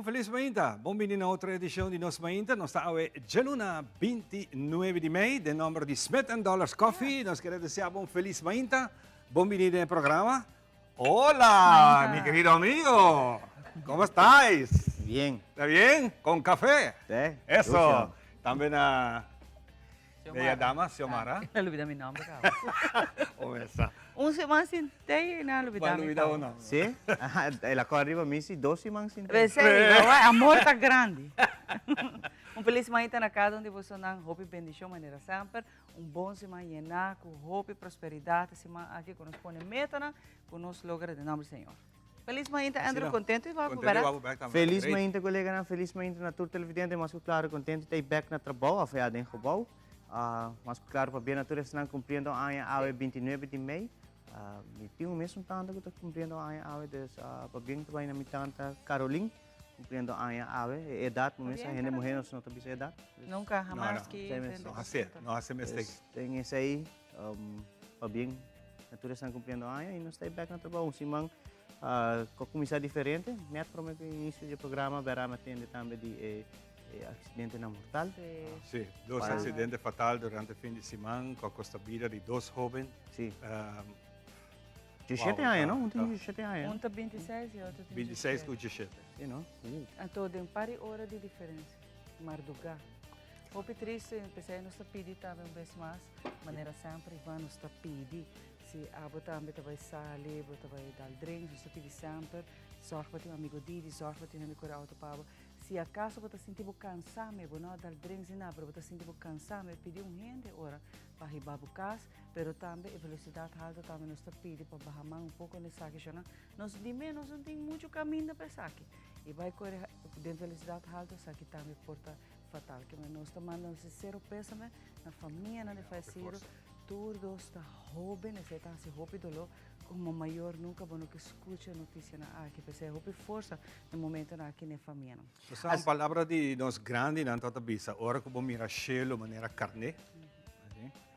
Un felis mainta. Bon bini na otro edicion di Nos Mainta. Nos ta awe djaluna 29 di mei. Den nomber di Smith and Dollars Coffee, nos kere desea bo un felis mainta. Bon bini den e programa. Hola, mi querido amigo. ¿Cómo estáis? Bien. ¿Está bien? ¿Con café? Sí. Eso. También a Bella dama, Xiomara. A lubida mi nomber caba. O esa. Un siman sin te y na lubida mi lubida uno. Sí? El a cor riba mi si dos siman sin te. Besei, amor ta grandi. Un feliz mainta na cada un di bosonan. Hopi bendicion manera semper. Un bon siman yená ku hopi prosperidat e siman aki ku nos pone metanan ku nos logra den nomber di Señor. Felis mainta Andrew, kontentu di wak bo bèk. Felis mainta koleganan, felis mainta na tur televidente, mas ku klaro kontentu ta e bèk na trabou òf ya den gebou. Mas ku klaro pabia na tur esnan kumpliendo aña awe 29 di mei. Mi tin un mesun tanta ku ta kumpliendo aña awe, dus pabien ta bai na mi tanta Carolien. Cumpliendo aña awe, e edad, bo mester hende muher nos no ta bisa edad. Nunca, hamas ki No hace, no hace mistake. Ten esey, pabien na tur esnan cumpliendo aña y nos ta bek na trabou. Un siman cu a cuminsa diferente, net prome cu inicio di e programa bera mi a tende tambe di e accidentenan mortal. Si, dos accidente fatal durante fin di siman cu a costa bida di dos hoben. Si. 17 aña, no? Un tin 17 aña. Un ta 26 y otro tin 26 cu 17. Sí, no? Anto den par di ora di diferencia. Marduga. Hopi triste, p'esei nos ta pidi tambe un bes mas, manera semper Ivan nos ta pidi, si abo tambe ta bai sali, bo ta bai dal drinks, nos ta pidi semper, zorg pa tin un amigo didi, zorg pa tin hende kore auto pa bo. Si acaso bo ta sinti bo cansa me, bo no a dal drinks ni nada, pero bo ta sinti bo cansa me, pidi un hende ora pa hiba bo cas, pero tambe e velocidad halto tambe nos ta pidi pa baha man un poco na esaki shona. Nos di menos no tin mucho caminda pa esaki y bay core den velocidad halto esaki tambe por ta fatal. Kimen nos ta manda un sincero pesame na famianan di fayecido, tur dos ta hoben, esey ta haci hopi dolor, como mayor nunca bo no ke scucha e noticianan aki, p'esey hopi forsa na e momentonan aki na e famianan. Sa un palabra di nos grandinan ta ta bisa, ora cu bo mira shelo manera carne,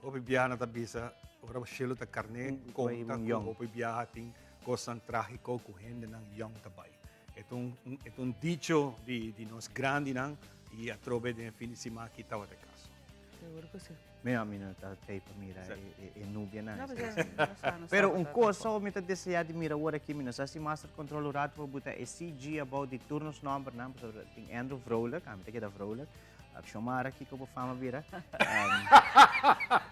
Hopi biaha nan ta bisa ora shelu ta karné konta ku hopi biaha tin kosnan trágiko ku hendenan yòn ta bai. E ta un e ta un dicho di di nos grandinan i atrobe den e fin di siman aki tabata e kaso. Seguro ku si. Mi a mi no ta tei pa mira e e nubianan. No, no sa, no sa. Pero un kos so mi ta desea di mira awor aki, mi no sa si Master Control un rato por buta e CG abou di tur nos nòmbernan, pasobra tin Andrew Vrolijk, ami ta keda Vrolijk. Xiomara, kiko bo fama bira?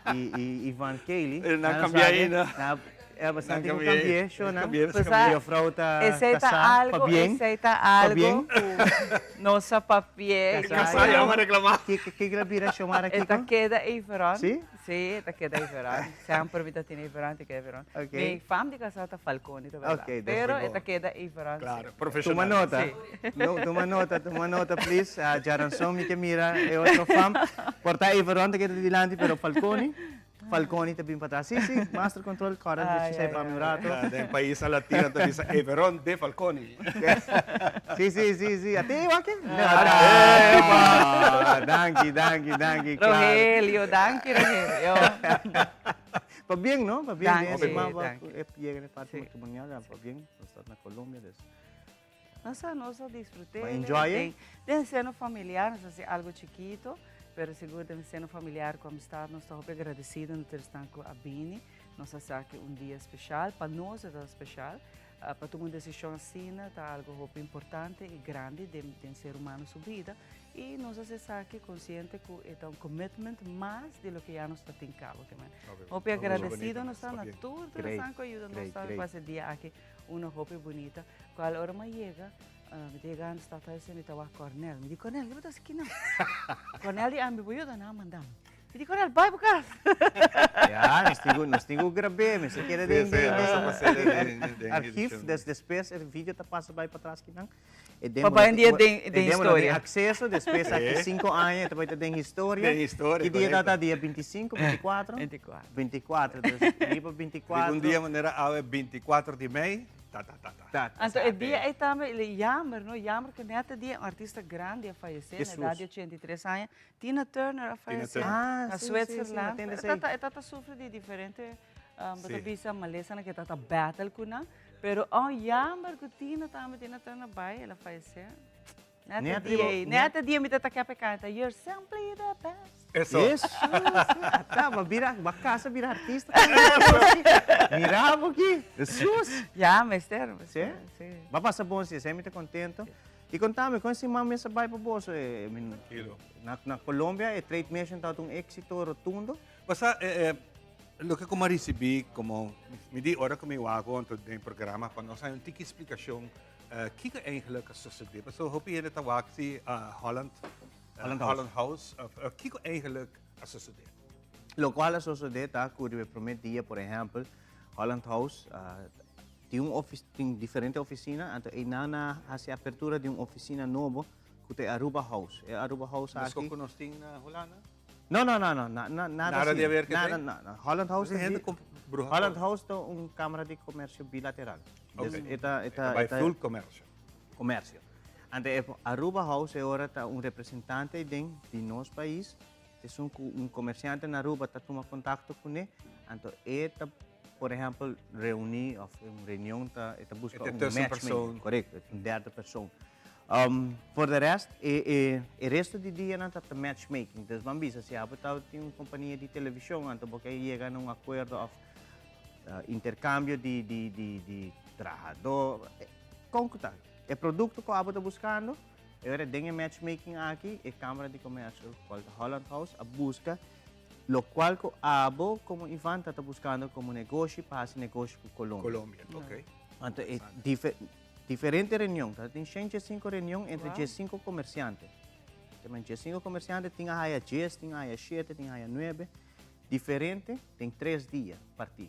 I, i Ivan Kelly. Eh, nan cambia ainda. Na, eh, bastante Nan ku cambia. cambia, sho nan. Cambia, Pues, cambia. Juffrouw ta Esey ta casá, algo, pabien. esey ta algo Pabien. ku nos a papié. Casá, Casá, ya a reclamá. Kiko, kiko la bira Xiomara, E ta kiko? keda Everon. Sí? Sí, e ta keda Everon. Semper mi ta tin Everon, ta keda Everon. Ok. Mi fam di casá ta Falconi, ta berdad. Ok, dus Pero bo. e ta keda Everon. Claro, sí. profesional. Tuma nota. Sí. No, tuma nota, tuma nota, please. Uh, Jaranson, mi ke mira e otro fam. Por ta Everon ta keda dilanti, pero Falconi, Falconi ta bin pa atrás. Sí, sí, Master Control, kòrda Ai, di sei ai, pa mi un ai. rato. Ja, den pais latino ta bisa Everon de Falconi. Sí, sí, sí, sí. A ti, wak? No, Epa! Danki, danki, danki, claro. Rogelio, danki Rogelio. Pa bien, no? Pa bien. Danki, Ese man va danki. e llega na e parte Sí. matrimonial, ja, pa bien. Nos ta na Colombia, dus. Nos a nos a disfruté. Bo enjoy Den, den seno familiar, nos a hasi algo chikito, pero sigur den seno familiar ku amistad nos ta hopi agradecido na tur esnan ku a bini. Nos a sa ki un dia special, pa nos e ta special. Pa tuma un decision asina ta algo hopi importante y grandi den den ser humano su bida y nos a hasi esaki consciente ku e ta un commitment mas di loke ya nos ta tin cabo. Hopi agradecido nos ta na tur tur esnan ku a yuda nos tambe pa hasi dia aki. Uno hopi bunita, cual ora mi a yega, mi ta yega antes tata ese mi ta wak Cornel. Mi di, Cornel, ke bo ta hasi kinan? Cornel di, ami bo yuda nan a manda mi. Mi di, Cornel, bai bo cas. Ya, nos tin cu, nos tin cu grab'é, mester keda den, Sí, sí, nos ta pas'é den, den, den archief, edicion. des, despues e video ta pasa bai patras kinan. E Pa demo bai no un tin, dia den, e den demo no tin historia. acceso, despues aki Sí. cinco aña e ta bai ta den historia. Den historia, Ki dia correcto. ta ta? Dia 25, 24? 24. 24, dus riba 24. Riba un dia manera awe 24 di mei, ta ta ta ta. Ta, ta. Anto e dia ei tambe, jammer no, jammer ku net e dia un artista grandi a fayesé na edat di 83 aña, Tina Turner a fayesé Ah, na sí, sí, sí, Zwitserland. mi a tende E esei. tata, e tata sufri di diferente, bo ta Sí. bisa malesanan ku e tata battle ku nan, pero oh jammer ku Tina tambe, Tina Turner bai, el a fayesé. Net e dia ei, net e dia mi ta ta kepe canta You're simply the best. Eso. Jesus, ata, ba bira, ba casa bira artista. Mira bo ki, Jesus. Ya, mester, mester, Si? si. Ba pasa bon si, esei mi ta contento. I contame, con e siman mes a bai pa boso? Eh, min, Tranquilo. na, na Colombia e Trade Mission tabata un éxito rotundo. Basta, eh, eh, loke ku mi a risibí komo, mi di ora ku mi wak anto den programa pa nos haña un tiki splikashon kiko eigenlijk a sosodé. Pasobra hopi hende ta wak si Holland, Holland House. Holland House, of kiko eigenlijk a sosodé? Lokual a sosodé ta ku riba e promé dia, por ehèmpel, Holland House tin un ofi, tin diferente ofisina, anto einan a hasi apertura di un ofisina nobo ku ta e Aruba House. E Aruba House aki. Mesko ku nos tin na Hulanda? No, no, no, no, na, na, nada Nada así. di haber ke Nada, te? no, no. Holland House Entonces, ta hende com bruha Holland todo. House ta un Cámara di Comercio bilateral. Ok. Dus e ta, e ta, Bai e ta full comercio. comercio. Ante e Aruba House e ora ta un representante den di nos pais, esun cu un comerciante na Aruba ta tuma contacto cune, anto e ta, por ehempel, reuni of un reunion ta, e ta busca E ta un tussenpersoon. matchmaking. Correcto, e ta un derde persoon. Voor de rest, e e e resto di dianan ta ta matchmaking. Dus ban bisa, si abo ta tin un kompania di televishon, anto bo ke yega na un akuerdo òf interkambio di di di di trahadó, kon ku ta. E produkto ku abo ta buskando, e ora den e matchmaking aki, e Kamara di Komersio, kual ta Holland House, a buska lokual ku abo komo Ivan ta ta buskando komo negoshi pa hasi negoshi ku Colombia. Colombia, ok. Anto e dife. Diferente reunion, ta tin shen djesinku reunion entre djesinku komersiante. Te men djesinku komersiante tin a haya djes, tin a haya shete, tin a haya nuebe, diferente den tres dia partí.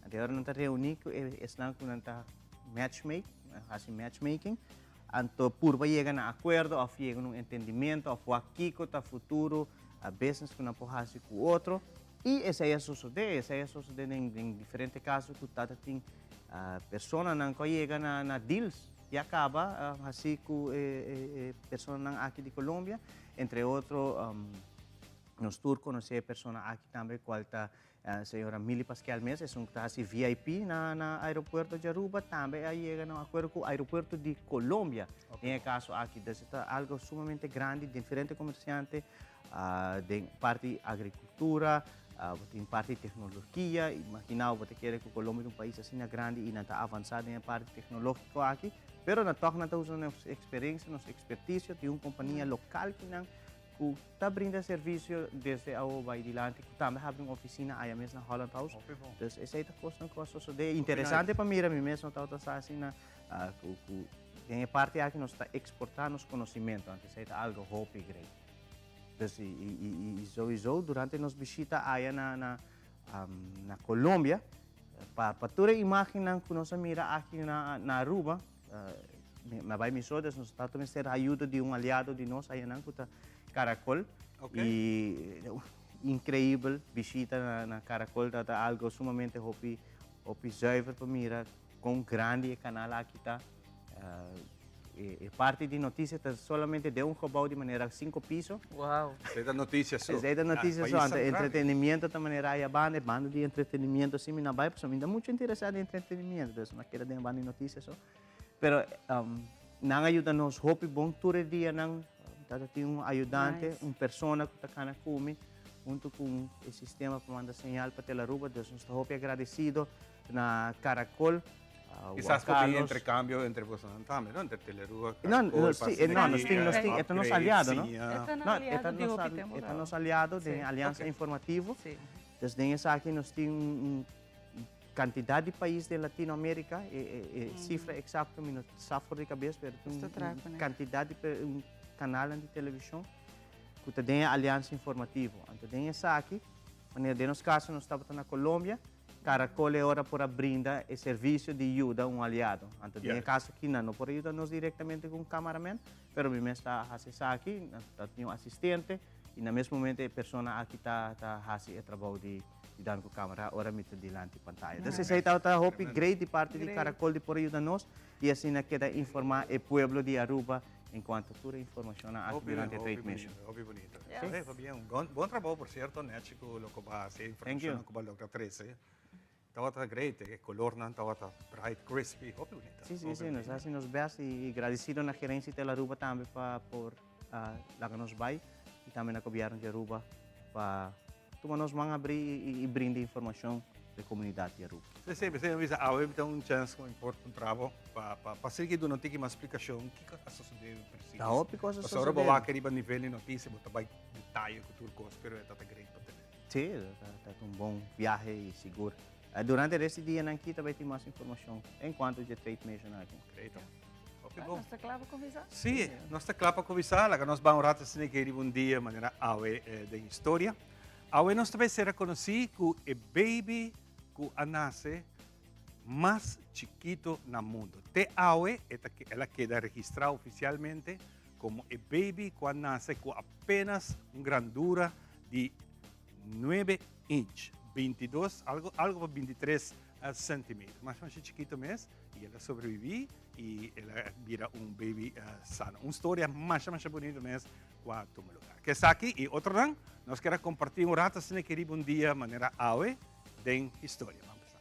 Anto e ora nan ta reuní ku e esnan ku nan ta matchmake, hasi matchmaking, anto purba yega na akuerdo òf yega na un entendimiento òf wak kiko ta futuro business ku nan por hasi ku otro. I esei a sosodé, esei a sosodé den den diferente kaso ku tata tin personanan ku a yega na na deals ya kaba hasi ku e e e personanan aki di Colombia, entre otro nos tur konosé e persona aki tambe kual ta señora Mili Pasquel mes, esun ku ta hasi VIP na na aeropuerto di Aruba, tambe a yega na un akuerdo ku aeropuerto di Colombia den e kaso aki. Entonces ta algo sumamente grandi, diferente komersiante Den parti agricultura, bo tin parti tecnologia, imagina bo ta kere cu Colombia ta un pais asina grandi y nan ta avansa den e parti tecnologico aki, pero nan toch nan ta usa nos experiencia, nos experticio, tin un compania local kinan cu ta brinda servicio desde awo bay dilanti, cu tambe habri un oficina aya mes na Holland House. Dus esey ta cosnan cu a sosode. Interesante pa mira, mi mes no tabata sa asina cu den e parti aki nos ta exporta nos conocimento, anto esey ta algo hopi great. Dus i, i, i, i sowieso durante nos bishita aya na, na, um, na Colombia, pa, pa tur e imagennan ku nos a mira aki na, na Aruba, uh, mi, mi a bai mi so, dus nos ta mester ayuda di un aliado di nos ayanan ku ta Caracol. Okay. I increíbel bishita na, na Caracol, ta, ta algo sumamente hopi, hopi zuiver pa mira kon grandi e kanal aki ta. Uh, E parti di noticia ta solamente den un gebouw di manera cinco piso. Wow. Esey ta noticia so. Esey ta noticia so. Anto entretenimiento ta manera aya banda, e banda di entretenimiento si mi no bay pasobra mi ta mucho interesa den entretenimiento, dus mi a keda den e banda di noticia so. Pero nan a yuda nos hopi bon tur e dianan, ta tin un ayudante, un persona cu ta cana cu mi hunto cu e sistema pa manda señal pa Telaruba, dus nos ta hopi agradecido na Caracol. Kisas por tin intercambio entre bosonan tambe, no? Entre Telerua, No, Caracol, no, sí, no, nos tin, nos tin, Upgrade, e ta nos aliado, no? Siña. E ta No, nan e ta aliado di nos, hopi tempo e ta kaba. nos aliado den Sí. Aliansa Ok. Informativo. Sí. Dus den esaki nos tin un kantidat di pais den Latinoamérika, e, e, e sifra eksakto mi no sa for di kabes, pero tin Nos ta un, traha un kuné. kantidat di pe- un kanalnan di televishon ku ta den e Aliansa Informativo. Anto den esaki, wanneer den nos kaso nos tabata na Colombia, Caracol e ora por a brinda e servicio di yuda un aliado. Anto den e caso aki nan no por a yuda nos directamente cu un cameraman, pero mi mes ta haci esaki, nan ta tin un asistente y na mes momento e persona aki ta ta haci e trabou di yuda mi cu camera ora mi ta dilanti pantaya. Entonces esey tabata hopi great di parti di Caracol di por a yuda nos y asina keda informa e pueblo di Aruba en cuanto tur e informacionnan aki durante e trade mission. Hopi bunito. Hey, pabia un bon, bon trabou por cierto, Nechi, cu loke bo a haci, Thank you. informacionnan cu bo a logra trece. Tabata great, e colornan tabata bright, crispy, hopi bunita. Si, si, si, nos a haci nos best y gradecido na gerencia di Telaruba tambe pa por laga nos bay y tambe na gobierno di Aruba pa tuma nos man abri y brinda informacion pa e comunidad di Aruba. Si, si, p'esey mi bisa awe mi ta un chance cu mi por puntra bo pa pa sigui duna un tiki mas splicacion kico a sosode precies. Ta hopi cos a sosode. Pasobra bo wak riba nivel di noticia bo ta bay detaye cu tur cos pero e ta ta great pa tene. Sí, ta un bon viahe y sigur. Durante rest di dianan aki ta bay tin mas informacion en cuanto dje trade mission aki. Great. Hopi bon. Nos ta cla pa cuminsa? Sí, nos ta cla pa cuminsa. Laga nos ban un rato asina ke riba un dia manera awe den historia. Awe nos ta bay sera conoci cu e baby cu a nace mas chikito na mundo. Te awe e ta el a keda registra oficialmente como e baby cu a nace cu apenas un grandura di nuebe inch, bintidos, algo, algo pa bintitres centimeter. Mas masha chikito mes y el a sobrevivi y el a bira un baby sano. Un storia masha masha bonito mes cu a tuma lugar. Cu esaki y otronan nos kier a comparti un rato asina ki riba un dia manera awe den historia. Ban pasa.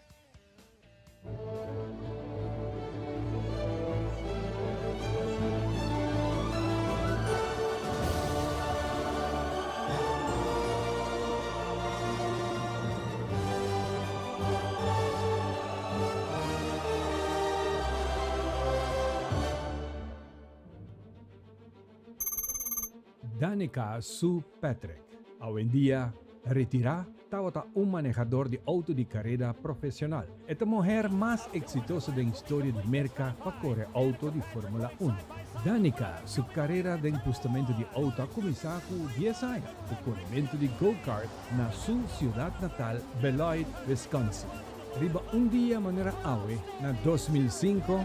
Danica Sue Patrick, awendia retirá, tabata un manehador di outo di kareda profesional. E ta muher mas eksitoso den historia di Merka pa kore outo di Formula Uno. Danica su karera den pustamentu di outo a kuminsá ku dies aña ku korementu di go-kart na su siudat natal Beloit, Wisconsin. Riba un dia manera awe na 2005,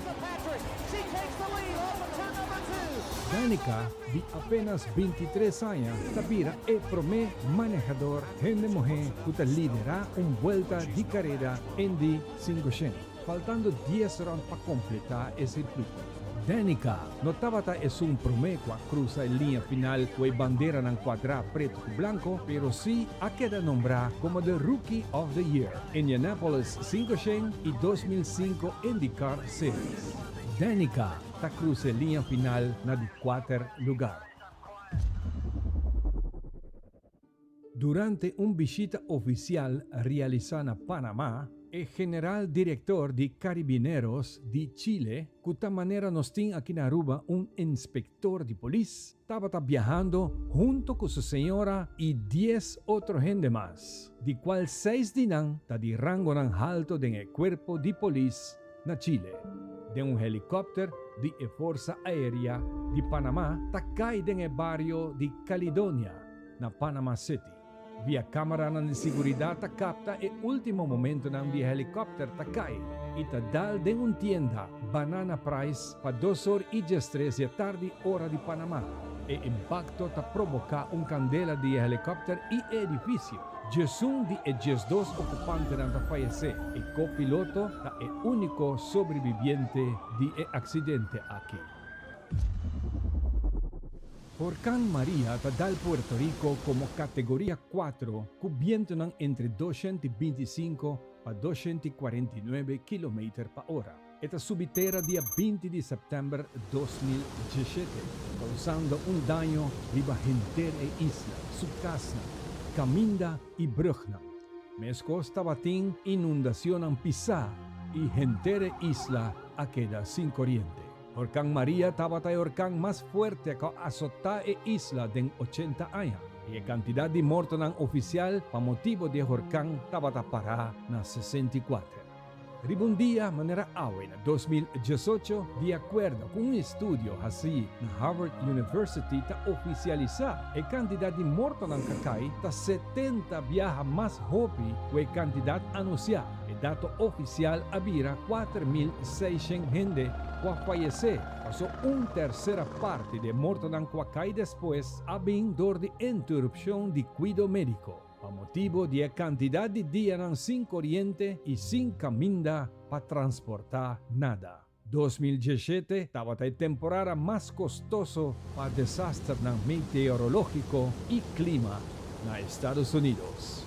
Danica, di apenas 23 aña, ta bira e promé manehador hende muhé ku ta liderá un buelta di kareda Indy 500, faltando dies rònt pa kompletá e sirkuito. Danica no tabata esun promé ku a krusa e liña final ku e banderanan kuadrá pretu ku blanko, pero sí a keda nombrá komo the Rookie of the Year, Indianapolis 500 i 2005 IndyCar Series. Danica ta krusa e liña final na di kuater lugar. Durante un bishita ofisial realisá na Panamá, e general direktor di Caribineros di Chile, ku ta manera nos tin aki na Aruba un inspektor di polis, tabata biahando hunto ku su señora i dies otro hende mas, di kual seis di nan ta di rangonan halto den e kuerpo di polis na Chile, den un helikòpter di e Forsa Aérea di Panamá ta kai den e bario di Calidonia, na Panama City. Via camaranan di siguridad ta capta e ultimo momentonan di e helicopter ta cay y ta dal den un tienda Banana Price pa dos or y diestres di e tardi ora di Panama. E impacto ta proboca un candela di e helicopter y e edificio. Diesun di e 12 ocupantenan ta fayece. E copiloto ta e unico sobreviviente di e accidente aki. Horkan Maria ta dal Puerto Rico komo kategoria kuatro ku bientunan entre 225 pa 249 kilometer pa ora. E ta subi tera dia 20 di sèptèmber 2017, kousando un daño riba henter e isla, su kasnan, kaminda i brùgnan. Meskos tabatin inundacionnan pisá i henter e isla a keda sin koriente. Horkan Maria tabata e horkan mas fuerte ku a asotá e isla den 80 aña, i e kantidat di mortonan ofisial pa motibu di e horkan tabata pará na 64. Riba un dia manera awe na 2018, di akuerdo ku un estudio hasí na Harvard University ta ofisialisá, e kantidat di mortonan ka kai ta 70 biaha mas hopi ku e kantidat anunsiá. E dato ofisial a bira 4600 hende ku a fayesé, paso un tersera parti di e mortonan ku a kai despues a bin dor di interupshon di kuido médiko, pa motibu di e kantidat di dianan sin koriente i sin kaminda pa transportá nada. 2017 tabata e temporada mas kostoso pa desasternan meteorológiko i klima na Estados Unidos.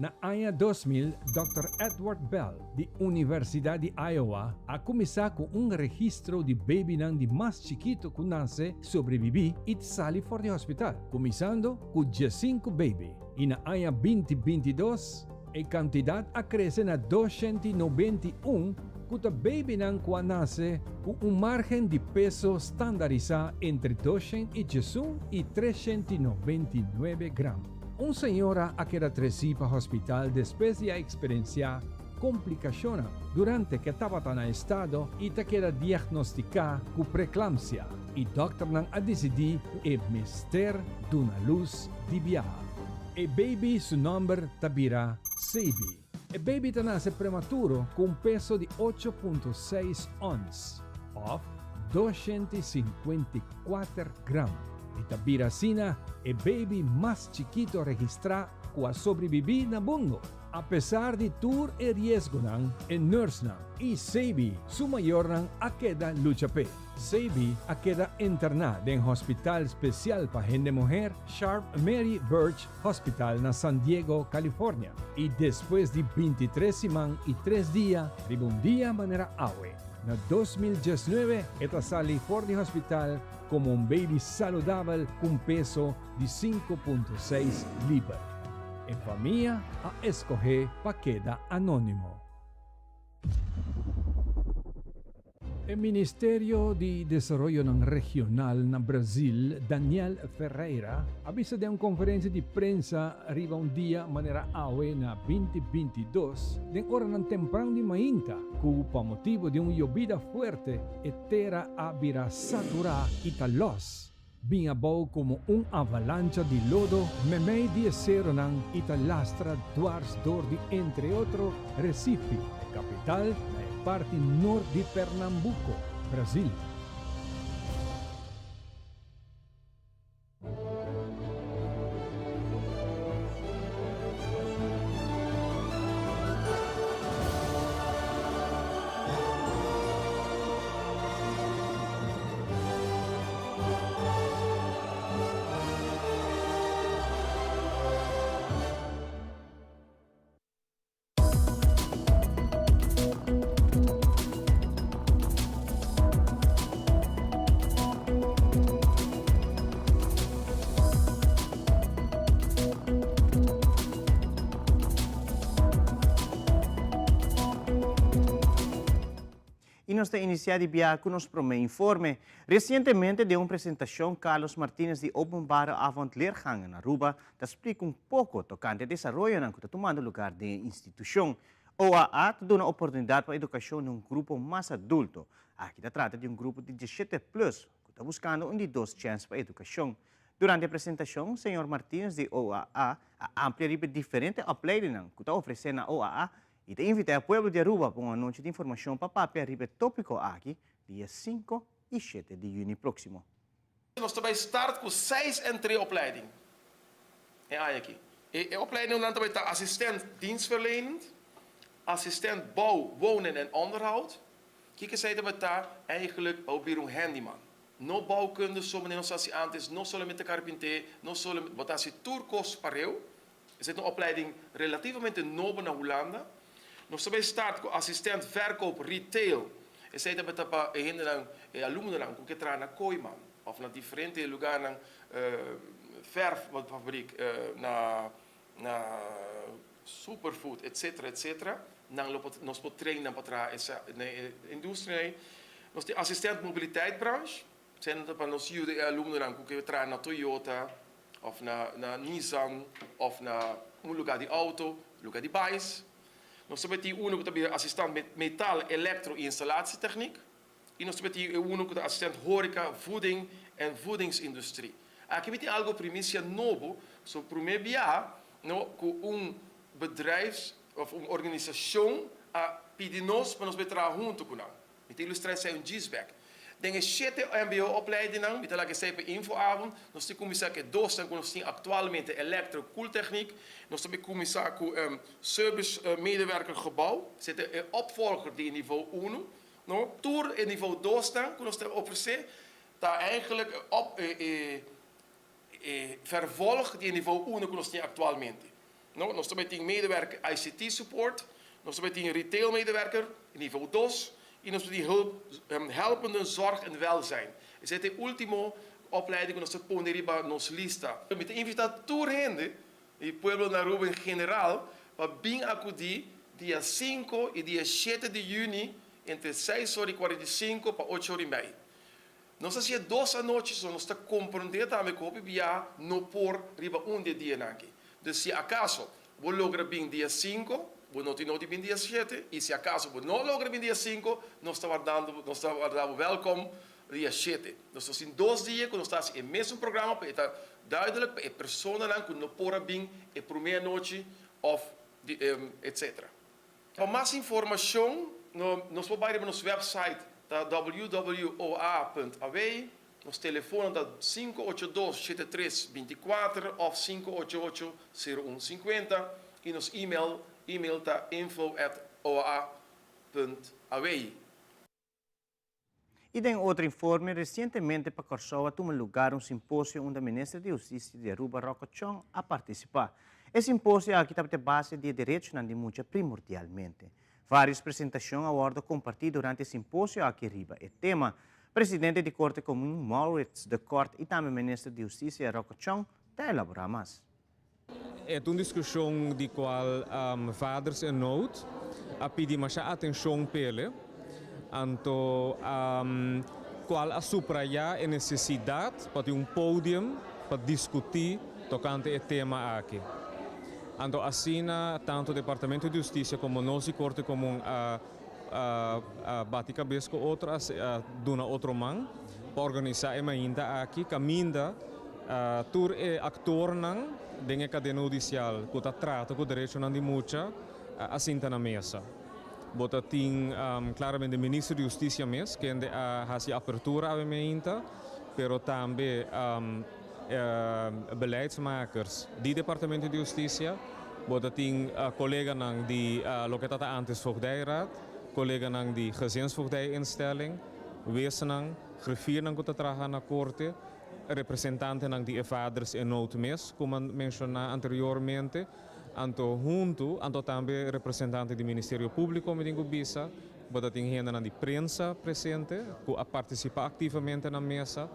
Na aña 2000, Dòkter Edward Bell di Universidat di Iowa a kuminsá ku un registro di babynan di mas chikitu ku nase, sobrebibí i sali for di hospital, kuminsando ku diesinku baby. I na aña 2022, e kantidat a krese na 291 ku ta babynan ku a nase ku un márgen di peso standarisá entre 211 i 399 gram. Un señora a keda tresí pa hospital despues di a eksperensiá komplikashonnan durante ke tabata na estado i ta keda diagnostiká ku preeklamsia i dòkternan a disidí ku e mester duna lus di biaha. E baby su nòmber ta bira Seibi. E baby ta nase prematuro ku un peso di 8.6 ons òf 254 gram i ta bira asina e baby mas chikito registrá ku a sobribibí na mundu. Apesar di tur e riesgonan, e nùrsnan i Seibi su mayornan a keda lucha p'e. Seibi a keda interná den hospital spesial pa hende muher Sharp Mary Birch Hospital na San Diego, California, i despues di 23 siman i tres dia, riba un dia manera awe, na 2019 e ta sali for di hospital komo un baby saludabel ku un peso di 5.6 liber. E famia a eskohé pa keda anónimo. E Ministerio di Desaroyonan Regional na Brazil, Daniel Ferreira, a bisa den un konferensia di prensa riba un dia manera awe na 2022, den oranan tempran di mainta, ku pa motibu di un yobida fuerte e tera a bira saturá i ta lòs. Bin abou komo un avalancha di lodo meimei di e seronan i ta lastra dwars dor di entre otro Recife, e kapital na e parti nort di Pernambuco, Brazil. I nos ta inisiá di biaha ku nos promé informe. Resientemente den un presentashon Carlos Martinez di Openbare Avondleergangen Aruba ta splika un poko tokante e desaroyonan ku ta tumando lugar den e institushon. OAA ta duna oportunidat pa edukashon di un grupo mas adulto. Aki ta trata di un grupo di 17 plus ku ta buskando un di dos chèns pa edukashon. Durante e presentashon, señor Martinez di OAA a amplia riba e diferente opleidingnan ku ta ofresé na OAA i ta invitá e pueblo di Aruba pa un anochi di informashon pa papia riba e tópiko aki dia 5 i 7 di yüni próksimo. Nos ta bai start ku seis entreeopleiding e aña aki. E opleidingnan ta bai ta asistent dienstverlenend, asistent bouw, wonen en onderhoud. Kiko esei ta bai ta? Eigenlijk pa bo bira un handyman. No bouwkunde so manera nos a hasi antes, no solamente karpinté, no solamente, bo ta hasi tur kos pareu. Esei ta un opleiding relativamente nobo na Hulanda. Nos ta bai start ku asistent verkoop retail. Esei ta bai ta pa e hendenan, e alumnonan ku ke traha na Kooiman òf na diferente lugarnan, verffabriek, na na Superfood etcetera etcetera. Nan lo por, nos por train nan pa traha esa na e industria ei. Nos tin asistent mobiliteit branch, esei nan ta pa nos yuda e alumnonan ku ke traha na Toyota òf na na Nissan òf na un lugá di outo, lugá di bais. Nos tambe tin uno ku ta bira asistant metal, elektro i instalatietechniek. I nos tambe tin e uno ku ta asistent horeca, voeding en voedingsindustrie. Aki mi tin algo primisia nobo, so prome biaha no ku un bedrijfs of un organisashon a pidi nos pa nos bai traha huntu ku nan. Mi ta ilustra esei un djisbek. Den e shete mbo opleidingnan, mi ta laga esei pa infoavond, nos tin kuminsá ku e dosnan ku nos tin aktualmente, elektro, koeltechniek. Nos ta bai kuminsá ku service medewerker gebouw, esei ta e opvolger di e nivo uno. No, tur e nivo dosnan ku nos ta ofresé ta eigenlijk op e e vervolg di e nivo uno ku nos tin aktualmente. No, nos tambe tin medewerker ICT support, nos tambe tin retail medewerker, nivel dos, y nos tin hulp, helpende zorg en welzijn. Esey ta e ultimo opleiding cu nos ta pone riba nos lista. Mi ta invita tur hende di pueblo na Aruba en general pa bin acudi dia sinku y dia shete di juni entre seis ora y cuarenta y sinku pa ocho ora y mei. Nos a hacié dos anochi so nos ta comprende tambe cu hopi bia no por riba un di e dianan aki. Dus si acaso bo logra bin dia sinku, bo no tin nodi bin dia shete y si acaso bo no logra bin dia sinku, nos ta wardando nos ta warda bo welkom dia shete. Nos ta sin dos dia cu nos ta haci e mesun programa pa e ta duidelijk pa e personanan cu no por a bin e prome anochi of di etc. Pa mas informacion nos por bay riba nos website ta wwoa.aw, nos telefonan ta 582 73 24 of 588 01 50 y nos email email ta info@oa.aw. Y den otro informe, recientemente pa Corsou a tuma lugar un simposio unda Minister di Husticia di Aruba Rocco Tjon a participa. E simposio aki tabata e base di e derechonan di mucha primordialmente. Varios presentacion a wordo comparti durante e simposio aki riba e tema. Presidente di Corte Comun Maurits de Kort y tambe Minister di Husticia Rocco Tjon ta elabora mas. E ta un diskushon di kual Vaders in Nood a pidi masha atenshon p'ele, anto kual a suprayá e nesesidat pa tin un podium pa diskutí tokante e tema aki. Anto asina tantu Departamento di Hustisia komo nos di Korte Komun a bati kabes ku otro, a duna otro man pa organisá e mainta aki kaminda Tur e aktornan den e kadena hudisial ku ta trata ku derechonan di mucha a sinta na mesa. Bo ta tin klaramente Minister di Hustisia mes kende a hasi apertura awe meinta, pero tambe beleidsmakers di Departamento di Hustisia. Bo ta tin koleganan di loke ta ta antes Voogdijraad, koleganan di Gezinsvoogdijinstelling, weesnan, griffiernan ku ta traha na korte. Representantenan di e vaders in nood mes, ku mi a menshoná anteriormente, anto huntu, anto tambe representante di Ministerio Públiko mi tin ku bisa, bo ta tin hendenan di prensa presente ku a partisipá aktivamente na mesa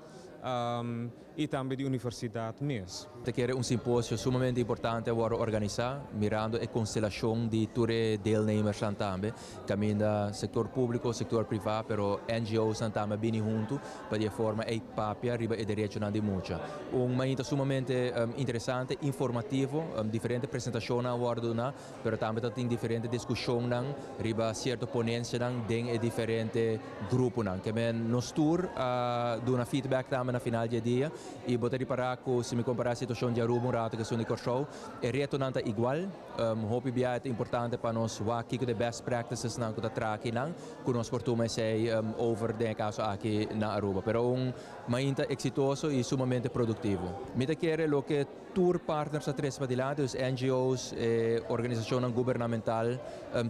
i tambe di universidat mes. Ta kere un simposio sumamente importante a wòrdu organisá, mirando e konstelashon di tur e deelnemersnan tambe. Kaminda sektor públiko, sektor privá, pero NGOsnan tambe a bini huntu pa di e forma ei papia riba e derechonan di mucha. Un mainta sumamente interesante, informativo, diferente presentashonnan a wòrdu duná, pero tambe ta tin diferente diskushonnan riba sierto ponensianan den e diferente gruponan. Ke men nos tur a duna feedback tambe na final di e dia i bo ta ripará ku si mi kompará e situashon di Aruba un rato ku esun di Kòrsou, e retonan ta igual. Hopi bia e ta importante pa nos wak kiko ta e best practices nan ku ta traha akinan ku nos por tuma esei over den e kaso aki na Aruba. Pero un mainta eksitoso i sumamente produktivo. Mi ta kere loke tur partners a trese padilanti, dus NGO's, e organisashonnan gubernamental,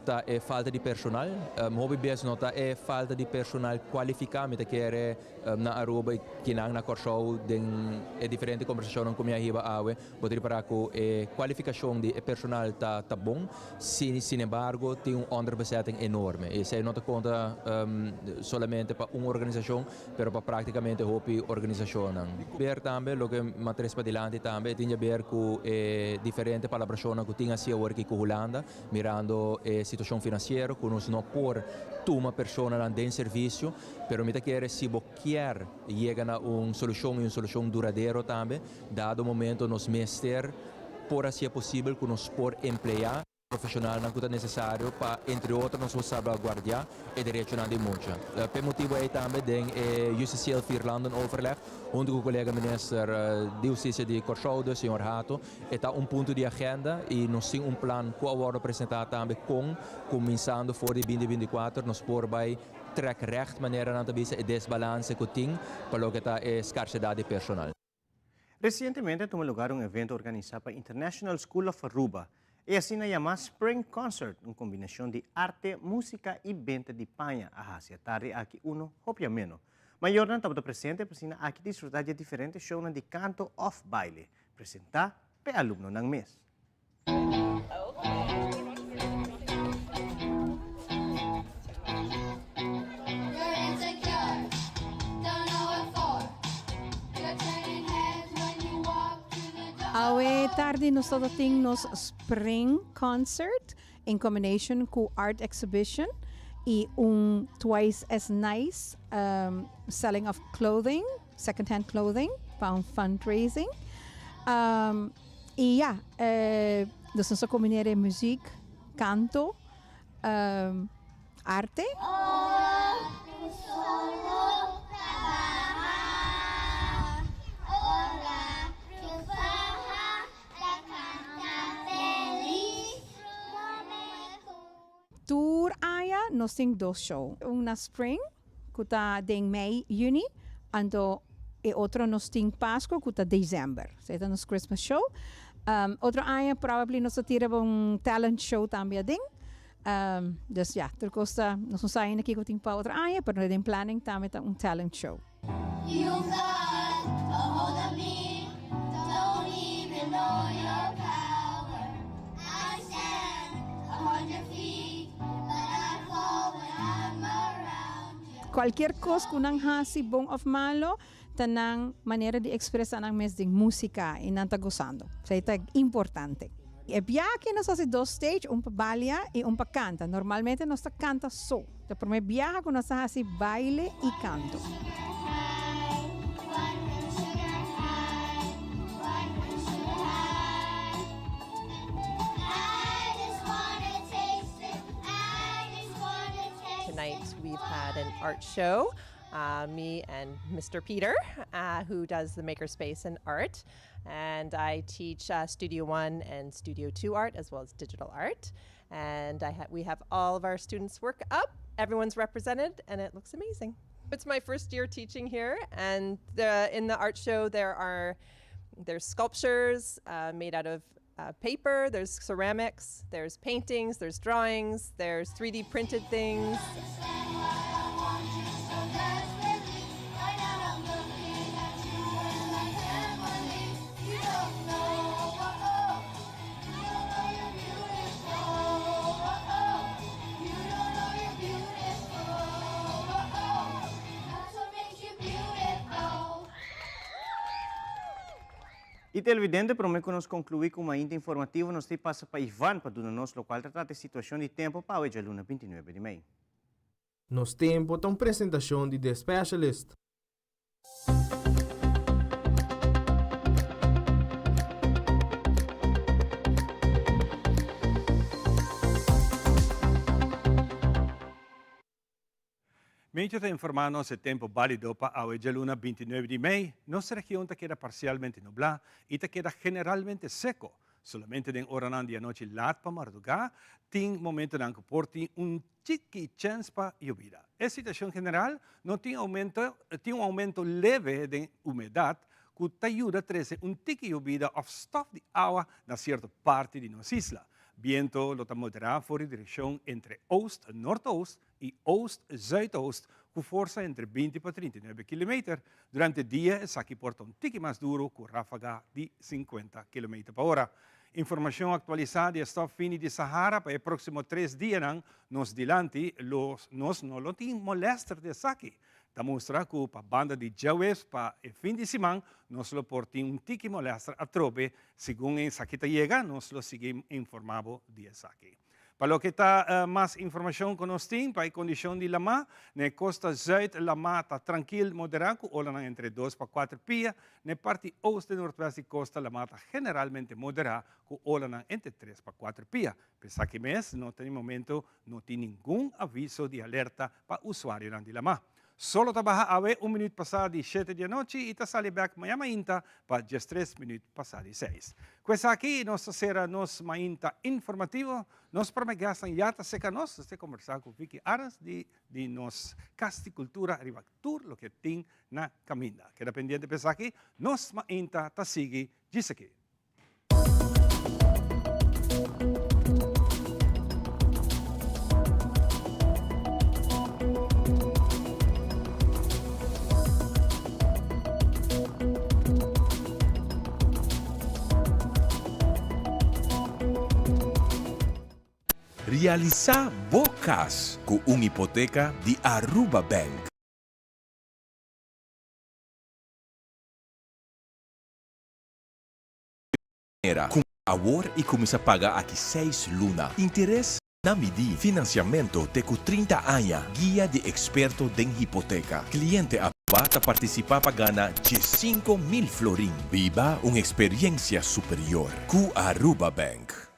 ta e falta di personal. Hopi bes no ta e falta di personal kualifiká, mi ta kere na Aruba i kinan na Kòrsou den e diferente kombersashonnan ku mi a hiba awe. Bo ta ripará ku e kualifikashon di e personal ta ta bon, sin sinembargo tin un onderbezetting enorme. I esei no ta konta solamente pa un organisashon, pero pa praktikamente hopi organisashonnan. Ber tambe, loke mi a tres padilanti tambe, e tin djaber ku e diferente palabrashonnan ku tin hasi awor aki ku Hulanda, mirando e situashon finansiero ku nos no por tuma personanan den servisio, pero mi ta kere si bo kier yega na un solushon i un solushon duradero tambe. Dado momento nos mester por hacié posibel cu nos por empleá profesionalnan cu ta necesario pa, entre otro, nos por salvaguardiá e derechonan di mucha. P'e motibo ei tambe den e Justitieel Vierlandenoverleg, hunto cu colega Minister di Husticia di Corsou, dus señor Hato, e ta un punto di agenda y nos tin un plan cu a wordo presentá tambe con, cuminsando for di binti 24, nos por bay trek recht, manera nan ta bisa, e desbalance cu tin pa loke ta e scarsedad di personal. Resientemente a tuma lugar un evento organisá pa International School of Aruba, e asina yamá Spring Concert, un kombinashon di arte, músika i benta di paña a hasi atardi aki uno hopi ameno. Mayornan tabata presente pa asina aki disfrutá dje diferente shownan di kanto òf baile, presentá p'e alumnonan mes. Awe tardi nos ta tin nos Spring Concert in combination cu Art Exhibition y un Twice as Nice um, selling of clothing, second hand clothing, pa un fundraising. Um, y ja, eh, dus nos ta combineren muziek, canto, um, arte. Tur aña nos tin dos show. Un na spring, ku ta den mei, yüni, anto e otro nos tin Pasku, ku ta december. Esei ta nos Christmas show. Otro aña probably nos ta tira un talent show tambe aden. Dus ya, tur kos ta, nos no sa ainda kiko tin pa otro aña, pero den planning tambe ta un talent show. Cualkier cos cu nan haci, bon of malo, ta nan manera di expresa nan mes den musica y nan ta gozando. Esey ta importante. E biaha aki nos haci dos stage, un pa balia y un pa canta. Normalmente nos ta canta so. Ta prome biaha cu nos ta haci baile y canto. Tonight we've had an art show. Uh, me and Mr. Peter, uh, who does the makerspace and art. And I teach uh, Studio One and Studio Two art as well as digital art. And I ha- we have all of our students' work up. Everyone's represented, and it looks amazing. It's my first year teaching here, and the, in the art show there are there's sculptures uh, made out of uh, paper, there's ceramics, there's paintings, there's drawings, there's 3D printed things. Y televidente, prome cu nos conclui cu Mainta Informativo, nos ta pasa pa Ivan pa duna nos locual ta trata e situacion di tempo pa awe djaluna 29 di mei. Nos Tempo ta un presentacion di The Specialist. Meteo ta informá nos e tempu bálido pa awe djaluna 29 di mei, nos region ta keda parsialmente nublá i ta keda generalmente seko. Solamente den oranan di anochi lat pa mardugá tin momentonan ku por tin un chiki chèns pa yobida. E situashon general no tin oumento tin un oumento leve den humedat ku ta yuda trese un tiki yobida òf stòf di awa na sierto parti di nos isla. Biento lo ta moderá for di direkshon entre oost noordoost i oost zuidoost ku forsa entre 20 pa 39 kilometer. Durante dia esaki por ta un tiki mas duru ku ráfaga di 50 kilometer pa ora. Informashon aktualisá di e stòf fini di Sahara pa e próksimo tres dianan nos dilanti lo nos no lo tin molèster di esaki. Ta mustra ku pa banda di djaweps pa e fin di siman nos lo por tin un tiki molèster atrobe. Segun esaki ta yega nos lo sigui informá bo di esaki. Pa loke ta mas informashon ku nos tin pa e kondishon di lamá, na e kosta zùit lamá ta trankil moderá ku olanan entre dos pa kuater pia, na e parti oost i nortwèst di kosta lamá ta generalmente moderá ku olanan entre tres pa kuater pia. P'esaki mes no ta ni momento no tin ningun aviso di alerta pa usuarionan di lamá. Solo ta baha awe un minuut pasá di shete di anochi i ta sali bèk maña mainta pa diestres minuut pasá di seis. Ku esaki nos ta sera nos mainta informativo. Nos prome gastnan ya ta seka nos. Nos ta kombersá ku Vicky Arends di di nos Kas di Kultura riba tur loke tin na kaminda. Keda pendiente pa esaki. Nos mainta ta sigui djis aki. Realisa bo cas cu un hipoteca di Aruba Bank. Manera, Cumpra awor y cuminsa paga aki seis luna. Interes na midi. Financiamento te cu 30 aña. Guia di experto den hipoteca. Cliente aproba ta participa pa gana 15,000 florin. Biba un experiencia superior cu Aruba Bank.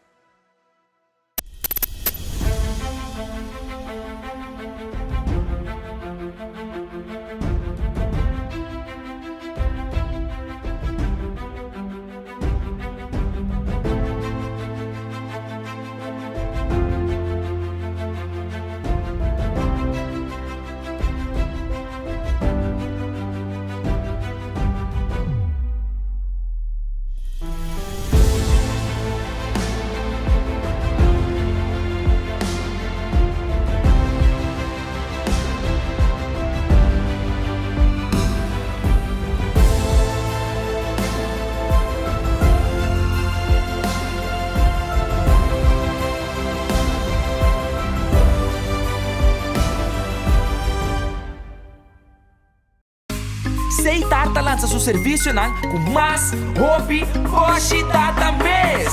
Seitar ta lansa su servisionan ku mas hopi boshi data mes.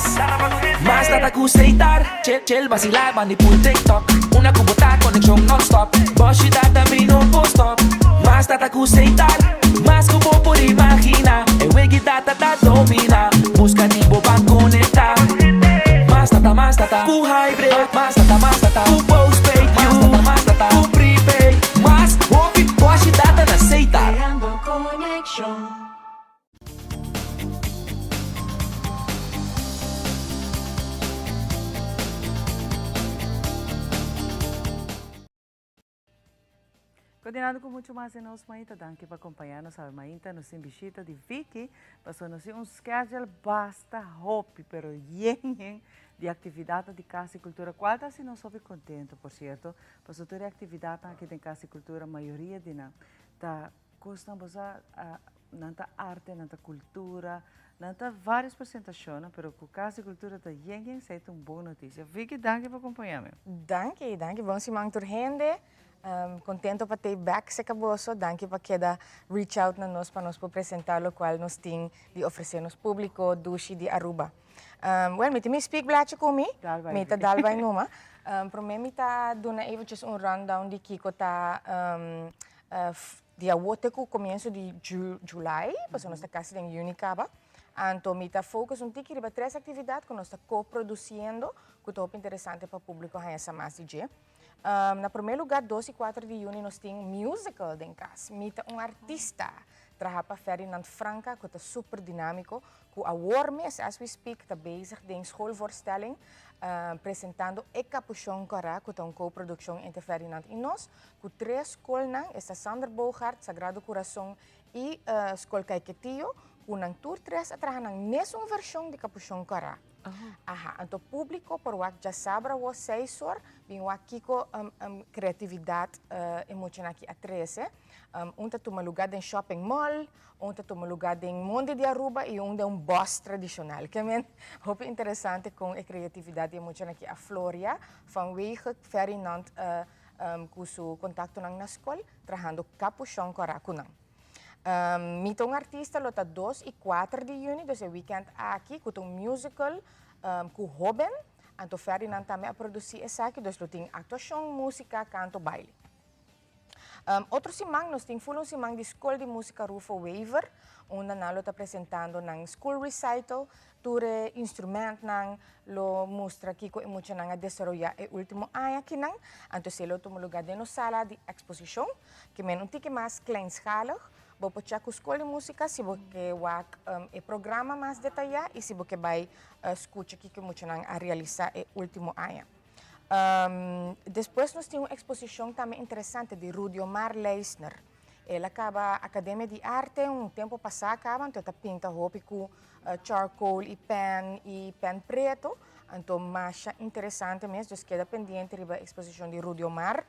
Mas data ku Seitar, chill chill basila bandi pul TikTok. Una ku bo ta konekshon non-stop, boshi data mi no por stop. Mas data ku Seitar, mas ku bo por imagina. E wegi data ta domina, buska di bo ban konekta. Mas data, mas data ku hybrid, mas data, mas data ku postpaid, mas data, mas data ku prepaid. Mas hopi boshi data na Seitar. Creando conexion. Continuando cu mucho mas den nos mainta, danki pa acompaña nos awe mainta. Nos tin bishita di Vicky, pasobra nos tin un schedule basta hopi, pero yen yen di actividadnan di Cas di Cultura, cual ta haci nos hopi contento, por cierto, pasobra tur e actividadnan aki den Cas di Cultura, mayoria di nan ta cosnan bo sa, nan ta arte, nan ta cultura, nan ta varios presentacionnan, pero cu Cas di Cultura ta yen yen, esey ta un bon noticia. Vicky, danki pa acompaña mi. Danki, danki. Bon siman tur hende. Contento pa tey back cerca boso. Danki pa keda reach out na nos pa nos por presenta locual nos tin di ofrece nos publico dushi di Aruba. Well, mi tin mi speakblaadje cu mi. Mi ta dal bay numa. Prome mi ta duna eventjes un rundown di kico ta di awo te cu comienzo di July, pasobra nos ta casi den juni caba. Anto mi ta focus un tiki riba tres actividad cu nos ta co-produciendo cu ta hopi interesante pa publico haya sa mas di dje. Na prome lugar dos y cuater di juni nos tin musical den cas. Mi ta un artista traha pa Ferdinand Franca cu ta super dinamico cu awor mes as we speak ta bezig den schoolvoorstelling presentando E Capuchon Cora cu ta un co-produccion entre Ferdinand y nos cu tres scolnan esta Sander Bogart, Sagrado Curazon y Scol Caiquetio cu nan tur tres a traha nan mesun version di Capuchon Cora. Aha, anto publico por wak djasabra awo seis or, bin wak kico creatividad e muchanan aki a trece. Un ta tuma lugar den shopping mall, un ta tuma lugar den Mondi di Aruba y un den un bos tradicional. Ke men hopi interesante con e creatividad di e muchanan aki a floria vanwege Ferdinand cu su contactonan na scol trahando capuchon cora cu nan. Mi ta un artista lo ta dos y cuater di juni, dus e weekend aki, cu ta un musical cu hoben. Anto Ferdinand tambe a produci esaki, dus lo tin actuacion, musica, canto, baile. Otro siman nos tin full un siman di School di Musica Rufo Wever, unda nan lo ta presentando nan school recital, tur e instrumentnan lo mustra kico e muchanan a desaroya e ultimo aña akinan. Anto esey lo tuma lugar den nos sala di exposicion. Ke men un tiki mas kleinschalig. Bo por check ku skol di musika si bo ke wak e programa mas detayá i si bo ke bai skucha kiko e muchanan a realisá e último aña. Despues nos tin un eksposishon tambe interesante di Rudiomar Leisner. El a kaba Akademia di Arte un tempu pasá kaba, anto e ta pinta hopi ku charcoal i pen i pen preto. Anto masha interesante mes, dus keda pendiente riba e eksposishon di Rudiomar.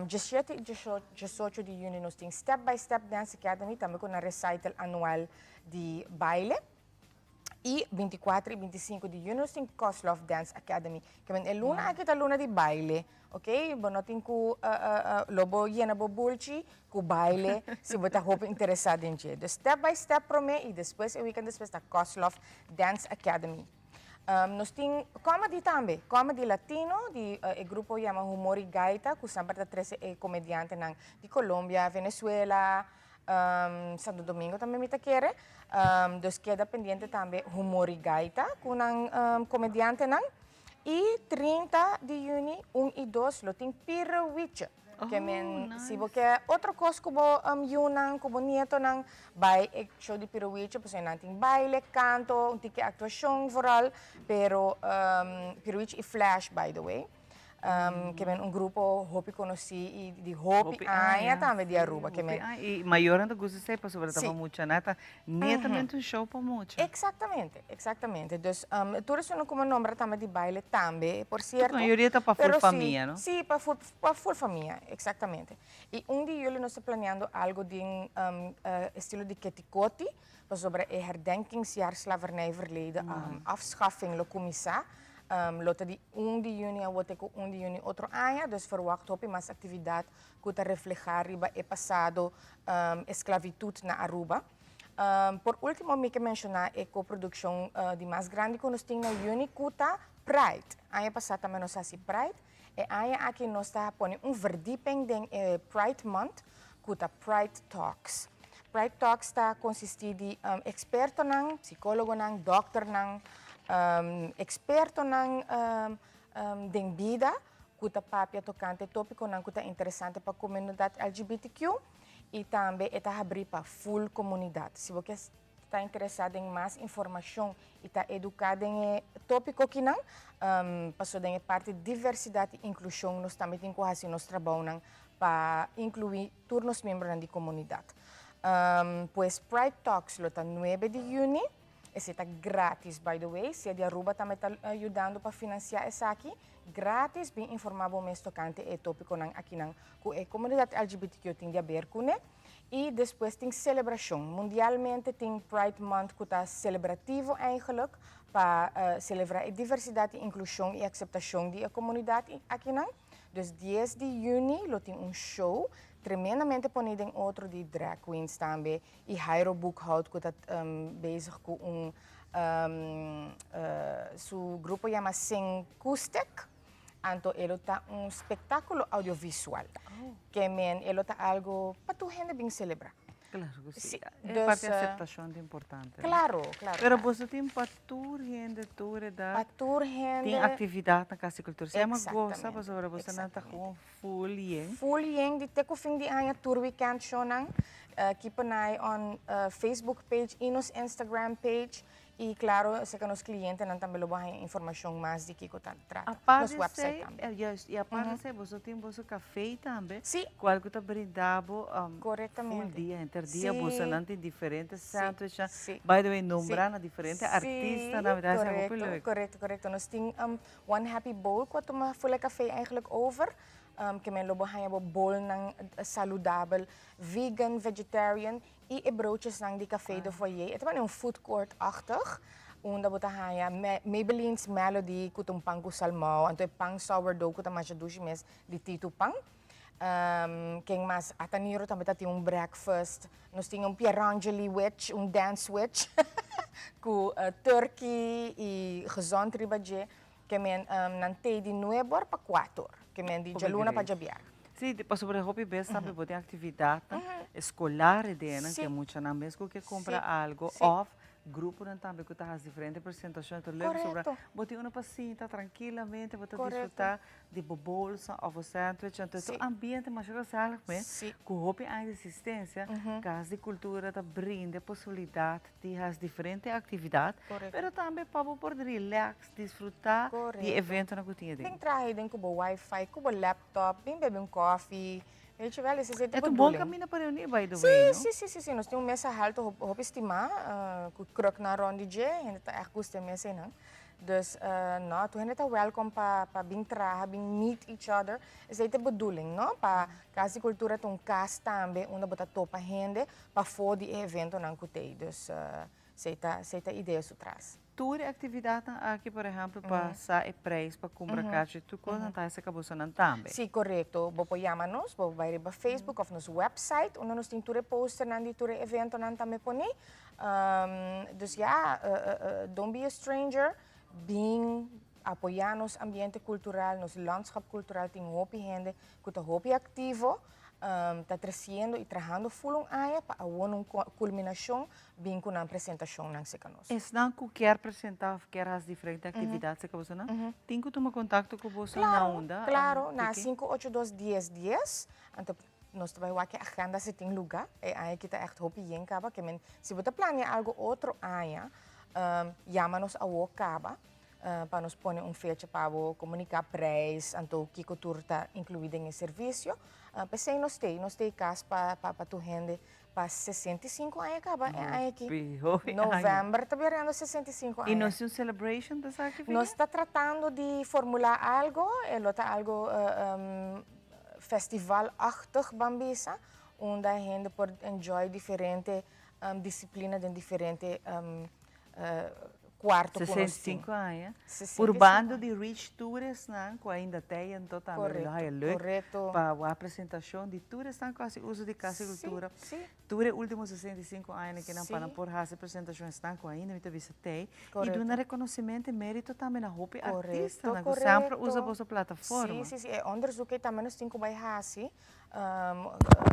Diesshete i diesocho di yüni nos tin Step by Step Dance Academy, tambe ku nan recital anual di baile. Y 24 y 25 di juni nos tin Koslov Dance Academy. Ke men e luna aki ta luna di baile, ok? Bo no tin ku lo bo yena bo bulchi ku baile si bo ta hopi interesa den dje. Dus step by step prome y despues e weekend despues ta Koslov Dance Academy. Nos tin comedy tambe, comedy latino di e grupo yama Humor y Gaita ku semper ta trese e komediantenan di Colombia, Venezuela, Santo Domingo tambe mi ta kere. Dus keda pendiente tambe Humor y Gaita ku nan komediantenan. I 30 di yüni, un i dos, lo tin Pirewietje. Ke men si bo ke otro kos ku bo yunan, ku bo nietonan, bai e show di Pirewietje pasobra nan tin baile, kanto, un tiki aktuashon vooral. Pero Pirewietje i Flash by the way. Ke men un grupo hopi konosí i di hopi aña tambe di Aruba. Ke men. I mayornan ta gusta esei pasobra ta pa mucha nan ta netamente un show pa mucha. Eksaktamente, eksaktamente. Dus tur esun ku mi a nombra tambe di baile tambe, por sierto. Mayoria ta pa ful famia, no? Si, pa ful, pa ful famia, eksaktamente. I un di juli nos ta planeando algo den estilo di ketikoti, pasobra e herdenkingsjaar slavernijverleden afschaffing lo kuminsá. Lo ta di un di juni awor te ku un di juni otro aña, dus verwagt hopi mas aktividat ku ta reflehá riba e pasado esklavitud na Aruba. Por último mi ke menshoná e koprodukshon di mas grandi ku nos tin na juni ku ta Pride. Aña pasá tambe nos hasi Pride. E aña aki nos ta pone un verdieping den e Pride Month ku ta Pride Talks. Pride Talks ta konsistí di ekspertonan, psikólogonan, dòkternan, ekspertonan den bida ku ta papia tokante tópikonan ku ta interesante pa komunidat LGBTQ i tambe e ta habrí pa ful komunidat. Si bo ke ta interesá den mas informashon i ta eduká den e tópiko kinan, pasobra den e parti diversidat i inklushon nos tambe tin ku hasi nos trabounan pa inkluí tur nos miembronan di komunidat. Pues Pride Talks lo ta nuebe di yüni, esei ta grátis by the way, Sea di Aruba tambe ta yudando pa finansiá esaki, grátis bin informá bo mes tokante e tópikonan akinan ku e komunidat LGBTQ tin di aber kuné. I despues tin selebrashon. Mundialmente tin Pride Month ku ta selebrativo eigenlijk pa selebrá e diversidat i inklushon i akseptashon di e komunidat akinan. Dus dies di yüni lo tin un show tremendamente poni den otro di drag queens tambe i Jairo Boekhout ku ta bezig ku un su grupo yama Singkoestik. Anto e lo ta un spektákulo audiovisual. Ke men e lo ta algo pa tur hende bin selebrá. Claro ku si. E parti aseptashon ta importante. Claro, claro. Pero boso tin pa tur hende, tur edat. Pa tur hende. Tin aktividat na Kas di Kultura. Si ama gosa pasobra boso nan ta gewoon full yen. Full yen di te ku fin di aña tur weekend shownan. Keep an eye on Facebook page i nos Instagram page. I klaro esaki nos klientenan tambe lo bo haña informashon mas di kiko ta trata. Nos website tambe. Juist, i aparte esei boso tin boso kafé tambe. Si. Kual ku ta brinda bo full dia, henter dia. Bosonan tin diferente sandwichnan. Si. By the way, nombra na diferente artistanan. Mi ta hasi hopi leuk. Korekto, korekto. Nos tin One Happy Bowl ku a tuma full e kafé eigenlijk over. Ke men lo bo haña bo bowlnan saludabel, vegan, vegetarian. I e broodjesnan di Café de Foyer, e ta manera un food court-achtig, unda bo ta haña Maybelline's Melody ku ta un pan ku salmou, anto e pan sourdough ku ta masha dushi mes di Titu Pan. Ken mas? Ataniro tambe ta tin un breakfast. Nos tin un Pierangeli wich, un dance wich, ku turkey i gezond riba dje. Ke men nan tei di nuebor pa kuator. Ke men di djaluna pa djabièrnè. Sí, pasobra hopi bes tambe bo tin aktividatnan eskolar den ke muchanan mes ku ke kumpra algo òf gruponan tambe ku ta hasi diferente presentashon. Ta leuk pasobra bo tin unu pa sinta trankilamente, bo ta disfrutá di bo bolsa òf bo sandwich. Anto e ta un ambiente masha gezellig mes ku hopi aña di existensia Kas di Kultura ta brinda e posibilidat di hasi diferente aktividat, pero tambe pa bo por relax, disfrutá di e eventonan ku tin aden. Bin traha aden ku bo wifi, ku bo laptop, bin bebe un kòfi, weet je wel, esei ta E ta un bon kaminda pa reuní by the way, no? Si, si, si, si, nos tin un mesa haltu hopi stimá, ku kruknan rònt di dje, hende ta ègt gusta e mesa einan. Dus, no, tur hende ta wèlkom pa pa bin traha, bin meet each other. Esei ta e bedoeling, no? Pa Kas di Kultura ta un kas tambe unda bo ta topa hende pafó di e eventonan ku t'ei. Dus, Esei ta esei ta idea su tras. Tur e actividadnan aki, por ehempel, pa sa e prijs pa cumpra kachi, tur cosnan ta hasi cabusonan tambe. Sí, correcto. Bo por yama nos, bo por bai riba Facebook of nos website, unda nos tin tur e posternan di tur e eventonan tambe poni. Dus ya, don't be a stranger, bin apoya nos ambiente cultural, nos landschap cultural tin hopi hende cu ta hopi activo, ta treciendo y trahando full un aña pa awor un culminacion bin cu nan presentacionnan cerca nos. Esnan cu kier presenta of kier haci diferente actividad cerca bosonan, tin cu tuma contacto cu boso na unda? Claro, na 582 10 10, anto nos ta bay wak e agenda si tin luga, e aña aki ta echt hopi yen caba, ke men si bo ta planea algo otro aña, yama nos awo caba pa nos pone un fecha pa bo comunica prijs, anto kico tur ta inclui den e servicio, p'esey nos t'ey, nos t'ey cas pa pa tur hende Pa 65 aña caba e aña aki. November ta biriando 65 aña. Y nos tin un celebration ta sa aki Vicky? Nos ta tratando di formula algo, e lo ta algo festivalachtig ban bisa, unda hende por enjoy diferente disciplina den diferente cuarto cu nos tin. 65 aña. Purbando di reach tur esnan cu ainda tey anto tambe lo haya leuk pa wak presentacion di tur esnan cu haci uso di Casa di Cultura tur e ultimo 65 añanan cu nan pa nan por haci presentacion esnan cu ainda mi ta bisa tey y duna reconocimento y merito tambe na hopi artistanan cu semper usa boso plataforma. Si, si, si. E onderzoek ey tambe nos tin cu bay haci.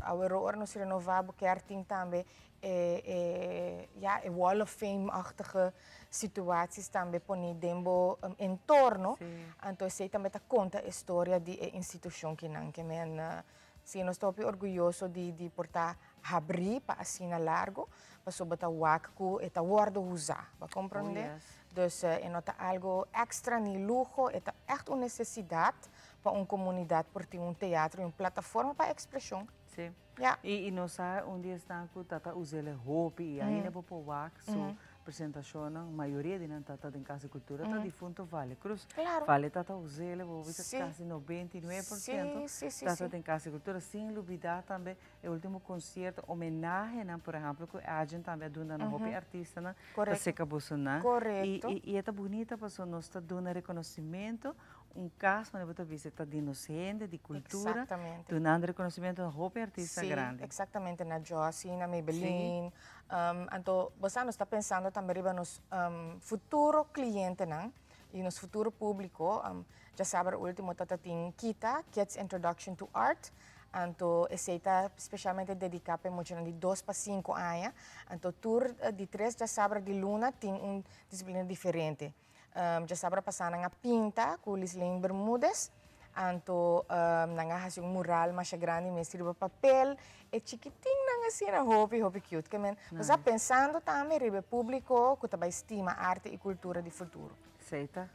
Awero ora nos renova bo kier tin tambe e e ja e wall of fame-achtige situaties tambe poni den bo entorno, anto esey tambe ta conta e storia di e institucion kinan ke men si nos ta hopi orguyoso di di por ta habri pa asina largo pasobra ta wak cu e ta wordo usa, bo a comprende? Dus e no ta algo extra ni luho, e ta echt un necesidad pa un comunidad por tin un teatro y un plataforma pa expresion. Sí. Ja. Y, y nos sa un di esnan cu tata usele hopi y ainda bo por wak su presentacionnan, mayoria di nan tata den Casa di Cultura ta difunto Vale Cruz. Claro. Vale tata usele, bo bisa casi 99% Sí, sí, sí, tata sí. den Casa di Cultura, sin lubida tambe e ultimo concierto, homenahenan, por ehemplo, cu Edjean tambe a duna na hopi artistanan, ta Correcto. seca bosonan. Correcto. Y, y, y e ta bunita pasobra nos ta duna reconocimento Un cas manera bo ta bisa ta di nos hende, di cultura. Exactamente. Dunando reconocimiento na hopi artista Sí, grandi. exactamente, na Jossy, na Maybelline. Um, anto, bo sa, nos ta pensando tambe riba nos um, futuro clientenan y nos futuro publico. Um, djasabra ultimo ta ta tin Kita, Kids Introduction to Art. Anto, esey ta specialmente dedica pa e muchanan di dos pa cinco aña. Anto, tur eh, di tres djasabra di luna tin un disciplina diferente. Djasabra pasá nan a pinta ku Lislane Bermudez, anto nan a hasi un mural masha grandi mes riba papel, e chikitinnan asina hopi hopi cute. Ke men nos a pensando tambe riba e públiko ku ta bai stima arte i kultura di futuro. Esei ta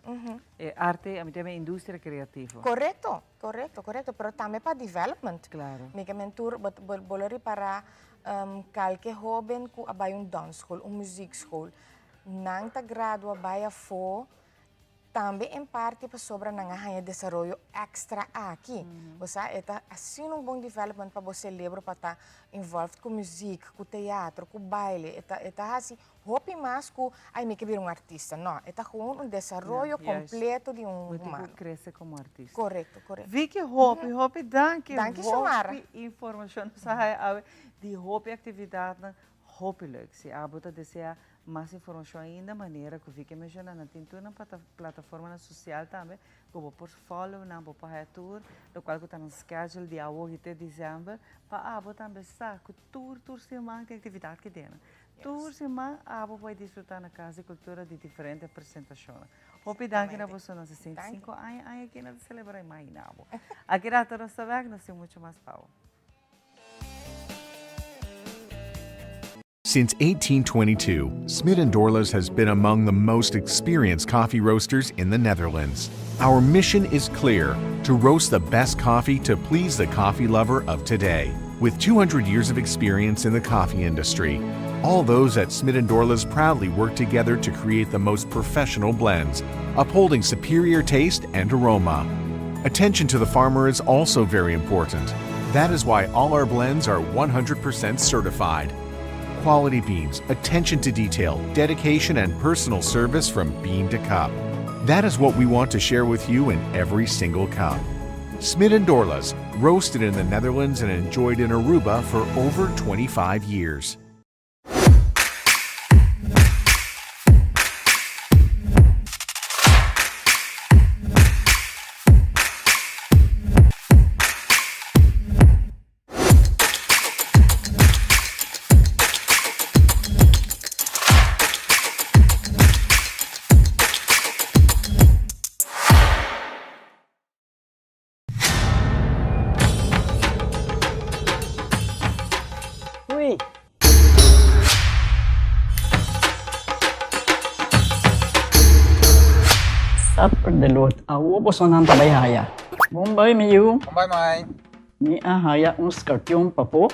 e arte, ami ta yama e industria kreativo. Korekto, korekto, korekto, pero tambe pa development. Klaro. Mi ke men tur bo bo lo ripará kalke hóben ku a bai un dansschool, un muziekschool, Nan ta gradua bai afó tambe en parti pasobra nan a haña desaroyo èkstra aki. Bo sa, e ta asina un bon development pa bo selebro pa ta involved ku muzik, ku teatro, ku baile. E ta e ta hasi hopi mas ku, ai mi ke bira un artista. No, e ta gewoon un desaroyo kompleto di un Bo tin humano. ku krese komo artista. Korekto, korekto. Vicky, hopi, hopi danki. Danki, Xiomara. Hopi informashon nos a haña awe di hopi aktividatnan Hopi leuk. Si abo ta desea mas informacion ainda, manera cu Vicky a menciona, nan tin tur nan plataformanan social tambe cu bo por follow nan, bo por haya tur locual cu ta nan schedule di awo te december, pa abo tambe sa cu tur tur siman tin actividad ki den. Tur siman abo por disfruta na Cas di Cultura di diferente presentacionnan. Hopi danki na boso nan 65 aña aña aki nan ta celebra, imagina bo. Aki rato nos ta bek, nos tin mucho mas pa bo. Since 1822, Smit & Dorlas has been among the most experienced coffee roasters in the Netherlands. Our mission is clear, to roast the best coffee to please the coffee lover of today. With 200 years of experience in the coffee industry, all those at Smit & Dorlas proudly work together to create the most professional blends, upholding superior taste and aroma. Attention to the farmer is also very important. That is why all our blends are 100% certified. Quality beans, attention to detail, dedication, and personal service from bean to cup. That is what we want to share with you in every single cup. Smit and Dorlas, roasted in the Netherlands and enjoyed in Aruba for over 25 years. Ui. Supper de lot. Awo bosonan ta bai haya. Bon bai mi yu. Bon bai mai. Mi a haya un skarpion papo.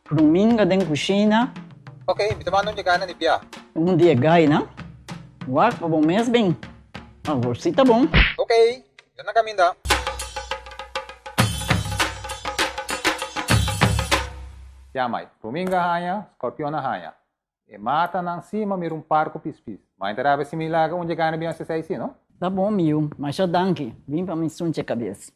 Ruminga den kushina. Ok, mi ta manda un yegana di bia. Un di e gainan. Wak pa bo mes bin. Awor si ta bon. Ok, yo na kaminda. Ya mai, ruminga haña, skorpion a haña. E matanan si ma mira un par ku pispis. Ma e ta rabia si mi laga un dje gana bin hasi esei si, no? Ta bon mi yu, masha danki. Bin pa mi sunche kabes.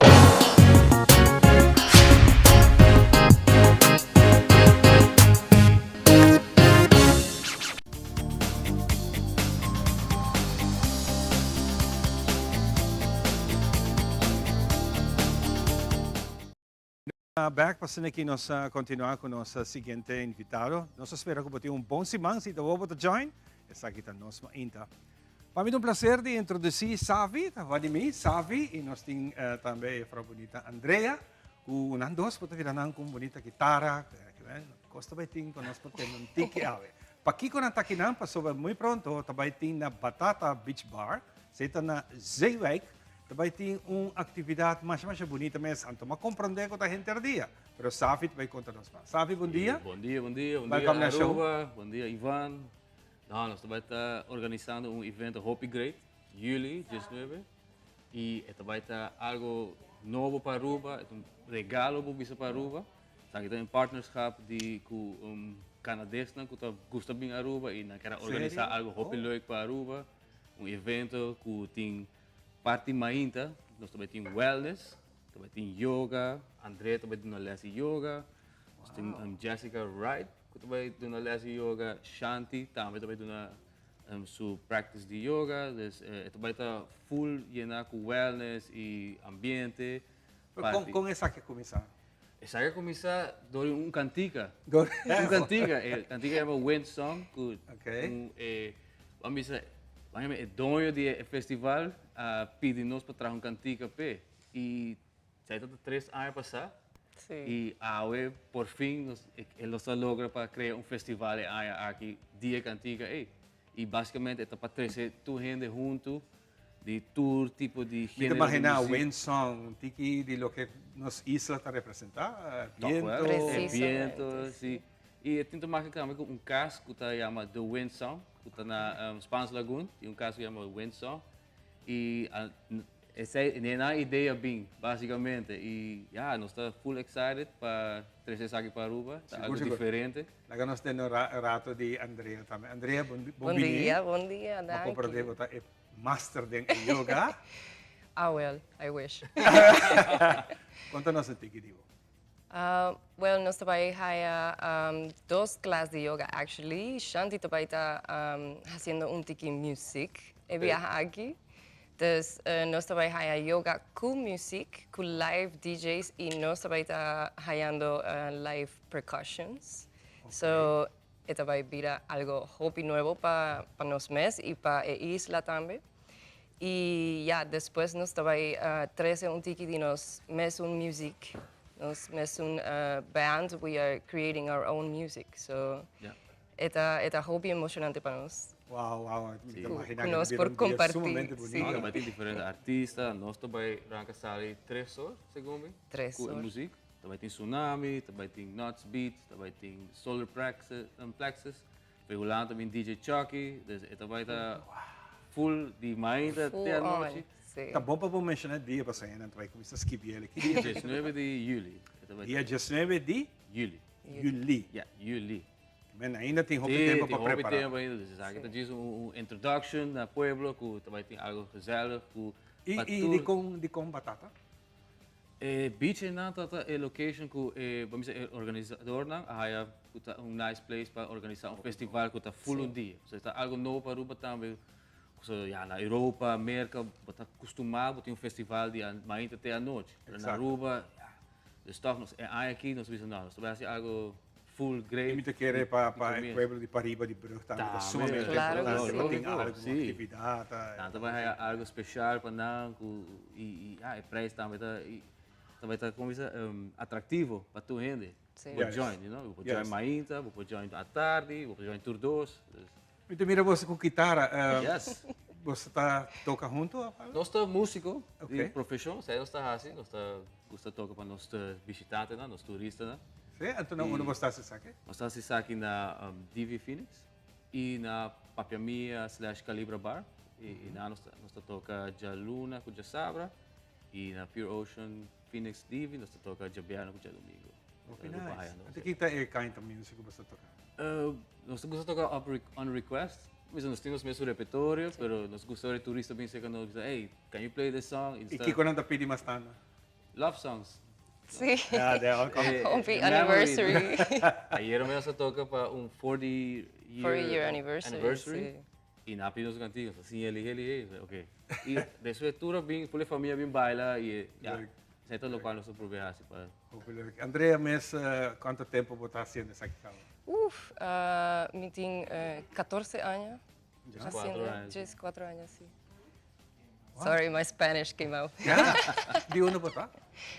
Bek pa asina aki nos a continua cu nos siguiente invitado. Nos a spera cu bo tin un bon siman. Si ta bo bo ta join, esaki ta nos mainta. Pa mi ta un placer di introduci Savi, ta di mi, Savi, y nos tin tambe e juffrouw bonita Andrea, cu nan dos bo ta mira nan cu un bonita guitarra, cos ta bay tin cu nos por tende un tiki awe. Pakico nan ta akinan? Pasobra muy pronto ta bay tin na Batata Beach Bar, esey ta na Zeewijk, Ta bai tin un actividad masha masha bunita mes, anto m'a comprende cu ta henter dia, pero Safi ta bai conta nos mas. Safi, bon dia. Bon dia, bon dia, bon dia Welcome na show. Aruba, bon dia Ivan. No, nos ta bai ta organisando un evento hopi great, juli 19, y e ta bai ta algo nobo pa Aruba, e ta un regalo bo bisa pa Aruba. Esaki ta un partnerschap di cu un Canadesnan cu ta gusta bin Aruba y nan kier a organisa Serio? algo hopi Oh. leuk pa Aruba, un evento cu tin Parti mainta nos ta bai tin wellness, ta bai tin yoga, Andrea ta bai duna les di yoga, nos tin Jessica Wright ku ta bai duna les di yoga, Shanti tambe ta bai duna su practice di yoga, dus e ta bai ta full yena ku wellness i ambiente. Pero kon esaki a kuminsá? Esaki a kuminsá dor di un kantika. Dor Un kantika. E kantika yama Wind Song ku un e ban bisa ban yama e doño di e festival a pidi nos pa traha un kantika p'e. I esei ta tres aña pasá. I awe por fin nos e los a logra pa krea un festival e aña aki di e kantika ei. I basikamente e ta pa trese tur hende huntu. Di tur tipo di Mi ta genero di imagina muziek. wind song, un tiki di loke nos isla ta representa, Toch biento. wel, e biento, si. I e tin te maken tambe ku un kas ku ta yama The Wind Song, ku ta na Spaans Lagoon, tin un kas ku yama Wind Song. I esei, den nan idea bin, basikamente. I ya, nos ta full excited pa trese esaki pa Aruba, ta algo Sigur, sigur. diferente. Laga nos tene un rato di Andrea tambe. Andrea, bon Bon bini. dia, bon dia, Bo danki. comprende bo ta e master den e yoga. Ah well, I wish. Conta nos un tiki di bo. Well, nos ta bai haya dos klas di yoga actually. Shanti ta bai ta haciendo un tiki music e biaha aki. Dus nos ta bai haya yoga cu music, cu live DJ's y nos ta bai ta hayando live percussions. So e ta bai bira algo hopi nuevo pa pa nos mes y pa e isla tambe. Y ya despues nos ta bai trece un tiki di nos mesun music, nos mesun band, we are creating our own music. So e ta e ta hopi emocionante pa nos. Wow, wow, mi ta imagina Cu cu nos ta bira por un dia comparti, sumamente si. bunita. No, ta bai tin diferente artista, nos ta bai ranca sali tres or, segun mi, Tres cu e or. muziek. Ta bai tin Tsunami, ta bai tin Nuts Beat, ta bai tin Solar Plexus, Pe Hulanda ta bin DJ Chucky, dus e ta bai ta full di mainta Full te on, anochi. si. Ta bon pa bo menciona dia pasobra nan ta bai cuminsa skibi el aki. Dia 19 di juli. E ta bai Dia 19 di? Juli. Juli. Ja, juli. Men ainda tin hopi tempo pa prepara. Hopi tempo ainda. Dus esaki ta djis un introduction na pueblo ku ta bai tin algo gezellig ku I i dikon dikon batata? E beach einan ta ta e location ku e bo mester e organisadornan a haya ku ta un nice place pa organisa un festival ku ta full un dia. So ta algo nobo pa Aruba tambe. So ya na Europa, Merca bo ta kustumá bo tin un festival di mainta te anochi. Pero na Aruba ya dus tòg nos e aña aki nos a bisa no nos ta bai hasi algo full great. I mi ta kere pa pa e pueblo di pariba di brug tambe ta sumamente importante pa tin algo aktividat. Nan ta bai haya algo special pa nan ku i ya e prijs tambe ta tambe ta como bisa atractivo pa tur hende. Bo por join you know, bo por join mainta, bo por join atardi, bo por join tur dos. Mi ta mira boso ku kitara. Yes. Boso ta toka huntu of algo? Nos ta músiko di profeshon, esei nos ta hasi. Nos ta gusta toka pa nos bishitantenan, nos turistanan. Sí? Anto na unda boso ta hasi esaki? Nos ta hasi esaki na DV Phoenix i na Papia Mia slash Calibra Bar. I na nos ta toka djaluna ku djasabra i na Pure Ocean Phoenix DV nos ta toka djabièrnè ku djadumingu. Hopi nice. Anto ki ta e kind of music ku boso ta toka? Nos ta gusta toka on request. Bisa nos tin nos mesun repertorio, pero nos gusta ora e turista bin serka nos bisa, hey, can you play this song? I kiko nan ta pidi mas tantu? Love songs. Sí. Yeah, they all come. Hopi anniversary. Ayera mes nos a toka pa un 40 year 40 year anniversary. I nan a pidi nos un kantiga, nos a siña lihe lihe, ok. I despues tur a bin, full e famia a bin baila i ya. Esei ta lokual nos ta prob'é hasi pa. Hopi leuk. Andrea mes, kuantu tempu bo ta hasiendo esaki kaba? Uf, mi tin 14 aña. Djes kuatro aña. Djes kuatro aña, si. Sorry, my Spanish came out. Ya, di unda bo ta?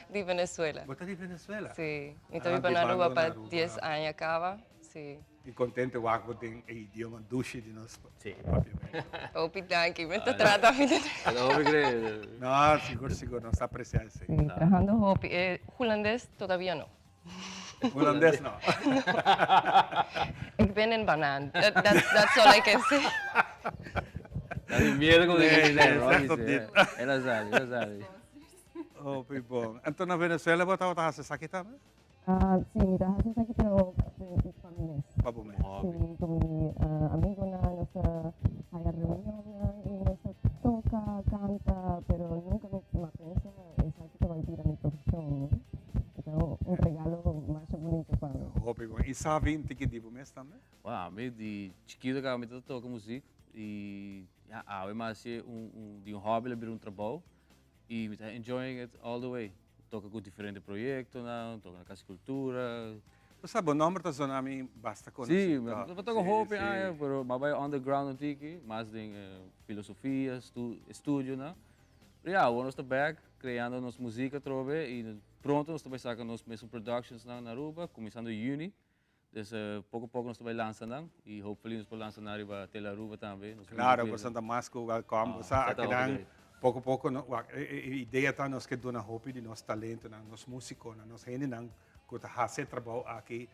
Di Venezuela. Bo ta di Venezuela? Si. Mi ta biba na Aruba pa dies aña kaba, si. Mi contento wak bo den e idioma dushi di nos papiamento. Hopi danki, mi ta trata mi ta trata. Hopi cree. No, sigur sigur, nos ta aprecia esey. Si, trahando hopi. E hulandes todavia no. Hulandes no. No. Ik ben een banaan. That's all I can say. Ta di miedo como di Nee, zeg dat niet. El a sabi, el a sabi. Hopi bon. Anto na Venezuela bo tabata haci esaki tambe? Sí, mi ta hasi esaki pero pa mi mes. Pa bo mes. Sí, ku mi amigonan nos ta haya reunionnan i nos ta toka, kanta, pero nunka mi a pensa esaki ta bai bira mi profeshon, no. E ta un regalo masha bunito pa mi. Hopi bon. I sa bin tiki di bo mes tambe? Bueno, ami di chikito kaba mi ta toka muzik i ya awe mi a hasi un di un hobby lo bira un trabou i mi ta enjoying it all the way. Toka ku diferente proyektonan, toka na Kas di Kultura. Bo sa, bo nòmber ta zona mi basta konosí. Sí, mi a toka hopi aña, pero mi a bai underground un tiki, mas den filosofia, estudionan. Pero ya, awor nos ta bèk kreando nos muzik atrobe i pronto nos ta bai saka nos mesun productionsnan na Aruba, kuminsando yüni. Dus poko poko nos ta bai lansa nan i hopefully nos por lansa nan riba Tele Aruba tambe. Claro, boso ta mas ku welkom. Bo sa akinan poko poko no wak e idea ta nos ke duna hopi di nos talentonan, nos musikonan, nos hendenan ku ta hasi e trabou aki.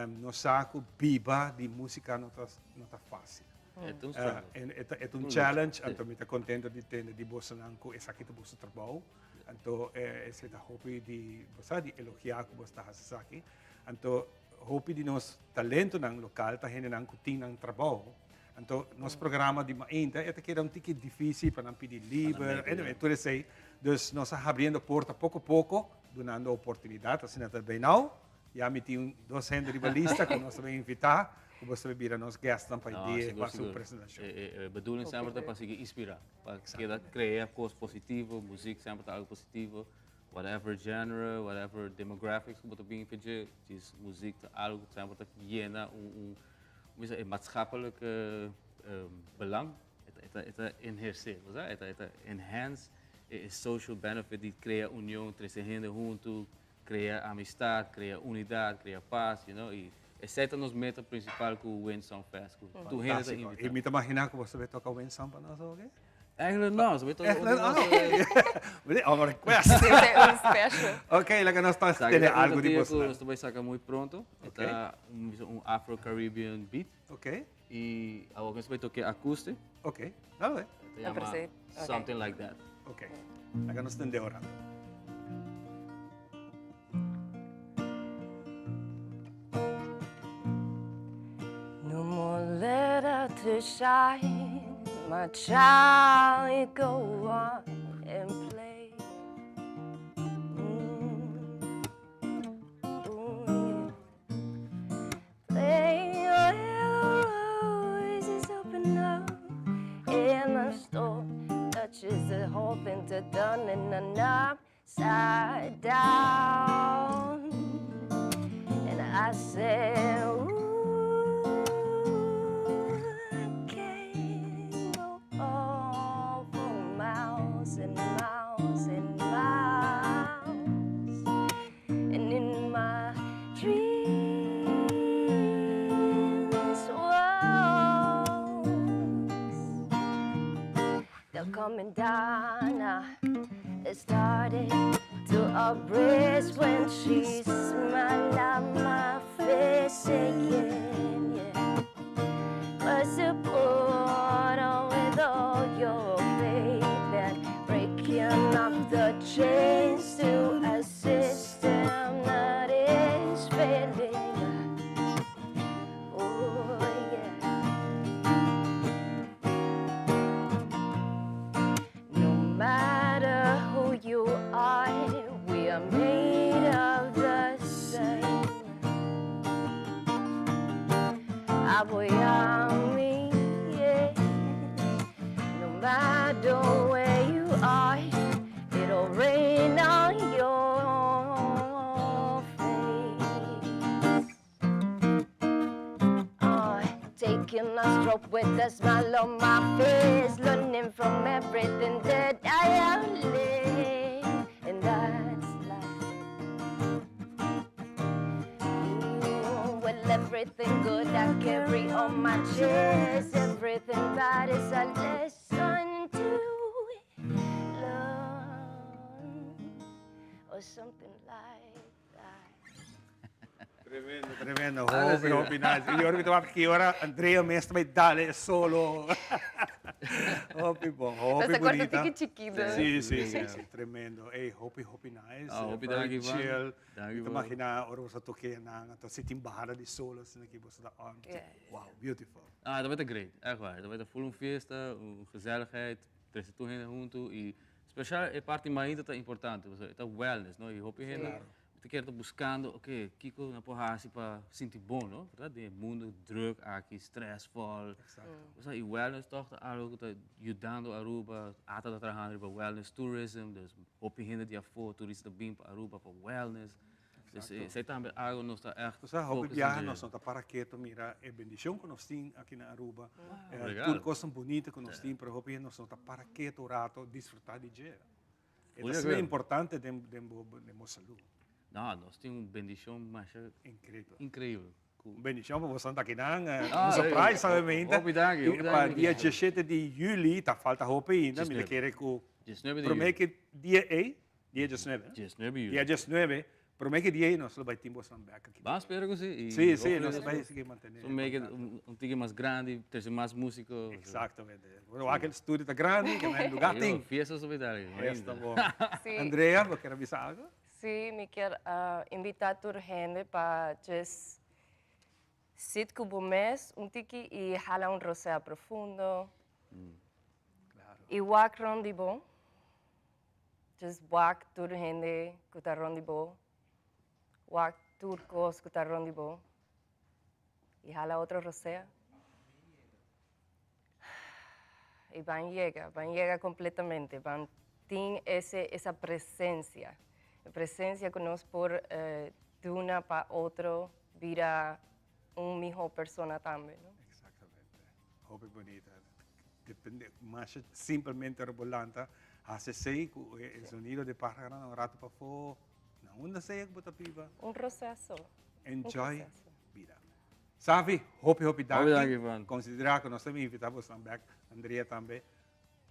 Nos sa ku biba di musika no ta no ta fasil. E ta un struggle. E ta e ta un challenge, anto mi ta kontento di tende di bosonan ku esaki ta boso trabou. Anto esei ta hopi di bo sa di elogia ku boso ta hasi esaki. Anto hopi di nos talentonan lokal ta hendenan ku tin nan trabou. Anto nos programa di mainta e ta keda un tiki difísil pa nan pidi liber, anyway, tur esei. Dus nos a habriendo porta poko poko, dunando oportunidat, asina ta bay nou. Ya mi tin un dos hende riba lista ku nos ta bay invitá, ku bo ta bay bira nos guestnan pa e dia pa su presentashon. E bedoeling semper ta pa sigui inspirá, pa keda krea kos positivo, muzik semper ta algu positivo. Whatever genre, whatever demographics ku bo ta bin for dje, djis muzik ta algu ku semper ta yena un un ku bisa e maatschappelijk belang. E ta e ta enherse, bo sa? E ta e ta enhance e social benefit di krea union, trese hende huntu, krea amistad, krea unidat, krea pas, you know, i esei ta nos meta prinsipal ku Windsong Fest, ku tur hende ta Fantástiko. invitá. I mi ta maginá ku bo ta bai toka Windsong pa nos oke? Eigenlijk no, ze weten Eigenlijk no. Meneer, oh, request. Un special. Ok, laga nos ta tene algo di bos. Nos ta bai saca muy pronto. Ok. Ta un, un Afro-Caribbean beat. Ok. Y awor nos ta bai toque acoustic. Ok, dale. Ta llama Something Like That. Ok, laga nos tende ora. to shine. My child, you go on and play. Mm. Ooh, yeah. Play your roses open up in the storm touches the whole thing to done and an upside down. And I said, Ooh, I can't go on for miles and miles and miles. And in my dreams, worlds, they're coming down. It started to a breeze when she smiled at my face again. Yeah. But you put on with all your faith and breaking up the chains to a system that is failing. Oh, yeah. No matter who you are, we are made of the same. Aboyami, yeah. No matter where you are, it'll rain on your face. Oh, taking a stroke with a smile on my face, learning from everything that I have lived, and that's life. Ooh, well, everything good I carry on my chest, everything bad is a lesson to learn, or something like that. Tremendo, tremendo. Hopi, hopi nice. Y ora mi ta ki ora Andrea mes ta bay dale solo. Hopi bon, hopi Nos a corta bunita. tiki chiquito. Si, si, si, si, tremendo. Ey, hopi, hopi nice. Ah, hopi Very danki, Ivan. chill. Danki, Mi ta Ivan. imagina ora boso toke nan, anto si tin bahada di solo asina ki boso ta on. Yeah. Wow, beautiful. Ah, dat wordt great. Echt waar. Dat wordt full un fiesta, un gezelligheid. Trece tur hende hunto y special e parti mainta ta importante, pasobra e ta wellness, no? Y hopi hende Claro. ta kere ta buscando, ok, kico nan por haci pa sinti bon, no? Verdad? Den e mundo druk aki, stressvol. Exacto. Osea, y wellness toch ta algo cu ta yudando Aruba. Ata ta trahando riba wellness tourism, dus hopi hende di afo, turista ta bin pa Aruba pa wellness. Dus Exacto. esey tambe algo nos ta echt Osea, hopi focus biaha den nos dje. no ta para keto mira e bendicion cu nos tin aki na Aruba. Obrigado. Tur cosnan bunita cu nos tin, pero hopi hende nos no ta para keto un rato disfruta di dje. E ta Oye, asina Graham. importante den den bo den bo salud. No, nos tin un bendicion masha Increibel. increibel. Cu Un bendicion pa boso ta akinan. Ah, Un surprise, sabe mi. Hopi danki, hopi Pa danki. dia 17 di juli, ta falta hopi ainda, mi ta 19. kere cu 19 di prome juli. ki dia ey, dia 19, eh? 19 di juli. Dia 19, prome ki dia ey nos lo bay tin bosonan bek aki. Ban spera cu si. Y Si, si, hopelijk nos nos bay sigui mantene So make it contacto. un tiki mas grandi, trece mas musico. Exactamente. Bueno, wak el studio ta grandi, ke men lugar tin. Yo, fiesta so bay dal. Esta bon. Si. Andrea, bo kier a bisa algo? Si, mi kier invita tur hende pa just sit cu bo mes un tiki y hala un rosea profundo. Y wak rond di bo. Just wak tur hende cu ta rond di bo. Wak tur cos cu ta rond di bo. Y hala otro rosea. Y ban yega, ban yega completamente, ban tin ese, esa presencia. E presencia cu nos por duna pa otro bira un miho persona tambe, no? Exactamente. Hopi bunita. Depende, masha simplemente ora bo lanta, haci esey cu e sonido di pájaro un rato pafó, na unda sea cu bo ta biba. Un proceso. Enjoy Un proceso. bida. Savi, hopi hopi danki. Hopi danki, Ivan. Considera cu nos tambe invita bosnan bek, Andrea tambe.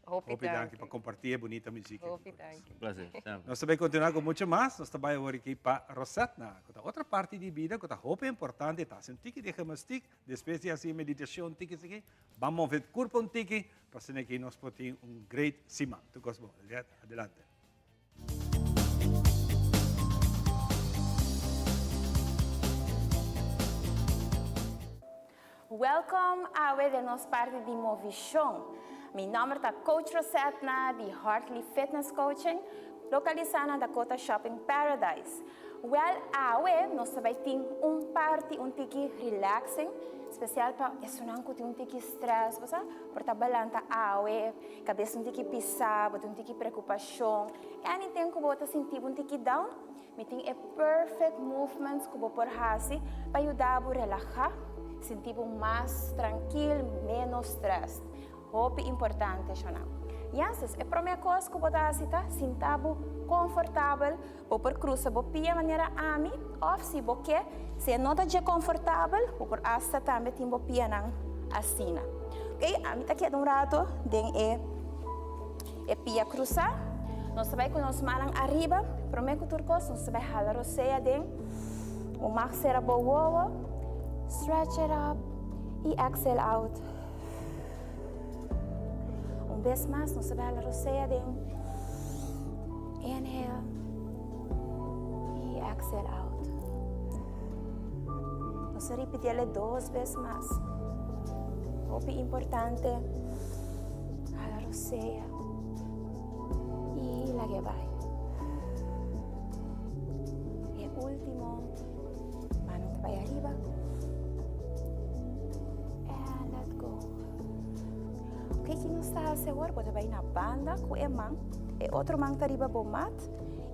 Hopi Hopi danki danki. pa comparti e bunita muziek aki Hopi cu nos. danki. Un placer, semper. Nos ta bay continua cu mucho mas. Nos ta bay awor aki pa Rosetna, cu ta otro parti di bida cu ta hopi importante. Ta haci un tiki di gimnastiek, despues di haci meditacion tiki esaki, ban move e curpa un tiki, pa asina aki nos por tin un great siman. Tur cos bon. Eliette, adelante. Welcome awe den nos parti di Movishon. Mi nomber ta Coach Rosetna di Hartley Fitness Coaching, localisa na Dakota Shopping Paradise. Wel awe nos ta bay tin un parti un tiki relaxing, special pa esunnan cu tin un tiki stress, bo sa, por ta balanta awe, cabes un tiki pisa, bo tin un tiki preocupacion, anything cu bo ta sinti bo un tiki down, Mi tin e perfect movements ku bo por hasi pa yuda bo relahá, sinti bo mas trankil, ménos stress. Hopi importante, shona. Yanses, e promé kos ku bo ta hasi ta sinta bo konfortabel. Bo por krusa bo pia manera ami òf si bo ke, si e no ta dje konfortabel, bo por asta tambe tin bo pianan asina. Oké, ami ta keda un rato den e. E pia krusá, nos ta bai ku nos mannan ariba. Promé ku tur kos, nos ta bai hala rosea den. Bo mag sera bo wowo. Stretch it up i exhale out. Un bes mas, nos ta bai hala rosea den. Inhale i exhale out. Nos ta ripitié dos bes mas. Hopi importante. Hala rosea y lag'e bai. E ultimo, mano ta bai ariba. And let go. Ok, ki nos ta hasi awor? Bo ta bai na banda ku e man. E otro man ta riba bo mat.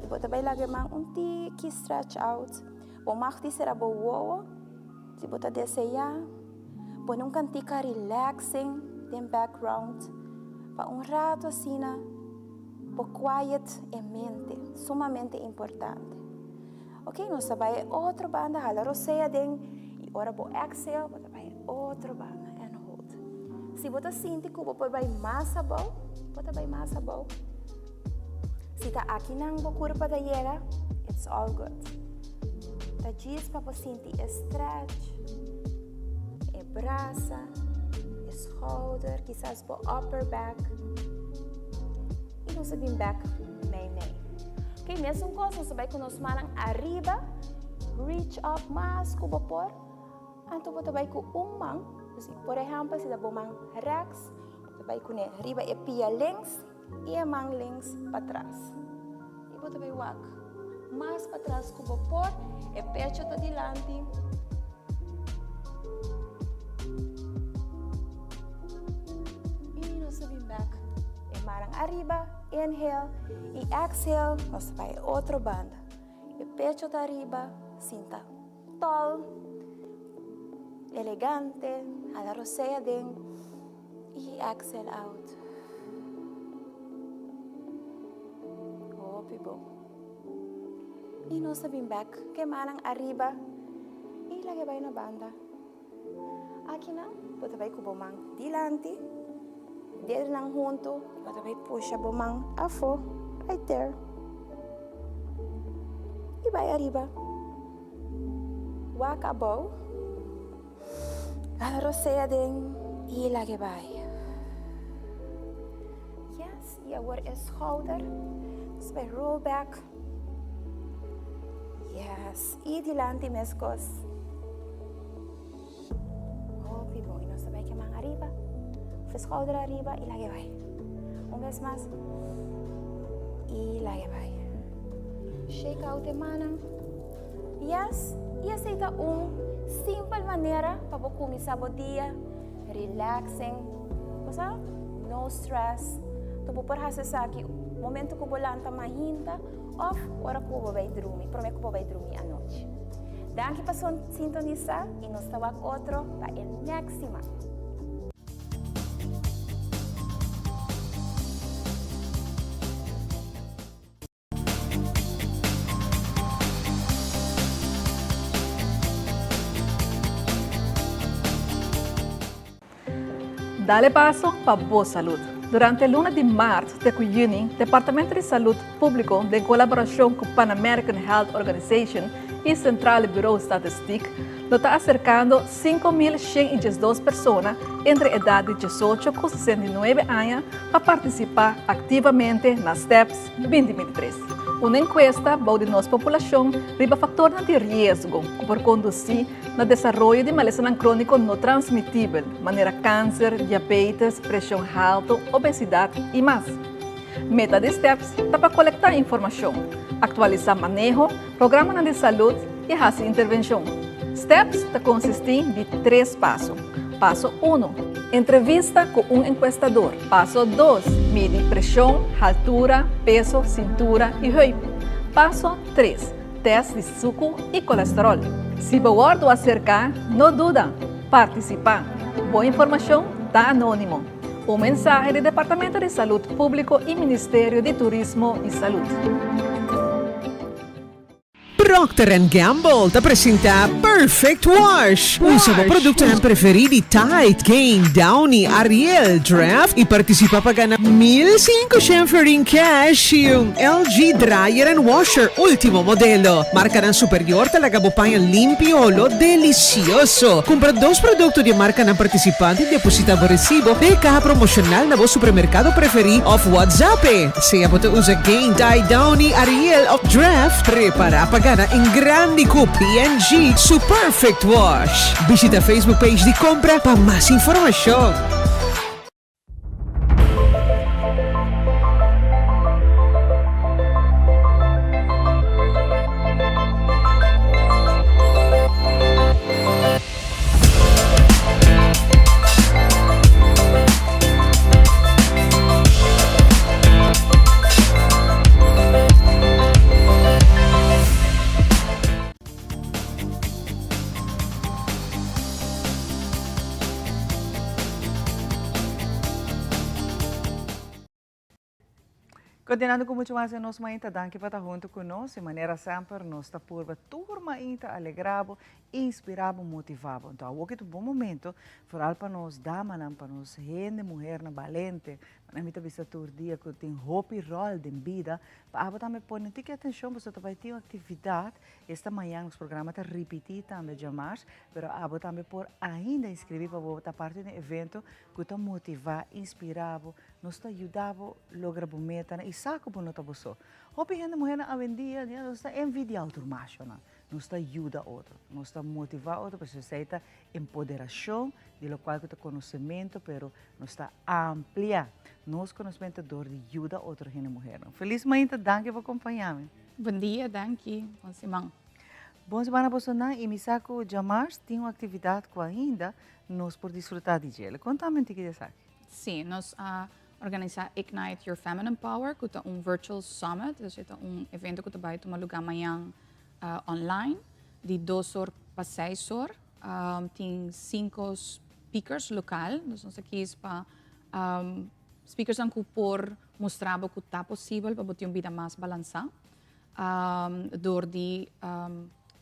Y bo ta bai laga e man un tiki stretch out. Bo mag di sera bo wowo. Si bo ta deseá, pone un kantika relaxing den background pa un rato asina bo quiet e mente, sumamente importante. Ok, nos ta bai e otro banda, hala rosea den y ora bo exhale bo ta bai e otro banda and hold. Si bo ta sinti ku bo por bai mas abou, bo ta bai mas abou. Si ta akinan bo kurpa ta yega, it's all good. Ta djis pa bo sinti e stretch, e brasa, e schouder, kisas bo upper back. I nos ta bin bek mei mei. Ok, mesun kos, nos ta bai ku nos mannan ariba, reach up mas ku bo por. Anto bo ta bai ku un man, por ehèmpel si ta bo man rèks, bo ta bai kuné riba e pia links. I e man links patras. I bo ta bai wak mas patras ku bo por. E pecho ta dilanti. I nos ta bin bek. E mannan ariba, inhale i exhale, nos ta bai e otro banda. E pecho ta ariba, sinta tol, elegante, hala rosea den. I exhale out. Hopi bon. I nos ta bin bek ku e mannan ariba i laga e bai na banda. Akinan bo ta bai ku bo man dilanti, dedonan huntu, bo ta bai pusha bo man afó, right there. I bai ariba. Wak abou. Hala rosea den i lag'e bai. Yes, i awor e schouder. Nos bai roll back. Yes, i dilanti meskos. Hopi bon. I nos ta bai ke man ariba. Of e schouder ariba i lag'e bai. Un bes mas. I lag'e bai. Shake out e mannan. Yes, i esei ta un simpel manera pa bo kuminsá bo dia relaxing, bo sa, no stress. Anto bo por hasi esaki momento ku bo lanta mainta òf ora ku bo bai drumi, promé ku bo bai drumi anochi. Danki pa sintonisá i nos ta wak otro pa e next siman. Dale paso pa bo salud. Durante luna di maart te cu juni, Departamento di Salud Publico den colaboracion cu Pan American Health Organization. y Centrale Bureau Statistiek lo ta acercando 5.112 persona entre edad di 18 cu 69 aña pa participa activamente na STEPS 2023. Un encuesta bou di nos populacion riba factornan di riesgo cu por conduci na desaroyo di malesanan crónico no transmitibel, manera cáncer, diabetes, presion halto, obesidad y mas. Meta di STEPS ta pa colecta informacion, actualisa maneho, programanan di salud y haci intervencion. STEPS ta consisti di tres paso. Paso uno, Entrevista cu un encuestador. Paso dos, Midi presion, haltura, peso, cintura y heup. Paso tres, Test di suku y colesterol. Si bo wordo acerca, no duda, participa. Bo informacion ta anonimo. Un mensahe di Departamento di Salud Publico y Ministerio di Turismo y Salud. Procter and Gamble ta presenta Perfect Wash. Usa bo productonan preferi di Tide, Gain, Downy, Ariel, Draft y participa pa gana 1500 florin cash y un LG Dryer and Washer ultimo modelo. Marcanan superior ta laga bo paña limpi y holo delicioso. Cumpra dos producto di e marcanan participante y deposita bo recibo den e caha promocional na bo supermercado preferi of WhatsApp e. Sea bo ta usa Gain, Tide, Downy, Ariel of Draft, prepara pa gana en grandi cu P&G su Perfect Wash. Bishita Facebook page di Compra pa mas informacion. Continuando cu mucho mas den nos mainta, danki pa ta hunto cu nos. Y manera semper nos ta purba tur mainta alegra bo, inspira bo, motiva bo. Enton awo ki ta un bon momento, vooral pa nos damanan, pa nos hende muhernan balente, manera mi ta bisa tur dia cu tin hopi rol den bida, pa abo tambe pone un tiki atencion pasobra ta bay tin un actividad Esta mañan nos programa ta ripití tambe djamars, pero abo tambe por ainda inscribí pa bo ta parti di un evento cu ta motivá, inspirá bo, nos ta yuda bo logra bo metanan y sa cu bo no ta bo so. Hopi hende muhernan awendia ya nos ta envidia otro machonan, nos ta yuda otro, nos ta motivá otro, pasobra esei ta empoderacion di locual cu ta conocemento, pero nos ta amplia nos conocemento dor di yuda otro hende muhernan. Feliz mainta, danki pa acompaña mi. Bon dia, danki. Bon siman. Bon siman na bosonan y mi sa cu djamars tin un actividad cu ainda nos por disfruta di djele. Conta mi un tiki di esaki. Si, nos a organisa Ignite Your Feminine Power cu ta un virtual summit, dus e ta un evento cu ta bay tuma luga mañan online di dos or pa seis or. Tin cinco speakers local, dus nos a kies pa Speakersnan ku por mustra bo ku ta posibel pa bo tin un bida mas balansá dor di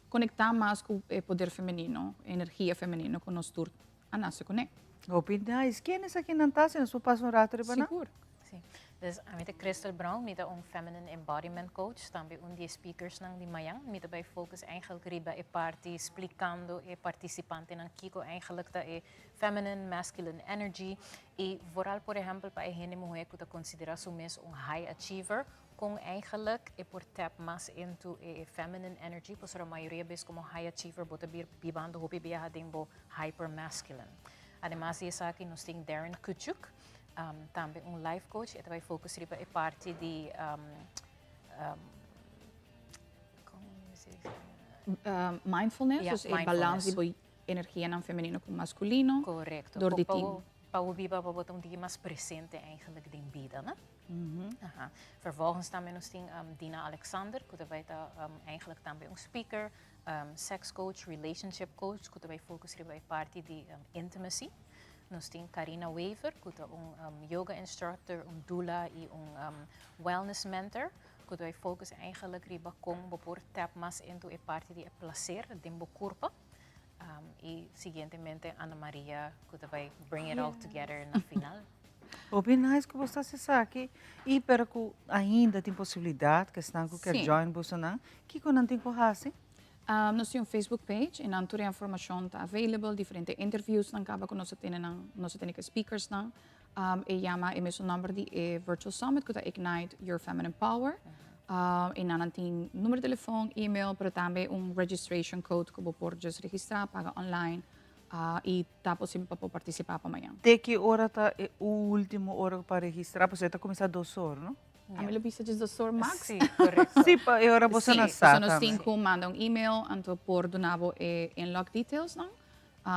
konektá mas ku e poder femenino, e energia femenino ku nos tur a nase kuné. Hopi nice. Ken esakinan ta? Si nos por pasa un rato riba nan? Sigur. Si. Dus ami ta Crystal Brown, mi ta un feminine embodiment coach, tambe un di e speakersnan di mañan. Mi ta bai focus eigenlijk riba e parti splikando e partisipantenan kiko eigenlijk ta e feminine, masculine energy y vooral por ehempel pa e hende muhe cu ta considera su mes un high achiever con eigenlijk e por tap mas into e feminine energy pasobra mayoria bes como high achiever bo ta bibando hopi biaha den bo hyper masculine. Ademas di esaki nos tin Darren Kuchuk tambe un life coach e ta bay focus riba e parti di Mindfulness, dus e balans di bo energianan femenino ku maskulino. Korekto. Dor di tin. Pa bo biba pa bo ta un tiki mas presente eigenlijk den bida, no? Aha. Vervolgens tambe nos tin Dina Alexander ku ta bai ta eigenlijk tambe un speaker, sex coach, relationship coach ku ta bai focus riba e parti di intimacy. Nos tin Carina Wever ku ta un yoga instructor, un doula i un wellness mentor ku ta bai focus eigenlijk riba kon bo por tap mas into e parti di e placer den bo kurpa. Y siguientemente Ana Maria cu ta bay bring it all together na final. Hopi nice cu bo sta haci esaki y pero cu ainda tin posibilidad cu esnan cu kier join bosonan, kico nan tin cu haci? Nos tin un Facebook page y nan tur e informacion ta available, diferente interviews nan caba cu nos a tene nan, nos a tene cu e speakers nan. E yama e mesun nomber di e virtual summit cu ta Ignite Your Feminine Power. Y nan nan tin numero di telefon, email, pero tambe un registration code cu bo por just registra, paga online y ta posibel pa por participa pa mañan. Te ki ora ta e ultimo ora pa registra? Pasobra e ta cuminsa dos or, no? Ami lo bisa djes dos or max. Sí, correcto. Sí, pa e ora boso na sa tambe. Sí, nos tin cu manda un email, anto por duna bo e inlog details nan.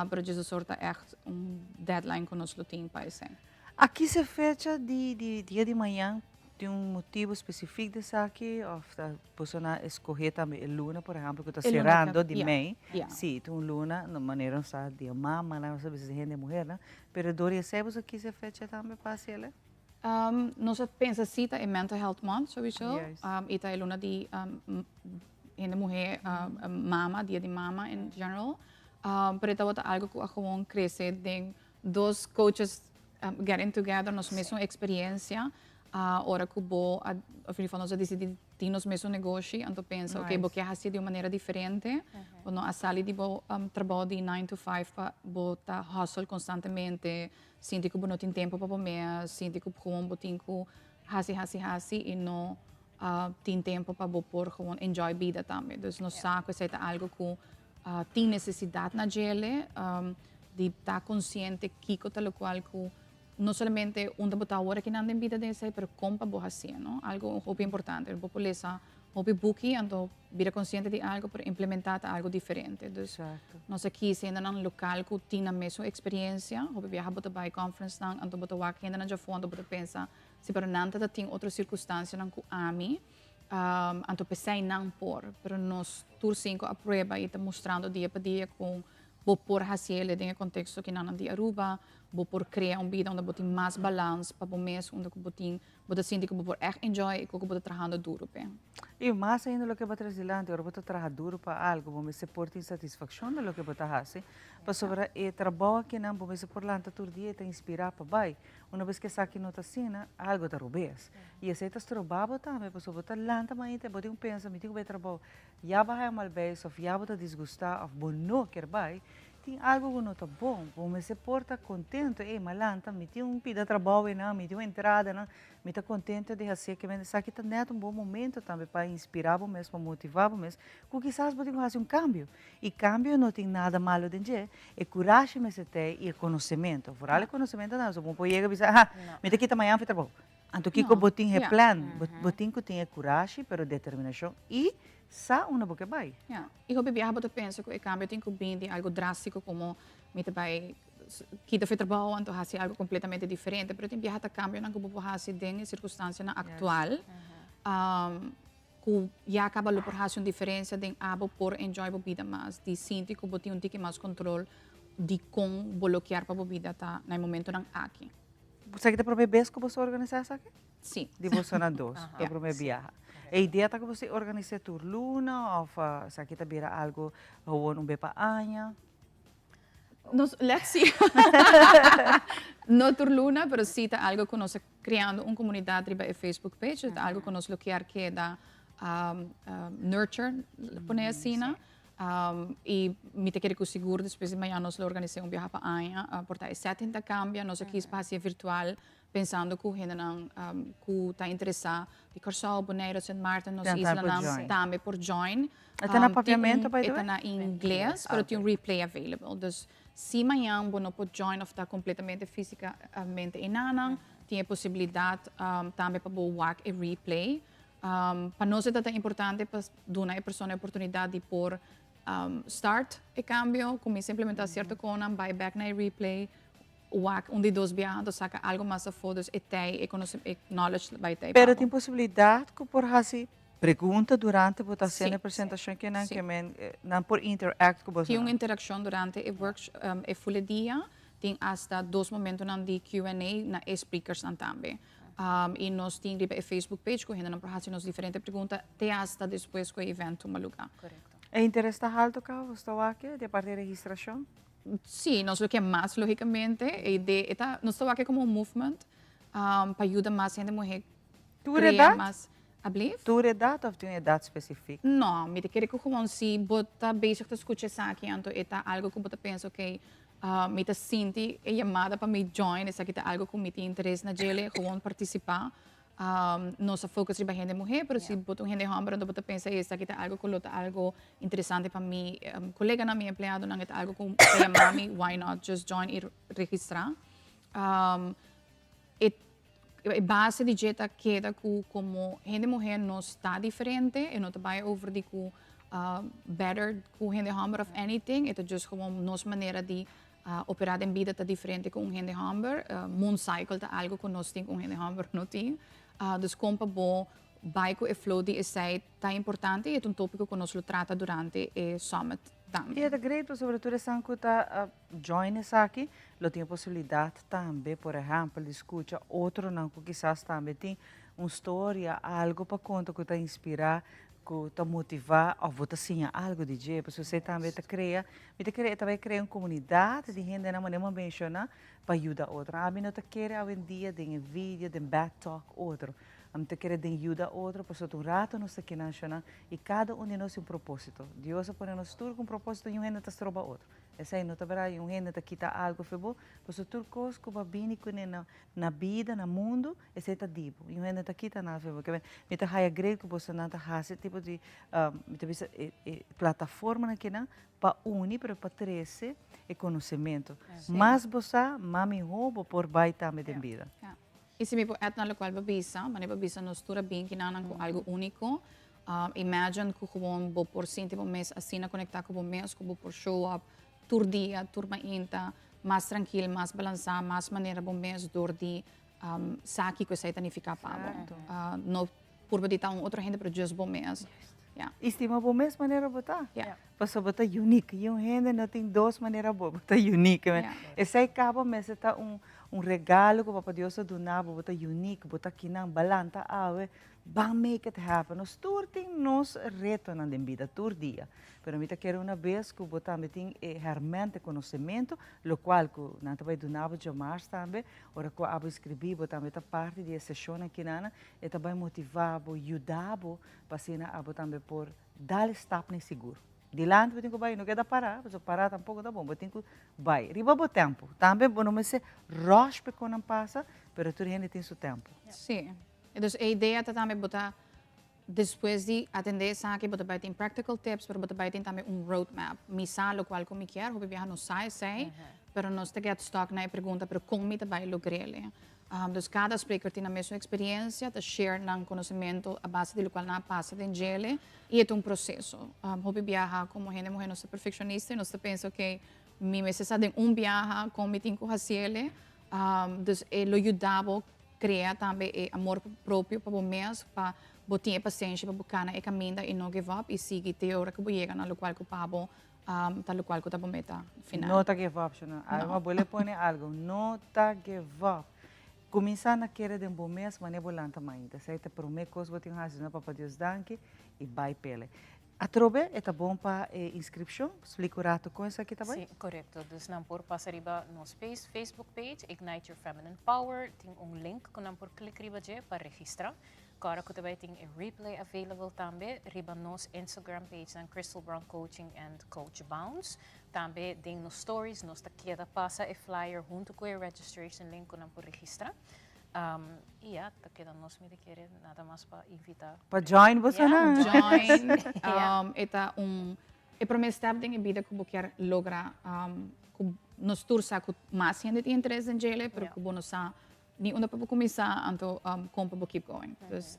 Pero djes dos or ta echt un deadline cu nos lo tin pa esey. Aki se fecha di di dia di mañan tin un motibo specific di esaki of ta boso na escoge tambe e luna por ehempel cu ta cerando di mei? Sí, ta un luna, manera nos sa dia mama nan, nos ta bisa hende muhernan, pero dor di esey boso kies e fecha tambe pa haciele? Nos a pensa si ta e Mental Health Month sowieso y ta e luna di hende muhe mama, dia di mama in general. Pero e tabata algo cu a gewoon crece den dos coaches getting together, nos mesun experiencia. Ora cu bo a, of in ieder geval nos a dicidi tin nos mesun negoshi, anto pensa, ok, bo ke haci di un manera diferente. Bo no a sali di bo trabao di nine to five pa bo ta hustle constantemente. Sinti ku bo no tin tempu pa bo mes, sinti ku gewoon bo tin ku hasi, hasi, hasi i no tin tempu pa bo por gewoon enjoy bida tambe. Dus nos sa ku esei ta algu ku tin nesesidat na djele, di ta konsiente kiko ta lokual ku no solamente unda bo ta awor akinan den bida den esei, pero kon pa bo hasié, no? Algu hopi importante. Bo por lesa hopi buki anto bira konsiente di algu pero implementá ta algu diferente. Dus nos a kis hendenan lokal ku tin nan mesun eksperensia. Hopi biaha bo ta bai conferencenan anto bo ta wak hendenan djafó anto bo ta pensa si pero nan ta tin otro sirkunstansianan ku ami anto p'esei nan por. Pero nos tur sinku a prueba i ta mustrando dia pa dia kon bo por hasiel den e konteksto kinan di Aruba, bo por krea un bida unda bo tin mas balans pa bo mes unda ku bo tin Bo ta sinti ku bo por ègt enjoy e ku bo ta trahando duru p'e. I mas ainda loke bo ta trese dilanti, ora bo ta traha duru pa algu, bo mester por tin satisfakshon den loke bo ta hasi, pasobra e trabou akinan bo mester por lanta tur dia i ta inspirá pa bai. Una bes ku esaki no ta asina, algu ta robes. I esei ta stroba bo tambe, pasobra bo ta lanta mainta i bo tin ku pensa, mi tin ku bai trabou, ya bo a haña mal beis òf ya bo ta disgustá òf bo no kier bai, Tin algo ku no ta bon, bo mester por ta kontento, ey m'a lanta, mi tin un pida trabou einan, mi tin un entradanan, mi ta kontento di hasié ke mende. Esaki ta nèt un bon momento tambe pa inspirá bo mes, pa motivá bo mes, ku kisas bo tin ku hasi un kambio. I kambio no tin nada malo den dje, e kurashi mester ta ei i e konosementu. Vooral e konosementu nan, bo no por yega bisa, aha, mi ta kita mañan for trabou. Anto kiko bo tin e plan, bo tin ku tin e kurashi, pero determinashon i Sa unda bo ke bai. Ja, i hopi biaha bo ta pensa ku e kambio tin ku bin di algu drástiko komo mi ta bai kita for e trabou anto hasi algu kompletamente diferente, pero tin biaha ta kambionan ku bo por hasi den e sirkunstansianan aktual ku ya kaba lo por hasi un diferensia den abo por enjoy bo bida mas, di sinti ku bo tin un tiki mas kontrol di kon bo lo kier pa bo bida ta na e momentonan aki. Esaki ta prome bes ku boso organisá esaki? Sí. Di boso na dos, ta prome biaha. E idea ta ku boso organis'é tur luna òf esaki ta bira algu gewoon un be pa aña? Nos, let's see. No tur luna, pero sí ta algu ku nos ta kreando un komunidat riba e Facebook page, ta algu ku nos lo kier keda nurture, pone asina. I mi ta kere ku sigur despues di mañana nos lo organis'é un biaha pa aña, por ta e setting ta kambia, nos a kis pa hasié virtual. Pensando ku hendenan ku ta interesá di Kòrsou, Boneiru, Sint Maarten, nos islanan tambe por join. E ta na papiamentu by the way? E ta na ingles, pero tin un replay available. Dus si mañan bo no por join òf ta kompletamente físikamente enanan, tin e posibilidat tambe pa bo wak e replay. Pa nos e ta tan importante pa duna e persona e oportunidat di por start e kambio, kuminsá implementá sierto konan, bai bèk na e replay. Wak un di dos biaha anto saka algo mas afó, dus e tei, e konosem, e knowledge bai tei pa Pero bo. tin posibilidat ku por hasi pregunta durante bo ta hasiendo Sí, e presentashon ke nan sí. ke men nan por interact ku Tin un bosonan? interakshon durante e worksh, e fule dia, tin asta dos momentonan di Q and A na e speakersnan tambe. I nos tin riba e Facebook page ku hendenan por hasi nos diferente pregunta te asta despues ku e event tuma luga. E interes ta haltu kaba bo sta wak di e parti di registrashon? Sí, nos lo ke mas lógicamente. E idea e ta, nos ta wak como un movement pa yuda mas hende muhé Tur crea edad? mas. Ablief? Tur edat of tin un edat specifiek? No, mi ta kere ku gewoon si bo ta bezig ta skucha esaki anto e ta algo ku bo ta pensa ok mi ta sinti e yamada pa mi join esaki ta algo ku mi tin interes na djele gewoon partisipa. Nos a focus riba hende muhe pero si bo ta un hende homber anto bo ta pensa esaki ta algo ku lo ta algo interesante pa mi koleganan mi empleadonan e ta algo ku ta yama mi why not just join i registra. E E base di dje ta keda ku komo hende muhé nos ta diferente, e no ta bai over di ku better ku hende hòmber of anything, e ta just gewoon nos manera di operá den bida ta diferente ku un hende hòmber. Moon cycle ta algu ku nos tin ku un hende hòmber no tin. Dus kon pa bo bai ku e flow di esei ta importante i e ta un tópiko ku nos lo trata durante e summit tambe. I e ta great pasobra tur esnan ku ta Join esaki lo tin e posibilidad tambe, por ehempel, di scucha otronan cu kisas tambe tin un storia, algo pa conta cu ta inspira, cu ta motiva of bo ta siña algo di dje. Pasobra esey tambe ta crea, mi ta kere e ta bay crea un comunidad di hendenan manera mi a menciona pa yuda otro. Ami no ta kere awendia den envidia, den bad talk otro. Ami ta kere den yuda otro pasobra ta un rato nos ta kinanshonan y cada un di nos tin un proposito. Dios a pone nos tur cu un proposito, niun hende ta stroba otro. Esei no ta berdad, un hende ta kita algo fe bo, pasobra tur kos ku bo a bini kuné na na bida, na mundu, esei ta di bo, i un hende ta kita nada fe bo. Ke mi ta haya great ku bosonan ta hasi e tipo di, mi ta bisa e e plataformanan kinan pa uni, pero pa trese e konosementu. Mas bo sa, mas mihó bo por bai tambe den bida. I si mi por add na lokual bo bisa, manera bo bisa nos tur a bin kinanan ku algu úniko. Imagine ku gewoon bo por sinti bo mes asina konektá ku bo mes ku bo por show up tur dia, tur mainta, mas trankil, mas balansá, mas manera bo mes dor di sa kiko esei ta nifiká pa bo. No purba di ta un otro hende pero just bo mes. Ya. I stima bo mes manera bo ta. Pasobra bo ta unique. I un hende no tin dos manera bo, bo ta unique. Esei kaba mester ta un un regalo ku Papa Dios a duna bo, bo ta unique, bo ta kinan, balanta awe, ban make it happen. Nos tur tin nos retonan den bida, tur dia. Pero mi ta kere una bes ku bo tambe tin e herment, e konosementu, lokual ku nan ta bai duna bo djamars tambe, ora ku abo inskribí bo tambe ta parti di e seshonnan kinan, e ta bai motivá bo, yuda bo pa asina abo tambe por dal e stapnan sigur. Dilanti bo tin ku bai, no keda pará, pasobra pará tampoko ta bon, bo tin ku bai riba bo tempu. Tambe bo no mester rush pa e konan pasa, pero tur hende tin su tempu. Sí. Dus e idea ta tambe bo ta despues di atendé esaki bo ta bai tin practical tips, pero bo ta bai tin tambe un roadmap. Mi sa lokual ku mi kier, hopi biaha no sa esei, pero nos ta get stuck na e pregunta, pero kon mi ta bai logr'el? Dus kada spreker tin nan mesun eksperiencia, ta share nan konosementu a base di lokual nan a pasa den djele i e ta un proseso. Hopi biaha komo hende muhé nos ta perfekshonista i nos ta pensa ok, mi mester sa den un biaha kon mi tin ku hasiele. Dus e lo yuda bo krea tambe e amor propio pa bo mes pa bo tin e pasenshi pa bo kana e kaminda i no give up i sigui te ora ku bo yega na lokual ku pa bo ta lokual ku ta bo meta final. No ta give up, Shona. No. Alma, bo le pone algo. No ta give up. Kuminsá na kere den bo mes manera bo lanta mainta. Esei ta promé kos bo tin hasi, duna Papa Dios danki i bai pele. Atrobe e ta bon pa e inskripshon? Splika un ratu kon esaki ta bai. Sí, korekto. Dus nan por pasa riba nos Facebook page, Ignite Your Feminine Power. Tin un link ku nan por klik riba dje pa registrá. Kòrda ku ta bai tin e replay available tambe riba nos Instagram pagenan Crystal Brown Coaching and Coach Bounce. Tambe den nos stories nos ta keda pasa e flyer huntu ku e registration link ku nan por registrá. I ya, ta keda nos mi ta kere nada mas pa invitá. Pa join bosonan. Join. E ta un e promé step den e bida ku bo kier logra ku nos tur sa ku mas hende tin interes den djele pero ku bo no sa Ni unda pa bo kuminsá, anto kon pa bo keep going. Dus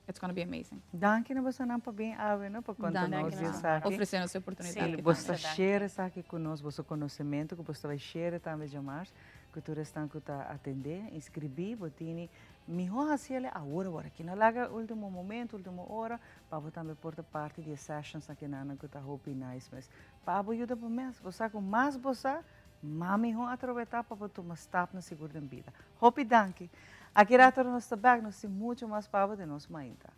it's gonna be amazing. Danki na bosonan pa bin awe no, pa konta nos di esaki. Ofresé nos e oportunidat ki Bos ta share esaki ku nos, boso konosementu ku bos ta bai share tambe djamars ku tur esnan ku ta atendé, inskribí, bo tini mihó hasi el awor awor aki. No laga ultimo momento, ultimo ora pa bo tambe por ta parti di e sessions akinan ku ta hopi nice mes. Pa bo yuda bo mes, bo sa ku mas bo sa, Ma mihó atrobe ta pa bo tuma stapnan sigur den bida. Hopi danki! Aki rato ora nos ta bek, nos tin mucho mas pa bo den nos mainta.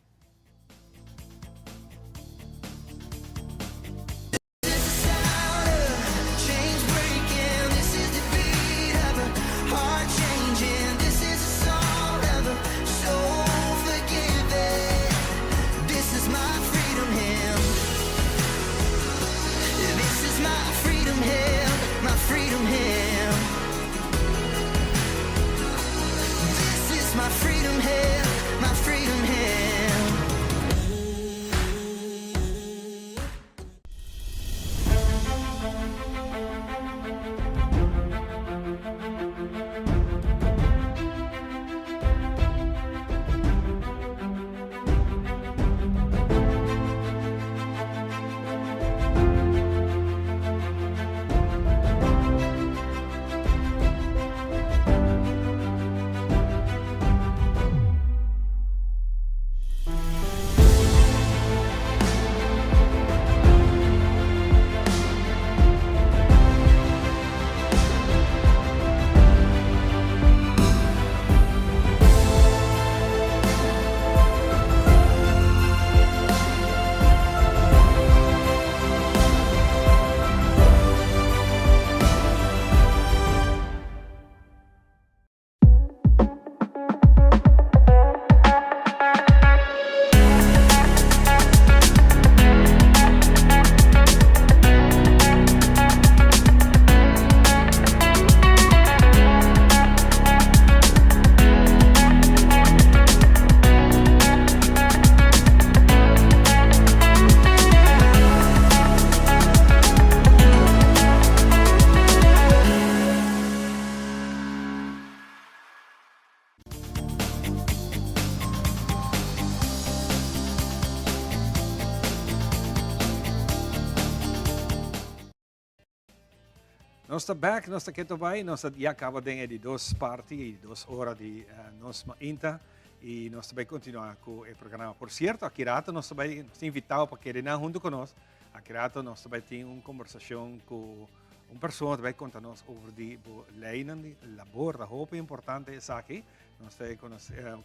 Nos ta back, nos ta keto bai, nos ta ya caba den e di dos parti, e di dos ora di nos mainta y nos ta bai continua cu e programa. Por cierto, aki rato nos ta bai, nos ta invitao pa kere nan hunto cu nos, aki rato nos ta bai tin un conversacion cu un persona ta bai conta nos over di bo leynan di labor, ta hopi importante esaki. Nos ta bai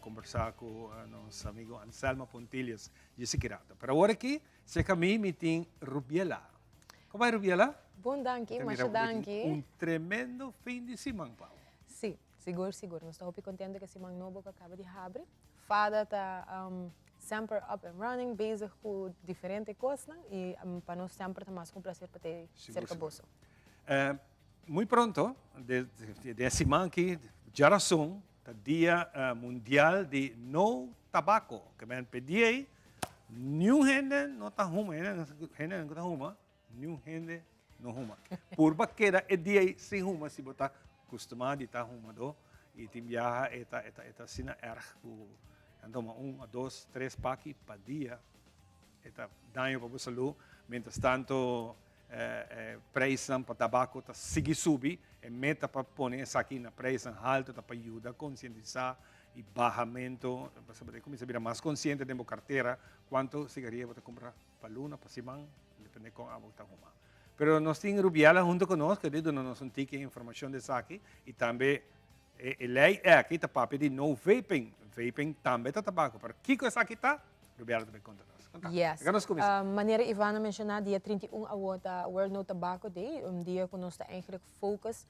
conversa cu nos amigo Anselmo Pontilius djis aki rato. Pero awor aki, Cerca mi, mi tin Rubiela. Con bai Rubiela? Bon danki, masha danki. Un tremendo fin di siman pa bo. Si, sigur sigur. Nos ta hopi contento cu e siman nobo cu a caba di habri. Fada ta semper up and running, bezig cu diferente cosnan y pa nos semper ta mas cu un placer pa ta cerca boso. Muy pronto, den e siman aki, djarason, Ta dia mundial di no tabako. Ke men p'e dia ei, niun hende no ta huma. Hendenan ku ta huma, niun hende no huma. Purba keda e dia ei sin huma si bo ta kustumá di ta humadó. I tin biaha e ta e ta e ta asina erg ku nan ta huma un o dos, tres paki pa dia. E ta daño pa bo salú. Mientras tanto E prijsnan pa tabako ta sigui subi. E meta pa pone esaki na prijsnan halto ta pa yuda konsientisá i bahamento. Pasobra bo ta kuminsá bira mas konsiente den bo kartera kuantu sigaria bo ta kumpra pa luna, pa siman, depende kon abo ta huma. Pero nos tin Rubiela hunto ku nos ku a duna nos un tiki informashon di esaki i tambe e lei aki ta papia di no vaping. Vaping tambe ta tabako, pero kiko esaki ta? Rubiela ta bay konta nos. Konta. Yes. Laga nos kuminsá. Manera Ivana menshoná, dia 31 awor ta World No Tobacco Day, un dia ku nos ta eigenlijk focus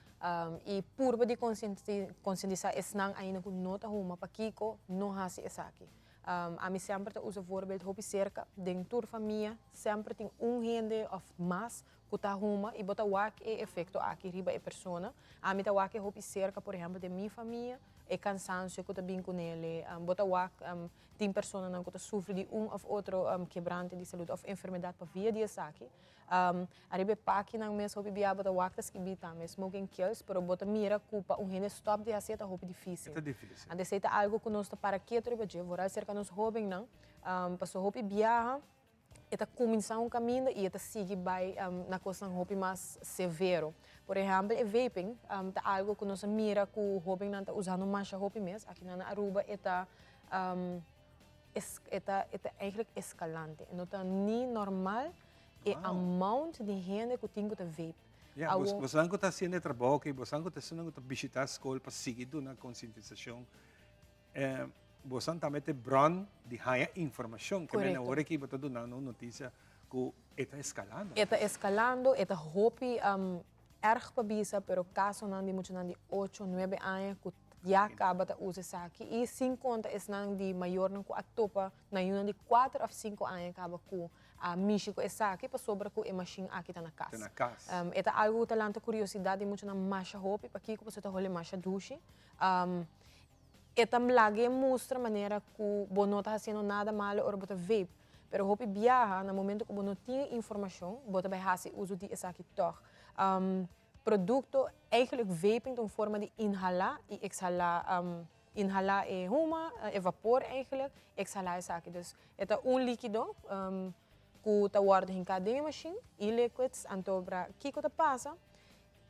i purba di konsientisá esnan ainda ku no ta huma pakiko no hasi esaki. Ami semper ta usa voorbeeld hopi serka, den tur famia semper tin un hende òf mas ku ta huma i bo ta wak e efekto aki riba e persona. Ami ta wak e hopi serka, por ehèmpel den mi famia, e kansansio ku ta bin kunele, bo ta wak Tin personanan ku ta sufri di un òf otro kebrante di salud òf enfermedat pa via di esaki. Ariba e pakinan mes hopi bia bo ta wak ta skibí tambe smoking kills, pero bo ta mira ku pa un hende stòp di hasi e ta hopi difísil. E ta difísil. Anto esei ta algu ku nos ta para ketu riba dje, vooral serka nos hóbennan, pasobra hopi biaha e ta kuminsá un kaminda i e ta sigui bai na kosnan hopi mas severo. Por ehèmpel e vaping ta algu ku nos a mira ku hóbennan ta usando masha hopi mes. Akinan na Aruba e ta e ta e ta eigenlijk eskalante. E no ta ni normal e amount di hende ku tin ku ta vape. Ya, bosonan ku ta hasiendo e trabou aki, bosonan ku ta esunnan ku ta bishitá skol pa sigui duna konsientisashon, Bosan tambe ta e bron di haña informashon. Ke men awor aki bo ta duna nos notisia ku e ta eskalando. E ta eskalando, e ta hopi erg pa bisa, pero kasonan di muchanan di ocho, nuebe aña ku ya kaba ta usa esaki i sin konta esnan di mayornan ku a topa na yunan di kuater òf sinku aña kaba ku a mishi ku esaki pasobra ku e mashin aki ta na kas. Ta na kas. E ta algu ku ta lanta kuriosidat di muchanan masha hopi, pakiko? Pasobra e ta hole masha dushi. E ta lag'é mustra manera ku bo no ta hasiendo nada malo ora bo ta vape. Pero hopi biaha, na momento ku bo no tin e informashon, bo ta bai hasi uso di esaki tòg. Produkto, Eigenlijk vaping ta un forma di inhalá i ekshalá, inhalá e huma, e vapor eigenlijk, ekshalá esaki. Dus e ta un líkido ku ta wòrdu hinká den e mashin, e-liquids, anto bra kiko ta pasa?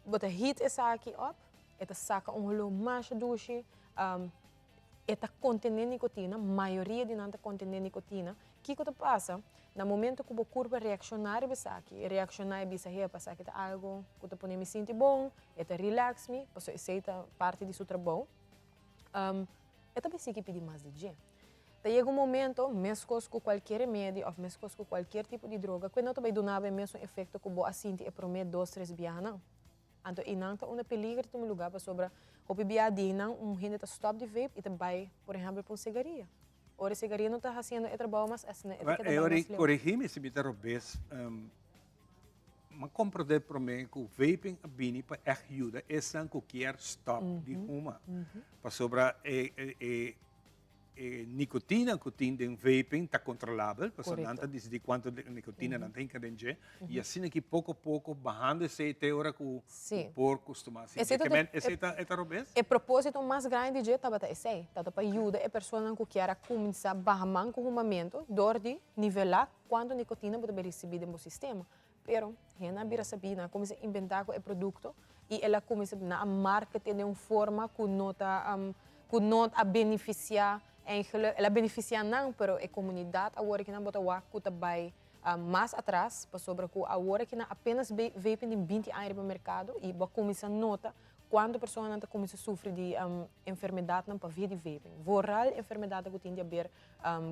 Bo ta heat esaki op, e ta saka un holó masha dushi, e ta kontené nikotina, mayoria di nan ta kontené nikotina. Kiko ta pasa? Na momento ku bo kurpa reakshoná riba esaki, e reakshoná e bisa, hepa, esaki ta algu ku ta pone mi sinti bon, e ta relax mi, pasobra esei ta parti di su trabou, e ta bai sigui pidi mas di dje. Ta yega un momento, meskos ku kualkier remedi òf meskos ku kualkier tipo di droga, ku e no ta bai duna bo e mesun efekto ku bo a sinti e promé dos, tres biahanan. Anto einan ta unda peliger ta tuma lugá pasobra hopi biaha di einan un hende ta stòp di vape i ta bai, por ehèmpel, pa un segaria. Ora e segaria no ta hasiendo e trabou mas, asina e ta keda bai mas leu. Korigí mi si mi ta robes, M'a komprondé promé ku vaping a bini pa ègt yuda esnan ku kier stòp di huma. Pasobra e e e nikotina ku tin den vaping ta kontrolabel, pasobra nan ta disidí kuantu nikotina nan ta hinka den dje, i asina ki poko poko bahando esei te ora ku por kustumá sin dje. Ke men esei ta e ta robes? E propósito mas grandi di dje tabata esei, tabata pa yuda e personanan ku kier a kuminsá baha man ku humamentu dor di nivelá kuantu nikotina bo ta bai risibí den bo sistema. Pero, hende a bira sabí, nan a kuminsá inventá ku e produkto i el a kuminsá, nan a market'é den un forma ku no ta, ku no a benefisiá eigenlijk, el a benefisiá nan, pero e komunidat awor aki nan bo ta wak ku ta bai mas atras, pasobra ku awor aki nan apenas vaping tin binti aña riba merkado i bo a kuminsá nota Kuantu personanan ta kuminsá sufri di enfermedatnan pa via di vaping? Vooral enfermedatnan ku tin di aber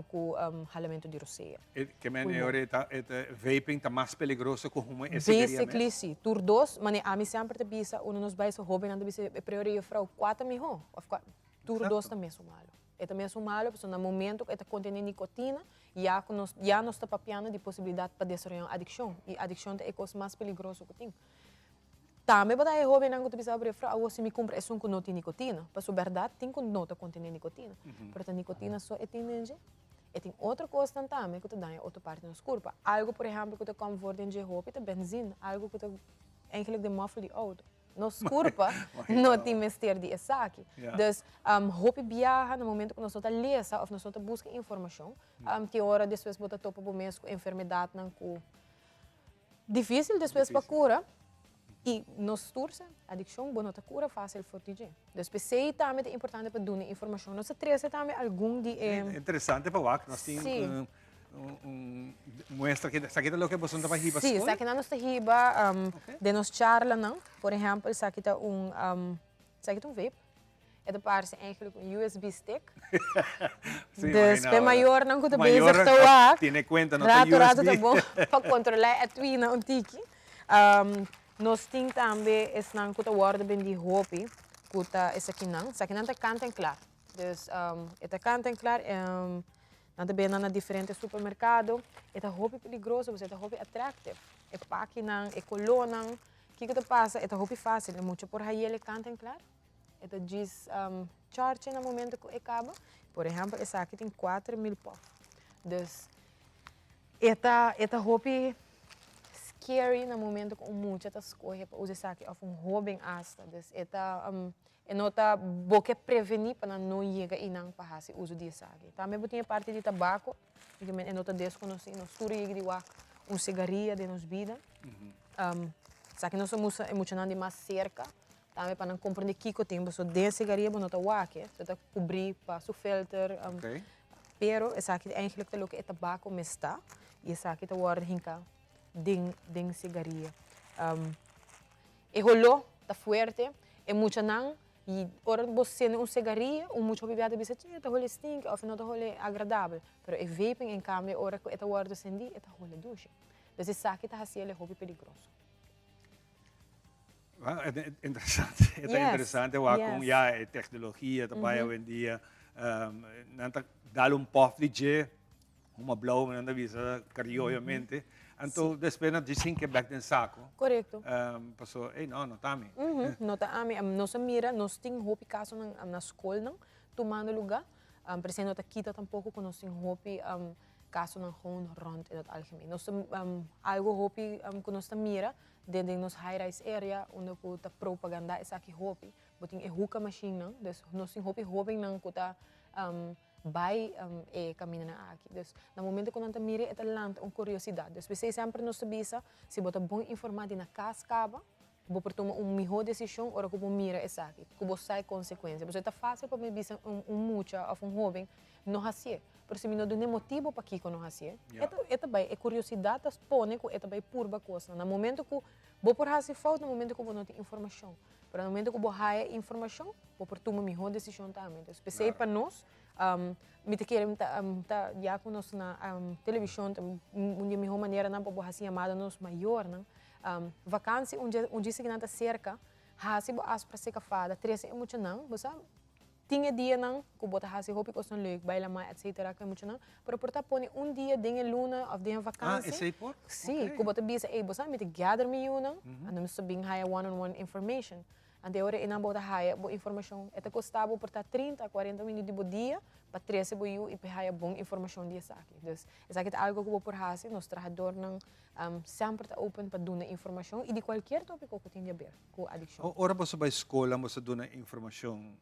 ku halamentu di rosea. E ke men e ora e ta e ta vaping ta mas peligroso ku huma e sigaria mes? Basically si. Tur dos, manera ami semper ta bisa, unda nos bai so hobennan ta bisa e prior e juffrouw kua ta mihó òf kua, tur dos ta mesun malu. E ta mesun malu pasobra na momento ku e ta kontené nikotina ya ku nos ya nos ta papiando di posibilidat pa desaroyá un adikshon i adikshon ta e kos mas peligroso ku tin. Tambe bo ta e hobennan ku ta bisa abre fro awo si mi kumpra esun ku no tin nikotina. Paso bèrdat tin ku no ta kontené nikotina. Pero ta nikotina so e tin den dje. E tin otro kosnan tambe ku ta daña otro parti di nos kurpa. Algu por ehèmpel ku ta kòm for den dje hopi ta benzin, algu ku ta eigenlijk den mòfel di outo. Nos kurpa no tin mester di esaki. Dus hopi biaha na momento ku nos no ta lesa òf nos no ta buska informashon, tin ora despues bo ta topa bo mes ku enfermedatnan ku Difícil despues pa cura y nos tur sa, adiccion bo no ta cura fácil for di dje. Dus p'esey tambe ta importante pa duna informacion. Nos a trece tambe algun di e. Interesante pa wak, nos tin un muestra aki. Esaki ta loke boso ta bai hiba skol? Si, esakinan nos ta hiba den nos charlanan. Por ehempel, esaki ta un, esaki ta un vape. E ta parse eigenlijk un USB stick. Sí, Dus imagina p'e ahora. mayornan ku ta bezig Mayornan ta wak, tiene cuenta, no ta rato rato USB. ta bon pa kontrolá e twina un tiki. Nos tin tambe esnan ku ta wòrdu bendí hopi, ku ta esakinan. Esakinan ta kant en klar. Dus e ta kant en klar, nan ta bende na diferente supermerkado. E ta hopi peligroso pasobra e ta hopi attractive. E pakinan, e kolónan, kiko ta pasa? E ta hopi fásil, e mucha por hayel e kant en klar. E ta djis charge na momento ku e kaba. Por ehèmpel esaki tin 4000 pòf. Dus e ta e ta hopi scary na momento ku un mucha ta skohe pa usa esaki òf un hóben asta. Dus e ta e no ta bo ke prevení pa nan no yega einan pa hasi uso di esaki. Tambe bo tin e parti di tabako, e no ta deskonosí, nos tur a yega di wak un sigaria den nos bida. Esaki nos a mustra e muchanan di mas serka. Tambe pa nan comprende kico tin, pasobra den sigaria bo no ta wak e, so ta cubri pa su filter. Pero esaki eigenlijk ta loke e tabaco mes ta y esaki ta wordo hinca den den sigaria. E holo ta fuerte, e muchanan y ora bo sende un sigaria un mucha hopi bia ta bisa che e ta hole stinky of e no ta hole agradabel, pero e vaping en cambio ora cu e ta wordo sendi e ta hole dushi. Dus esaki ta haciele hopi peligroso. Interesante, e ta interesante wak con ya e tecnologia ta bai awendia. Nan ta dal un puff di dje, huma blauw nan ta bisa criollamente. Anto despues nan dje sinke bek den saco. Correcto. Paso, ey no, no ta ami. No ta ami. Nos a mira, nos tin hopi casonan na scolnan tumando lugar. Pero no ta kita tampoco cu nos tin hopi casonan gewoon rond in het algemeen. Nos ta, algo hopi cu nos ta mira Den den nos high rise area unda ku ta propaganda esaki hopi, bo tin e hookah machine nan, dus nos tin hopi hobennan ku ta bai e kamindanan aki. Dus na momento ku nan ta mira e ta lanta un kuriosidat. Dus p'esei semper nos ta bisa si bo ta bon informá di na kas kaba, bo por tuma un mihó desishon ora ku bo mira esaki, ku bo sa e konsekuensia. Pasobra e ta fásil pa mi bisa un mucha òf un hoben no hasié. Pero si mi no dun'é motibu pakiko no hasié, e ta e ta bai, e kuriosidat ta pone ku e ta bai purba kosnan. Na momento ku bo por hasi fout na momento ku bo no tin informashon, pero na momento ku bo haya informashon, bo por tuma mihó desishon tambe. Entonces, p'esei pa nos, mi ta kere mi ta ta ya ku nos na televishon ta un di e mihó maneranan pa bo hasi yamada nos mayornan. Vakansi un dje un dje si ku nan ta serka, hasi bo afsprak seka fada, trese e muchanan, bo sa. Tin e dianan ku bo ta hasi hopi kosnan leuk, baila mai etcetera ku e muchanan, pero por ta pone un dia den e luna òf den e vakansi. Ah, esei por? Sí, ku bo ta bisa, ey, bo sa mi ta gather mi yunan, anto mi ta bin haya one on one information. Anto e ora einan bo ta haya bo informashon. E ta kosta bo por ta trinta a kuarenta minüt di bo dia pa trese bo yu i pa e haya bon informashon di esaki. Dus, esaki ta algu ku bo por hasi. Nos trahadornan semper ta open pa duna informashon i di kualkier topiko ku tin di aber. ku adikshon. Ora boso bai skola boso duna informashon,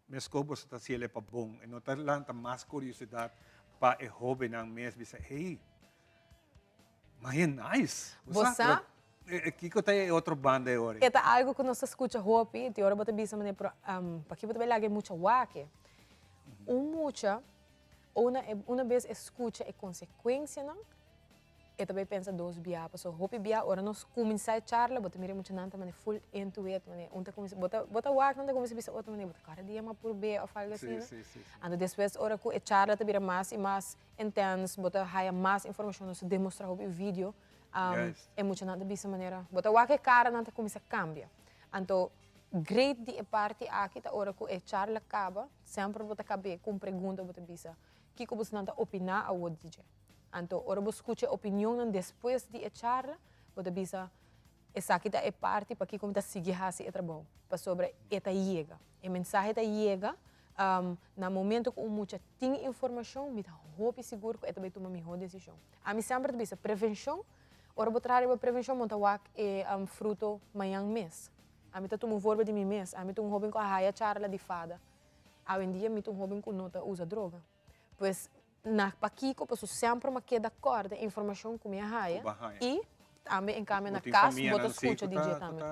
meskos boso ta hasiel e pa bon, e no ta lanta mas kuriosidat pa e hóbennan mes bisa, hey, Ma e nice. Bo sa? Kiko ta e otro banda e ora? E ta algo ku nos ta skucha hopi, tin ora bo ta bisa manera pero paki bo ta bai laga e mucha wak e? Un mucha una una bes e skucha e konsekuensianan e ta bai pensa dos bia pasobra hopi bia ora nos kuminsá e charla bo ta mira e muchanan ta manera full into it manera un ta kuminsá bo ta bo ta wak nan ta kuminsá bisa otro manera bo ta kada dia mas purbe òf algo asina anto despues ora ku e charla ta bira mas i mas intens bo ta haya mas informashon nos ta demostrá hopi video e muchanan ta bisa manera bo ta wak e kara nan ta kuminsá kambia anto great di e parti aki ta ora ku e charla kaba semper bo ta kab'é ku un pregunta bo ta bisa kiko bosonan ta opiná awor di dje. Anto ora bo skucha e opinionnan despues di e charla, bo ta bisa, Esaki ta e parti pakiko mi ta sigui hasi e trabou, pasobra e ta yega. E mensahe ta yega, na momento ku un mucha tin informashon, mi ta hopi sigur ku e ta bai tuma mihó desishon. Ami semper ta bisa, prevenshon, ora bo traha riba prevenshon, bo ta wak e fruto mañan mes. Ami ta tuma un voorbeeld di mi mes, ami ta un hóben ku a haya charla di fada. Awendia mi ta un hóben ku no ta usa droga. Pues na pakiko paso semper mi a keda kòrda e informashon ku mi a haya i tambe en kambio na kas bo ta skucha di dje tambe.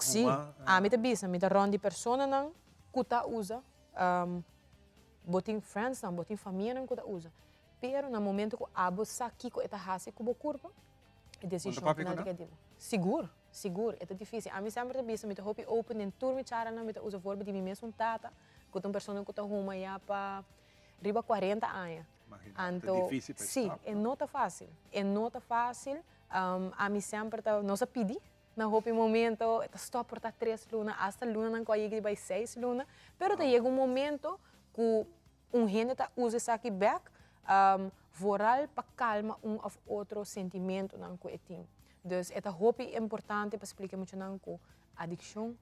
Sí, ami ta bisa mi ta rònt di personanan ku ta usa, bo tin friendsnan, bo tin famianan ku ta usa, pero na momento ku abo sa kiko e ta hasi ku bo kurpa, e desishon final ta keda di bo. Sigur, sigur, e ta difísil. Ami semper ta bisa mi ta hopi open den tur mi charanan mi ta usa voorbeeld di mi mesun tata. Ku ta un persona ku ta huma ya pa riba kuarenta aña. Anto, sí, e no ta fásil. E no ta fásil. Ami semper ta, nos a pidi na hopi momento, e ta stòp por ta tres luna, asta lunanan ku a yega di bai seis luna. Pero ta yega un momento ku un hende ta usa esaki bèk, vooral pa kalma un òf otro sentimentonan ku e tin. Dus e ta hopi importante pa splika e muchanan ku adikshon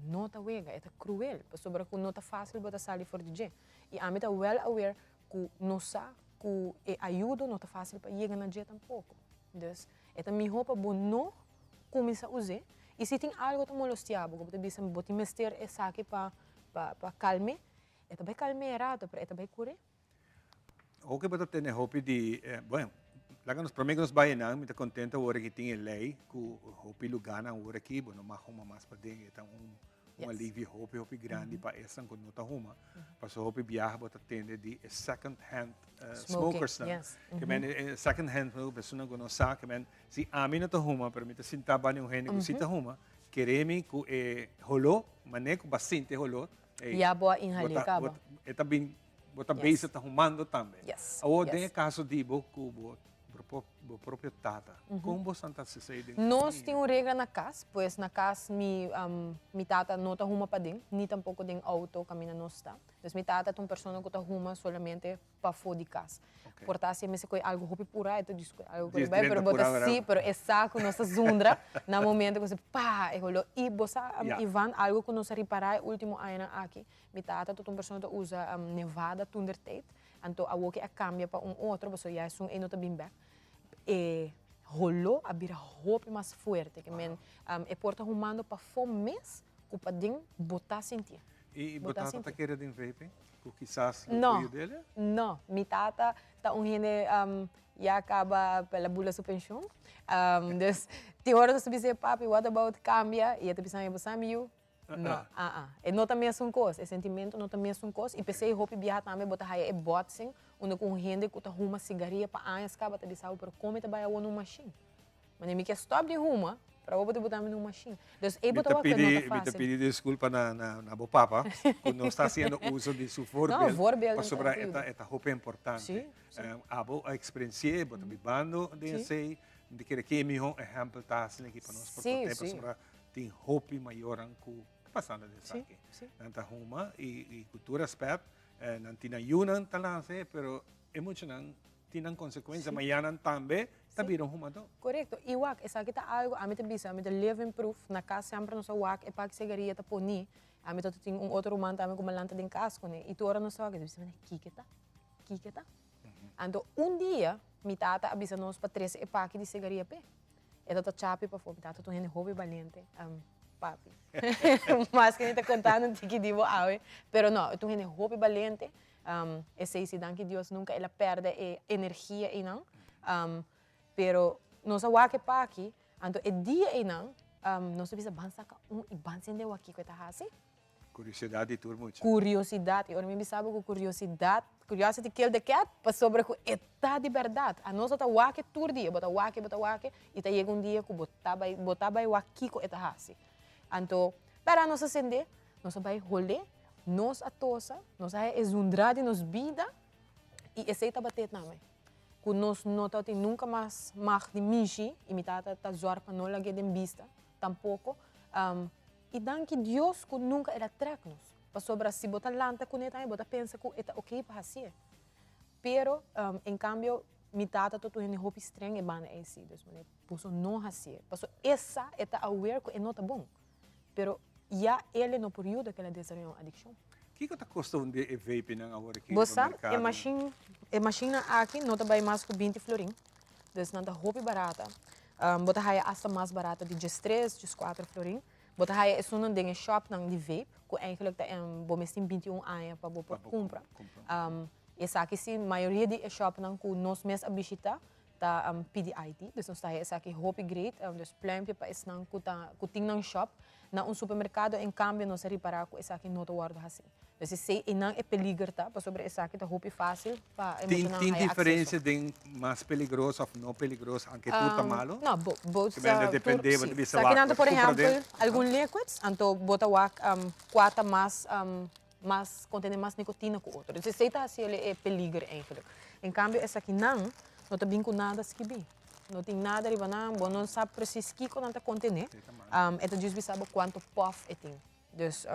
No ta wega, e ta cruel, pasobra cu no ta facil bo ta sali for di dje. Y ami ta well aware cu no sa cu e ayudo no ta facil pa yega na dje tampoco. Dus, e ta miho pa bo no cuminsa us'e, y si tin algo ta molestia bo, cu bo ta bisa bo tin mester esaki pa pa calm'e, e ta bay calm'e e rato, pero e ta bay cur'e. Hopi bo ta tene hopi di, bueno, laga nos prome ku nos bai einan, mi ta kontento awor aki tin e lei ku hopi lugánan awor aki bo no mag huma mas paden, e ta un un alivio hopi hopi grandi pa esnan ku no ta huma, pasobra hopi biaha bo ta tende di e second hand smokersnan, ke men e second hand smoker personanan ku no sa, ke men si ami no ta huma pero mi ta sinta banda di un hende ku si ta huma, kere mi ku e holó, manera ku bo a sinti e holó, Ya bo a inhal'é kaba. E ta bin Bo ta bezig ta humando tambe. Yes. Awor den e caso di bo cu bo bo propio tata, con bo san ta haci den Nos tin un regla na cas, pues na cas mi mi tata no ta huma paden, ni tampoco den auto caminda nos ta. Dus mi tata ta un persona cu ta huma solamente pafo di cas. Por ta si e mester coge algo hopi pura, e ta djis coge algo cu bai, pero bo ta si, pero e sa cu nos ta zundra na momento cu si pa e holo. Y bo sa Ivan, algo cu nos a ripara e ultimo añanan aki, Mi tata ta un persona ta usa Nevada toendertijd, anto awor ke a kambia pa un otro pasobra ya esun ei no ta bin bek. E holó a bira hopi mas fuerte, ke men e por ta humando pafó mes ku paden bo ta sintié. I bo tata ta kere den vaping? Ku kisas lo por yud'el? No, mi tata ta un hende ya kaba pa el a bula su penshon. Dus tin ora nos ta bis'é, papi what about kambia? I e ta bisa mi, bo sa mi yu, No, ah ah. E no ta mesun kos, e sentimento no ta mesun kos i p'esei hopi biaha tambe bo ta haya e botsing unda ku un hende ku ta huma sigaria pa añas kaba ta bisa bo pero kon mi ta bai awor na un mashin? Mane mi ke stòp di huma pero awor bo ta buta mi na un mashin. Dus ei bo ta wak ku e no ta Mi ta fásil. pidi diskulpa na na bo papa ku no sta hasiendo uso di su No, voorbeeld voorbeeld pasobra e ta e ta hopi importante. Sí, sí. Abo a eksperensi'é, bo ta bibando den esei, mi ta kere ke e mihó ehèmpel ta hasi aki pa nos por kont'é pasobra Tin hopi mayornan ku ta pasando den esaki. Nan ta huma i ku tur respet nan tin nan yunan ta lansa e pero e muchanan tin nan konsekuensia mañana nan tambe ta bira un humadó. Korekto. I wak esaki ta algu ami ta bisa ami ta living proof na kas semper nos a wak e pak sigaria ta poni ami ta tin un otro ruman tambe ku mi a lanta den kas kuné i tur ora nos ta wak e ta bisa mane kiko ta kiko ta anto un dia mi tata a bisa nos pa trese e paki di sigaria p'e. E ta ta chapi pafó. Mi tata ta un hende hopi balente. Papi. Mas ke mi ta kontando un tiki di bo awe. Pero no, e ta un hende hopi balente. Esei si, danki Dios, nunka el a pèrdè e energia einan. Pero nos a wak e paki, anto e dia einan nos a bisa ban saka un i ban sende wak kiko e ta hasi. Curiosidad di tur mucha. Curiosidad. Y ora mi bisa bo cu curiosidad, curiosity killed the cat, pasobra cu e ta di berdad. Anos a ta wak e tur dia, bo ta wak e, bo ta wak e, y ta yega un dia cu bo ta bay, bo ta bay wak kico e ta haci. Anto, berdad nos a sende, nos a bay hole, nos a tosa, nos a haya e zundra di nos bida, y esey tabata e tambe. Cu nos no tabatin nunca mas mag di mishi, y mi tata ta zorg pa no lag'e den bista tampoco. Y danki Dios cu nunca el a trek nos. Pasobra si bo ta lanta cune tambe bo ta pensa cu e ta ok pa hacié. Pero en cambio mi tata ta tur hende hopi streng e banda ey si. Dus mane boso no hacié. Paso e sa, e ta aware cu e no ta bon. Pero ya el e no por yuda cu el a desaroya un adiccion. Kico ta costa un di e vapenan awor aki Bo riba sa, e mercado? machine, e machinenan aki no ta bay mas cu binti florin. Dus nan ta hopi barata. Bo ta haya hasta mas barata di diestres, diescuater florin. Bo ta haya esunnan den e shopnan di vape, ku eigenlijk ta bo mes tin 21 aña pa bo por kumpra. Esaki si mayoria di e shopnan ku nos mes a bishita ta pidi ID, dus nos ta haya esaki hopi great, dus pluimpje pa esnan ku ta ku tin nan shop. Na un supermerkado en kambio nos a ripará ku esaki no ta wòrdu hasí. Dus esei einan e peliger ta, pasobra esaki ta hopi fásil pa e Tin muchanan tin haya diferencia akseso. den mas peligroso of no peligroso, aunke tur ta malo? No, bo bo Ke mende tur depende, bo si. ta bisa Esaki wak, nan ta bo por ta kumpra den ehèmpel algun liquids, anto bo ta wak kua ta mas mas kontene mas nikotina ku otro. Dus esei ta hasi e peliger eigenlijk. En kambio esakinan no ta bin ku nada skibí. No tin nada riba nan, bo no sa precies kiko nan ta kontené. E ta djis bisa bo kuantu pòf e tin. Dus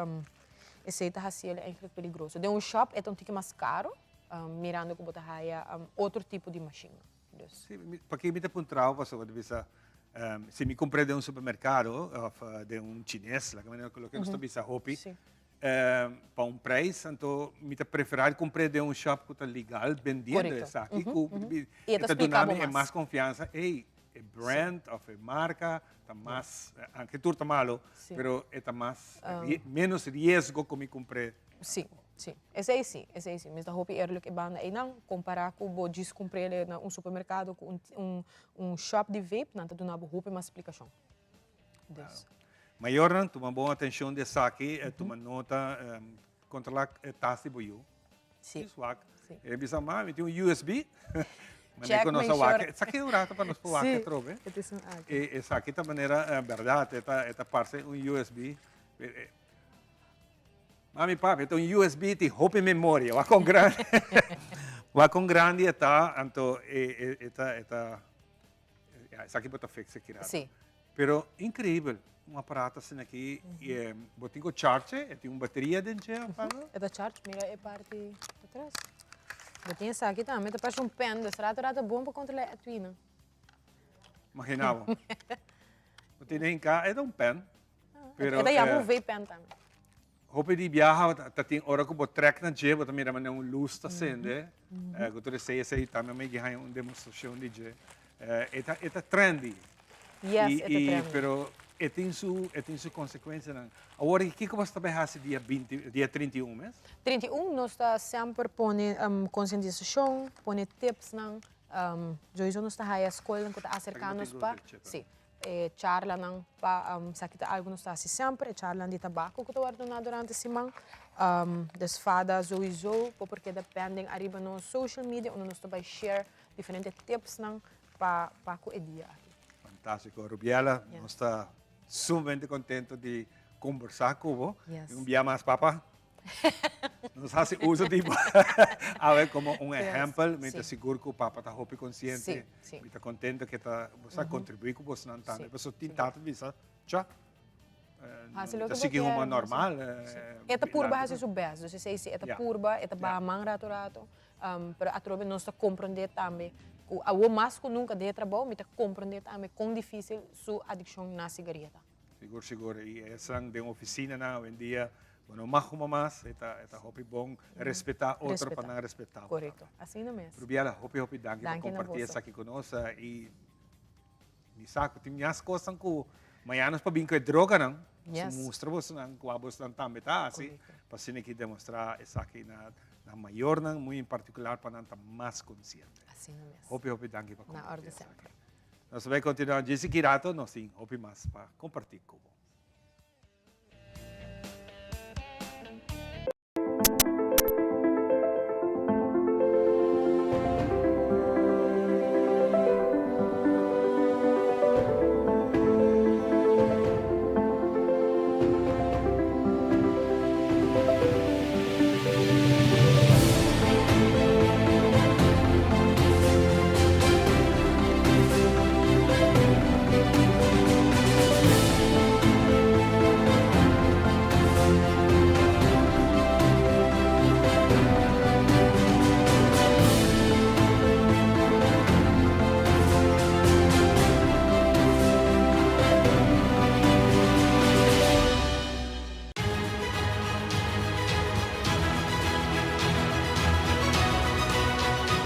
esei ta hasi el eigenlijk peligroso. Den un shop e ta un tiki mas karo, mirando ku bo ta haya otro tipo di mashin. Dus. Sí, pakiko mi ta puntra bo pasobra bo ta bisa si mi kumpr'é den un supermerkado òf den un chines, laga manera loke nos ta bisa hopi, pa un prijs, anto mi ta prefera di kumpr'é den un shop ku ta legal bendiendo esaki, ku I e ta e ta splika duna bo mi e mas. mas konfiansa, ey, e brand òf e marka ta mas, anke tur ta malo, pero e ta mas, menos riesgo ku mi kumpr'é. Sí, sí. Esei sí, esei sí. Mi ta hopi eerlijk e banda einan, kompará ku bo djis kumpr'é na un supermerkado ku un un shop di vape, nan ta duna bo hopi mas splikashon. Dus. Mayornan, tuma bon atenshon di esaki, tuma nota, kontrolá e tas di bo yu. Sí. Swak. Sí. E bisa, ma, mi tin un USB. Manera Check, ku nos a make wak. sure. Esaki un rato pa nos por wak Sí, atrobe. het is een aki. E esaki ta manera bèrdat, e ta e ta parse un USB. Mami, papi, e ta un USB tin hopi memoria. Wak kon grandi, wak kon grandi e ta, anto e e ta e ta Ja, esaki bo ta fixe ki rato. Sí. Pero increíbel, un aparato asina aki, y eh, bo tin cu charge, e tin un bateria den dje of algo? E ta charge, mira e parti patras. Bo tin esaki tambe, ta parece un pen, dus rato rato bon pa controla e atuina. Imagina bo. Bo tin den ka, e ta un pen. Pero, e ta yama eh, un V-pen tambe. Hopi di biaha ta tin ora ku bo trèk na dje bo ta mira manera un lus ta sende. Ku tur esei esei tambe mi a haña un demostrashon di dje. E ta e ta trendy. Yes, e ta trendy. Pero e tin su e tin su konsekuensianan. Awor kiko bo ta bai hasi dia binti dia 31 mes? 31 nos ta semper pone konsientisashon, pone tipsnan. Sowieso nos ta haya skolnan ku ta aserká nos pa si. E charlanan pa esaki ta algu nos ta hasi semper, e charlanan di tabako ku ta wòrdu duna durante siman. Des fada souiso bo por keda pending ariba nos social media unda nos ta bai share diferente tipsnan pa pa ku e dia aki. Fantástiko Rubiela, nos ta sumamente kontento di kombersá ku bo. Un bia mas papa. Nos hasi uso di awe como un ehempel. Mi ta sigur ku papa ta hopi konsiente. Mi ta kontento ke ta bo sa kontribuí ku bosnan tambe. Pasobra tin tata bisa, cha, Hasi mi loke ta bo sigui kier, huma hasi. normal. E ta purba hasi su best. Dus esei si, e ta purba, e ta baha man rato rato. Pero atrobe nos ta komprondé tambe ku awo mas ku nunka den e trabou mi ta komprondé tambe kon difísil su adikshon na sigaria ta. Sigur sigur y esnan den oficinanan awendia bo no mag huma mas e ta e ta hopi bon respeta otro pa nan respeta bo tambe. Correcto, asina mes. Rubiela hopi hopi danki pa Danki na comparti boso. esaki cu nos y mi sa cu tin mias cosnan cu mañana nos por bin cu e droganan Yes. nos mustra bosonan cua bosonan tambe ta haci Correcto. pa asina ki demostra esaki na na mayornan muy en particular pa nan ta mas consciente. Asina mes. Hopi hopi danki pa Na comparti orde esaki. semper. Nos ta bai kontinuá djis aki rato, nos tin hopi mas pa kompartí ku bo.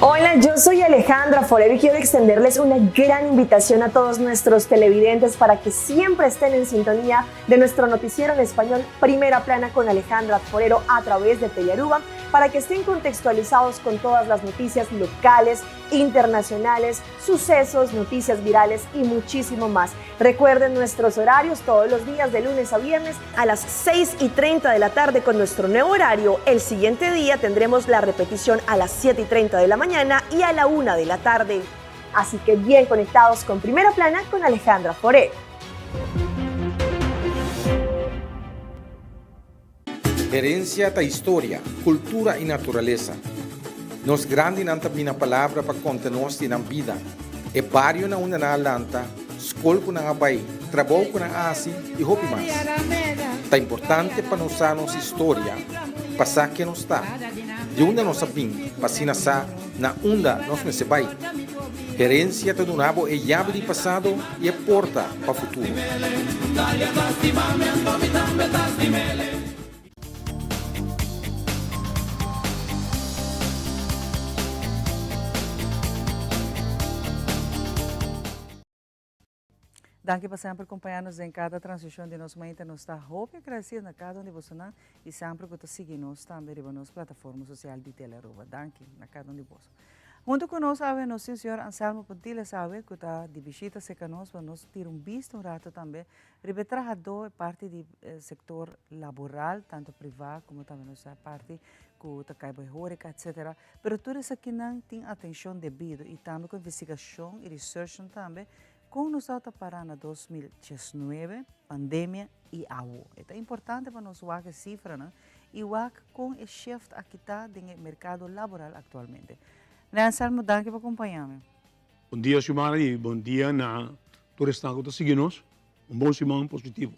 Hola, yo soy Alejandra Forero y quiero extenderles una gran invitación a todos nuestros televidentes para que siempre estén en sintonía de nuestro noticiero en español Primera Plana con Alejandra Forero a través de Telearuba para que estén contextualizados con todas las noticias locales, internacionales, sucesos, noticias virales y muchísimo más. Recuerden nuestros horarios todos los días de lunes a viernes a las 6 y 30 de la tarde con nuestro nuevo horario. El siguiente día tendremos la repetición a las 7 y 30 de la mañana y a la 1 de la tarde. Así que bien conectados con Primera Plana con Alejandra Foré. Herencia ta historia, cultura y naturalesa. Nos grandinan ta bina palabra pa conta nos di nan bida, e bario na unda nan a lanta, scol cu nan a bay, trabou cu nan a haci y hopi mas. Ta importante pa nos sa nos historia pa sa ken nos ta, di unda nos a bin pa asina sa na unda nos mester bay. Herencia ta duna bo e yabi di pasado y e porta pa futuro. Danki pa semper compaña nos den cada transmisión di nos mainta. Nos ta hopi agradecido na cada un di bosonan y semper cu ta sigui nos tambe riba nos plataforma social di Telearuba. Danki na cada un di boso. Hunto cu nos awe nos tin señor Anselmo Pontiles awe cu ta di bishita cerca nos pa nos tira un bista un rato tambe riba e trahador e parti di sector laboral tanto priva como tambe nos parti cu ta cay bay horeca etcetera. Pero tur esakinan tin atencion debido y tambe cu investigacion y researchnan tambe con nos ta para na 2019, pandemia y awo. E ta importante pa nos wak e cifranan y wak con e shift aki ta den e mercado laboral actualmente. Meneer Anselmo, danki pa acompaña mi. Bon dia Xiomara y bon dia na tur esnan cu ta sigui nos. Un bon siman positivo.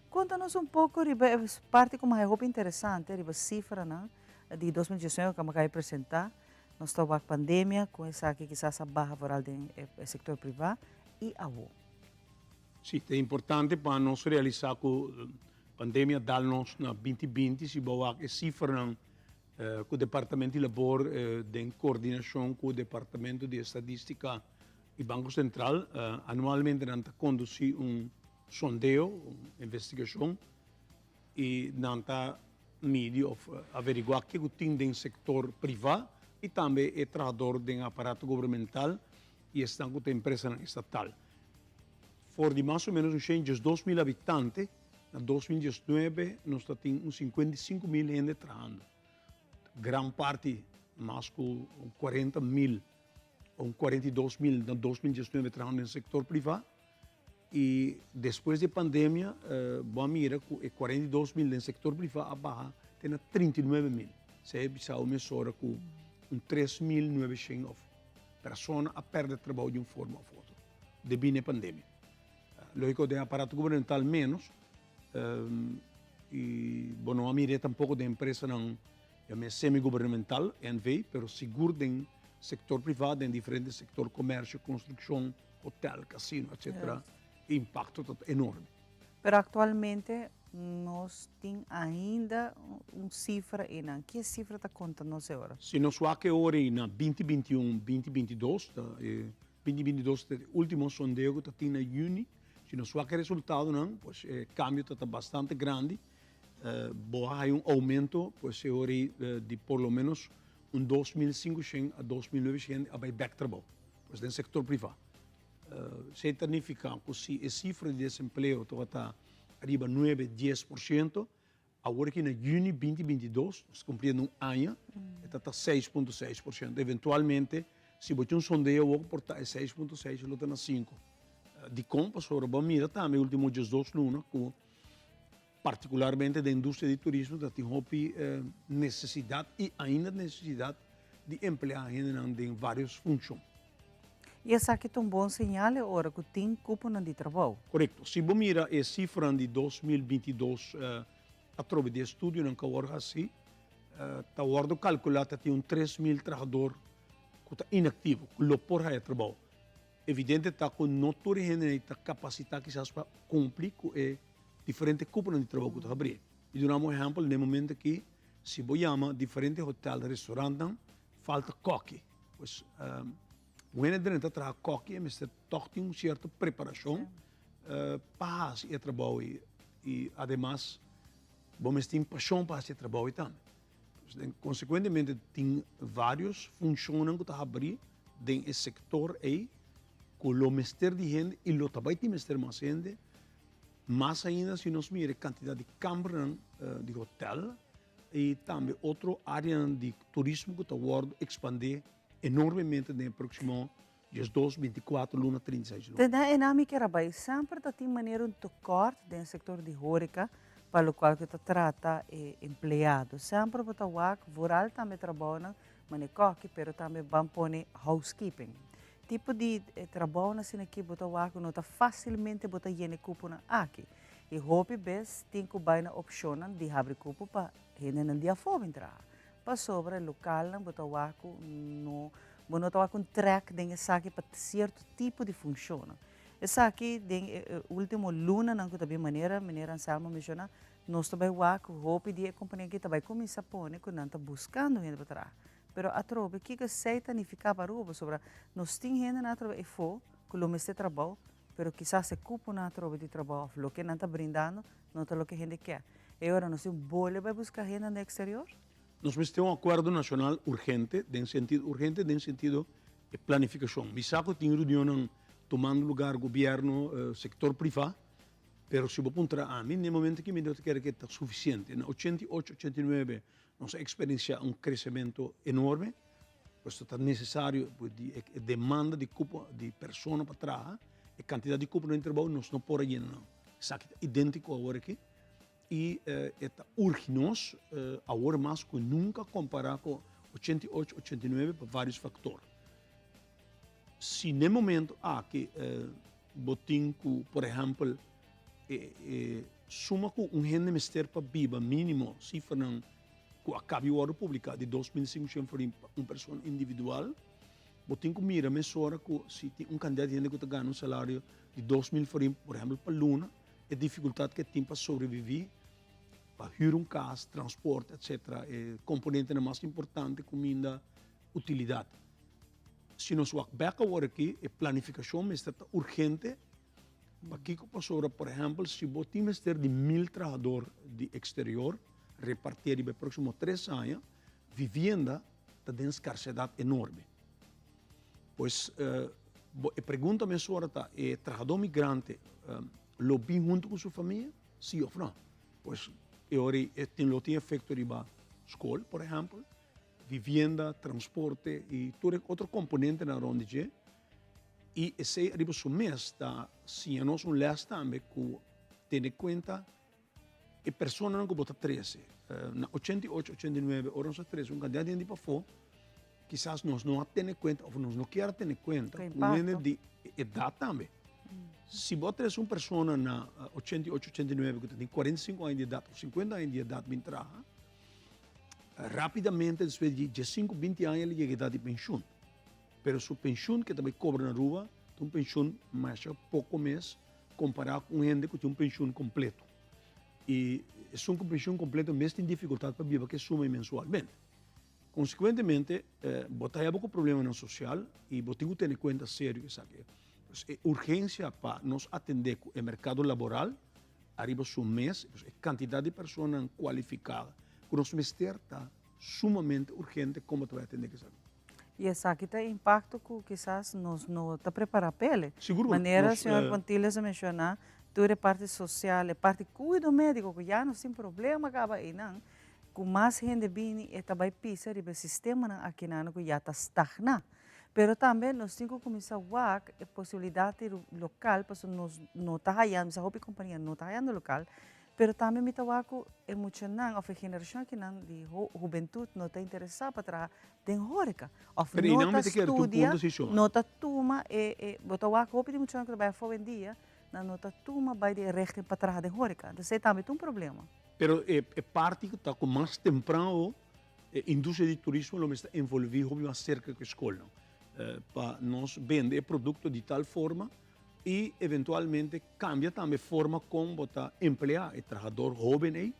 Conta nos un poco riba e parti cu mas hopi interesante riba cifranan di 2019 cu a caba presenta. Nos ta wak pandemia cu esaki kisas a baha vooral den e sector priva y awo. Si, ta importante pa nos realisa cu pandemia dal nos na 2020, si bo wak e cifranan cu Departamento di Labor den coordinacion cu Departamento di Estadistica y Banco Central anualmente nan ta conduci un sondeo, un investigacion y nan ta midi of averigua kico tin den sector priva y tambe e trahador den aparato gubernamental y esnan cu ta empresanan estatal. For di mas o menos un shen 2000 habitante, na 2019 nos ta tin un 55 mil hende trahando. Gran parti, mas cu 40 mil o 42 mil na 2019 trahando den sector priva. Y despues di pandemia, bo a mira cu e 42 mil den sector priva a baha te na 39 mil. Esey a bisa mesora cu un 3.900 of persona a perde trabou di un forma of otro debi na e pandemia. Logico den aparato gubernamental menos y bo no a mira tampoco den empresanan semi-gubernamental, NV, pero sigur den sector priva, den diferente sector, comercio, construccion, hotel, casino, etc. Impacto ta enorme. Pero actualmente nos tin ainda un cifra y nan. Ki cifra ta conta nos awor? Si nos wak awor na 2021, 2022, ta, 2022 ta e ultimo sondeo cu ta tin na juni, si nos wak e resultadonan, pues e cambio ta bastante grandi. Bo a haya un aumento, pues awor di por lo menos un 2.500 a 2.900 a bay bek trabou, pues den sector priva. Esei ta nifiká ku si e sifra di desempleo tabata riba nuebe, dies por siento, awor aki na yüni binti 22, nos ta kumpliendo un aña, e ta ta 6.6%. Eventualmente, si bo tin un sondeo awor por ta e 6.6 lo ta na sinku. Dikon? Pasobra bo a mira tambe e ultimo diesdos luna ku Partikularmente den industria di turismo ta tin hopi nesesidat i ainda nesesidat di empleá hendenan den vários funshon. I esaki ta un bon señal e ora ku tin kuponan di trabou. Korekto. Si bo mira e sifranan di 2022 atrobe di e estudionan ku a wòrdu hasí, ta wòrdu kalkulá ta tin un 3000 trahador ku ta inaktivo, ku lo por haya trabou. Evidente ta ku no tur e hendenan ei ta kapasitá kisas pa kumpli ku e diferente kuponan di trabou ku ta habrí. Mi duna un ehèmpel, den e momento aki si bo yama diferente hotèl, restorantnan, falta kòki. Pues un hende drenta traha kòki e mester tòg tin un sierto preparashon pa hasi e trabou ei. I ademas bo mester tin pashon pa hasi e trabou ei tambe. Konsekuentemente tin vários funshonnan ku ta habrí den e sektor ei ku lo mester di hende i lo ta bai tin mester mas hende, mas ainda si nos mira e kantidat di kambernan di hotèl i tambe otro áreanan di turismo ku ta wòrdu ekspandé enormemente den e próksimo 12, 24 luna, 36 luna. Te na enan mi kier a bai. Semper ta tin manera un tekort den sektor di horeca pa lokual ku ta trata e empleado. Semper bo ta wak vooral tambe trabounan mane kòki pero tambe ban pone housekeeping. Tipo di trabounan asina aki bo ta wak ku no ta fásilmente bo ta yena e kuponan aki. I hopi bes tin ku bai na opshonnan di habri kupo pa hendenan di afó bin traha. Pasobra e lokalnan bo ta wak ku no, bo no ta wak un trèk den esaki pa sierto tipo di funshonnan. Esaki den e último lunanan ku ta bin manera meneer Anselmo menshoná, nos ta bai wak ku hopi di e kompania aki ta bai kuminsá pone ku nan ta buskando hende pa traha. Pero atrobe kiko esei ta nifiká pa Aruba? Pasobra nos tin hendenan atrobe efó ku lo mester trabou, pero kisas e kuponan atrobe di trabou òf loke nan ta brindando No ta loke hende ke. E ora nos tin bole bai buska hende na exterior? Nos mester un akuerdo nashonal urgente den sentido urgente den sentido e planifikashon. Mi sa ku tin reunionnan tumando lugar gobièrnu, sektor privá, pero si bo puntra ami na e momento aki mi no ta kere ke ta sufisiente. Na 88, 89 nos a eksperensiá un kresementu enorme, pues ta nesesario di e demanda di kupo di persona pa traha, e kantidat di kuponan di trabou nos no por a yena nan. Esaki ta idéntiko awor aki i e ta urgi nos awor mas ku nunka kompará ku 88, 89 pa vários faktor. Si n'e momento aki bo tin ku, por ehèmpel, e suma ku un hende mester pa biba mínimo, sifranan ku a kabi wòrdu publiká di 2500 florin pa un persona individual, bo tin ku mira mesora ku si tin un kantidat di hende ku ta gana un salario di 2000 florin, por ehèmpel, pa luna, e difikultat ku e tin pa sobreviví, pa hür un kas, transporte, etsetera, e komponentenan mas importante, kuminda, utilidat. Si nos wak bèk awor aki, e planifikashon mester ta urgente. Pakiko? Pasobra, por ehèmpel, si bo tin mester di mil trahador di eksterior repartí riba e próksimo tres aña, vivienda ta den skarsedat enorme. Pues, bo e pregunta mesora ta, e trahadó migrante lo bin huntu ku su famia, sí òf nò? Pues, e ora ei e tin lo tin efekto riba skol, por ehèmpel, vivienda, transporte i tur e otro komponentenan rònt di dje. I esei ariba su mes ta siña nos un lès tambe ku tene kuenta e personanan ku bo ta trese. Na 88, 89, ora nos a trese un kantidat di hende di pafó, kisas nos no a tene kuenta òf nos no kier a tene kuenta ku un hende di edat tambe. Si bo a trese un persona na 88, 89 ku ta tin 45 aña di edat òf 50 aña di edat bin traha, rápidamente despues di diesinku, binti aña el a yega edat di penshun. Pero su penshun ke ta bai kobra na Aruba ta un penshun masha poko mes kompará ku un hende ku tin un penshun kompleto. I esun ku penshun kompleto mes tin difikultat pa biba ku e suma ei mensualmente. Konsekuentemente bo ta heba ku problemanan sosial i bo tin ku tene kuenta serio ku esaki. Pues e urgensia pa nos atendé ku e merkado laboral ariba su mes, e kantidat di personanan kualifiká ku nos mester ta sumamente urgente komo ta bai atendé ku esaki. Y esaki ta impacto cu kisas nos no ta prepara p'ele. Sigur, Manera nos, señor Pontiles a menciona, tur e parti social, e parti cuido medico cu ya nos tin problema caba eynan, cu mas hende bini e ta bay pisa riba e sistemanan akinan cu ya ta stagna. Pero tambe nos tin cu cuminsa wak e posibilidad di local, pasobra nos no ta hayando, mi sa hopi compania no ta hayando local, Pero tambe mi ta wak ku e muchanan òf e generashon akinan di hubentud no ta interesá pa traha den hóreka òf Pero no einan ta mi ta kere tur studia, punto si shor. no ta tuma e e bo ta wak hopi di muchanan ku ta bai afó awendia nan no ta tuma bai di e richting pa traha den hóreka. Entonces esei tambe ta un problema. Pero e e parti ku ta ku mas tempran awo e industria di turismo lo mester envolví hopi mas serka ku e skolnan pa nos bende e produkto di tal forma I eventualmente kambia tambe forma kon bo ta empleá e trahador hóben ei.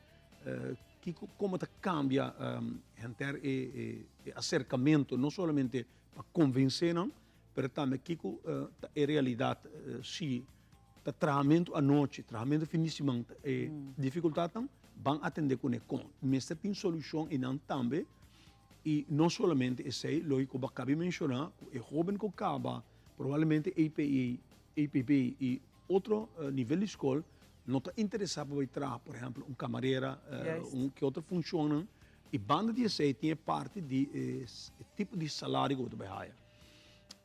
Kiko komo ta kambia henter e aserkamentu, no solamente pa konvensé nan, pero tambe kiko ta e realidat si ta trahamentu anochi, trahamentu fin di siman ta e difikultatnan, ban atendé kuné kon. Mester tin solushon einan tambe i no solamente esei, lógiko bo a kabi menshoná ku e hóben ku kaba Probablemente EPI, EPB y otro nivel di school no ta interesa pa bay traha, por ehempel, un camarera, un ke otro funcionnan. Y banda di esey tin e parti di e tipo di salario cu bo ta bay haya.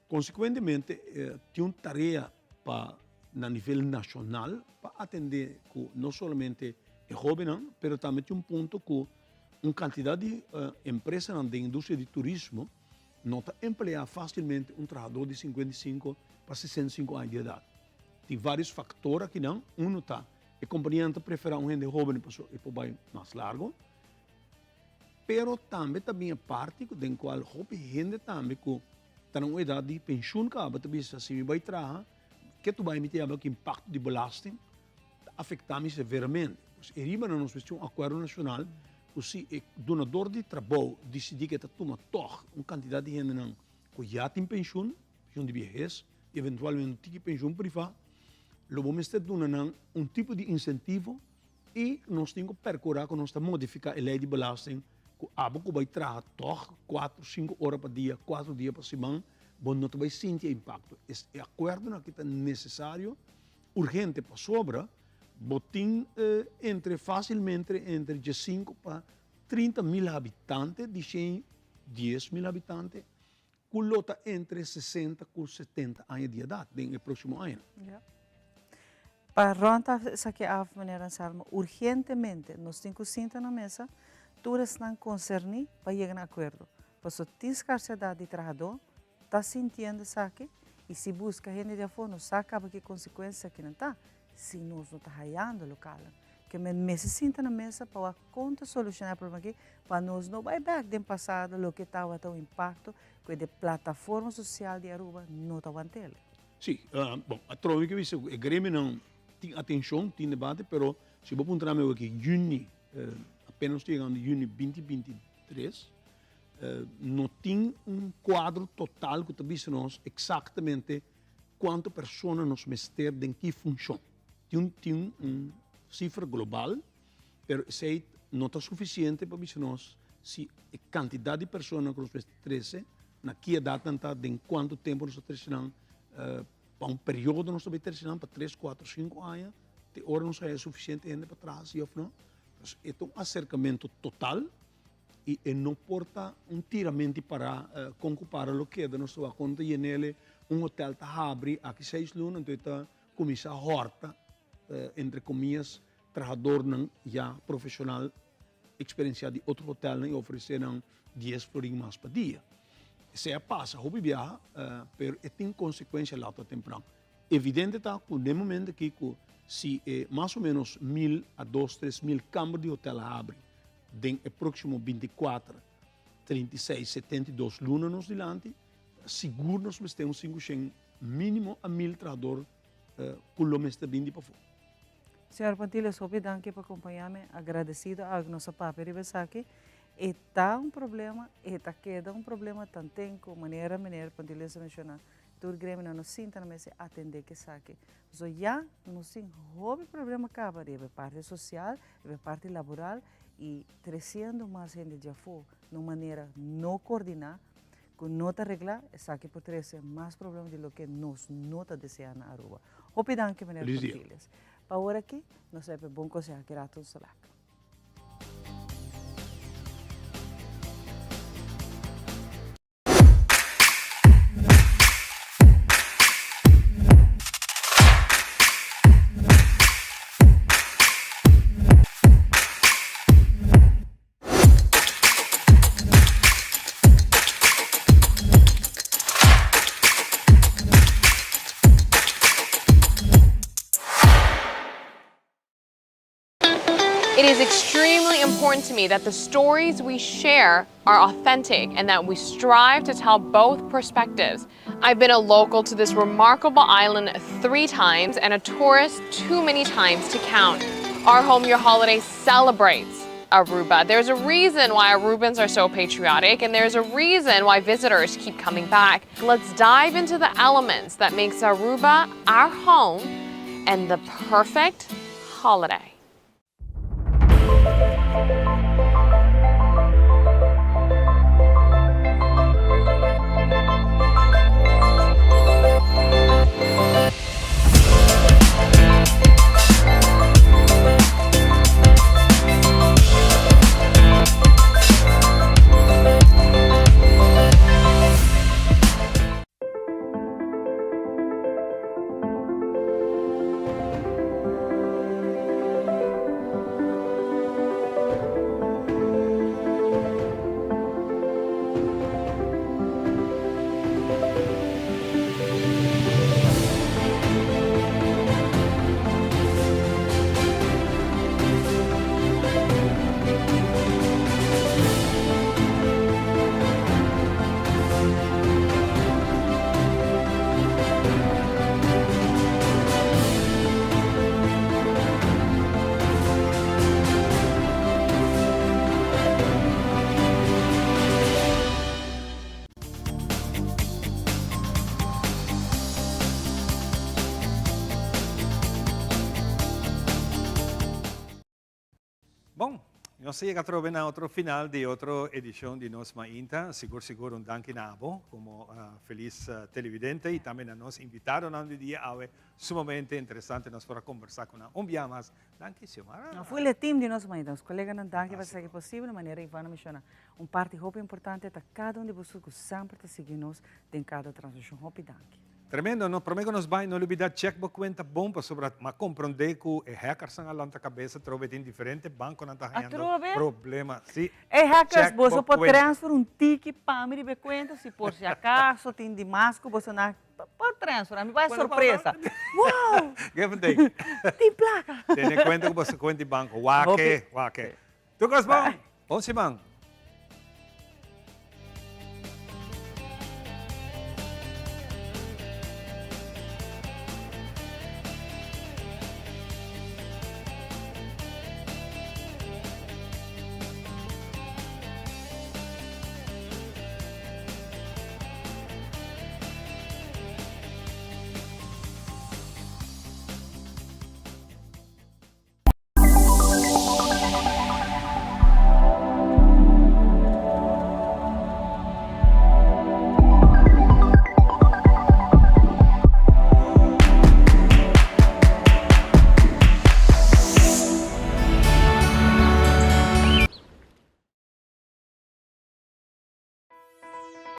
Consecuentemente tin un tarea pa na nivel nacional pa atende cu no solamente e hobennan, pero tambe tin un punto cu un cantidad di empresanan den industria di turismo No ta empleá fásilmente un trahadó di 55 pa 65 aña di edat. Tin vários faktor akinan. Unu ta, e kompanianan ta preferá un hende hóben pasobra e por bai mas largo. Pero tambe ta bin e parti ku den kual hopi hende tambe ku ta na un edat di penshun kaba ta bisa si mi bai traha, ke tu bai mi ta yama ku impakto di belasting ta afektá mi severamente. Pues e riba nan nos mester un akuerdo nashonal ku si e dunador di trabou disidí ku e ta tuma tòg un kantidat di hendenan ku ya tin penshun, penshun di biehes i eventualmente un tiki penshun privá, lo bo mester duna nan un tipo di insentivo i nos tin ku perkurá ku nos ta modifiká e lei di belasting ku abo ku bai traha tòg kuatro, sinku ora pa dia, kuatro dia pa siman, bo no ta bai sinti e impakto. E akuerdonan aki ta nesesario Urgente pasobra bo tin entre facilmente entre diescinco pa 30 mil habitante di shen dies mil habitante cu lo ta entre 60 cu 70 aña di edad den e proximo añanan. Ja. Pa rond af esaki af, meneer Anselmo, urgentemente nos tin cu sinta na mesa tur esnan concerni pa yega na acuerdo. Pasobra tin scarsedad di trahador, ta sintiendo esaki y si busca hende di afo no sa caba ki consecuencia kinan ta si nos no ta hayando localnan. Ke men mester sinta na mesa pa wak con ta soluciona e problema aki pa nos no bay bek den pasado loke tabata un impacto cu e de plataforma social di Aruba no ta wantele. Si, bon, atrobe mi ke bisa cu e gremionan tin atencion, tin debate, pero si bo puntra mi awor ki juni, apenas nos ta yegando juni 2023, No tin un kuadro total ku ta bisa nos eksaktamente kuantu persona nos mester den ki funshon. Tin tin un sifra global, pero esei no ta sufisiente pa bisa nos si e kantidat di persona ku nos mester trese, na ki edat nan ta, den kuantu tempu nos ta trese nan, pa un periodo nos ta bai trese nan, pa tres, kuater, sinku aña, te ora nos haya sufisiente hende pa traha si òf no. Pues e ta un aserkamentu total. I e no por ta un tiramenti pará kon ku para lo keda nos ta wak kon ta yenele un hotel ta habri aki seis luna anto e ta kuminsá hòrta entre komias trahadornan ya profeshonal eksperensiá di otro hotelnan i ofresé nan dies florin mas pa dia. Esei a pasa hopi biaha pero e tin konsekuensia later tempran. Evidente ta ku den momento aki ku si e mas o menos mil a dos 3000 kamber di hotel habri den e próksimo 24, 36, 72 luna nos dilanti, sigur nos mester un 500 mínimo a 1000 trahador ku lo mester bin di pafó. Señor Pontiles, hopi danki pa kompañá mi. Agradesido a nos a papia riba esaki. E ta un problema, e ta keda un problema tanten ku manera meneer Pontiles a menshoná. Tur gremionan no sinta na mesa i atendé ku esaki. Pasobra ya nos tin hopi problema kaba riba e parti sosial, riba e parti laboral i tresiendo mas hende djafó na un manera no koordiná. ku no ta reglá, esaki por trese mas problema di loke nos no ta deseá na Aruba. Hopi danki meneer Feliz dia. Cortilius. Pa awor aki, nos ta e bon konseho aki rato nos ta bek. It is extremely important to me that the stories we share are authentic and that we strive to tell both perspectives. I've been a local to this remarkable island three times and a tourist too many times to count. Our Home Your Holiday celebrates Aruba. There's a reason why Arubans are so patriotic and there's a reason why visitors keep coming back. Let's dive into the elements that makes Aruba our home and the perfect holiday. Bon, nos a yega atrobe na otro final di otro edicion di Nos Mainta. Sigur sigur un danki na abo como feliz televidente y tambe na nos invitadonan di dia awe. Sumamente interesante nos por a conversa cu nan un bia mas. Danki Xiomara. No full e team di Nos Mainta, nos coleganan danki pa esaki posibel. Manera Ivana menciona, un parti hopi importante ta cada un di boso cu semper ta sigui nos den cada transmision. Hopi danki. Tremendo no, prome ku nos bai no lubida check bo kuenta bon pasobra m'a komprondé ku e hackersnan a lanta kabesa atrobe tin diferente bankonan ta hañando Atrobe? problema si E hackers check boso bo por kuenta. transfer un tiki pa mi riba e kuenta si por si akaso tin di mas ku boso na por transfer ami bai Bueno, sorpresa wow Give and take. tin plaka. Tene kuenta ku boso kuenta di banko wak Hopi. e wak e. Tur kos bon, bon siman.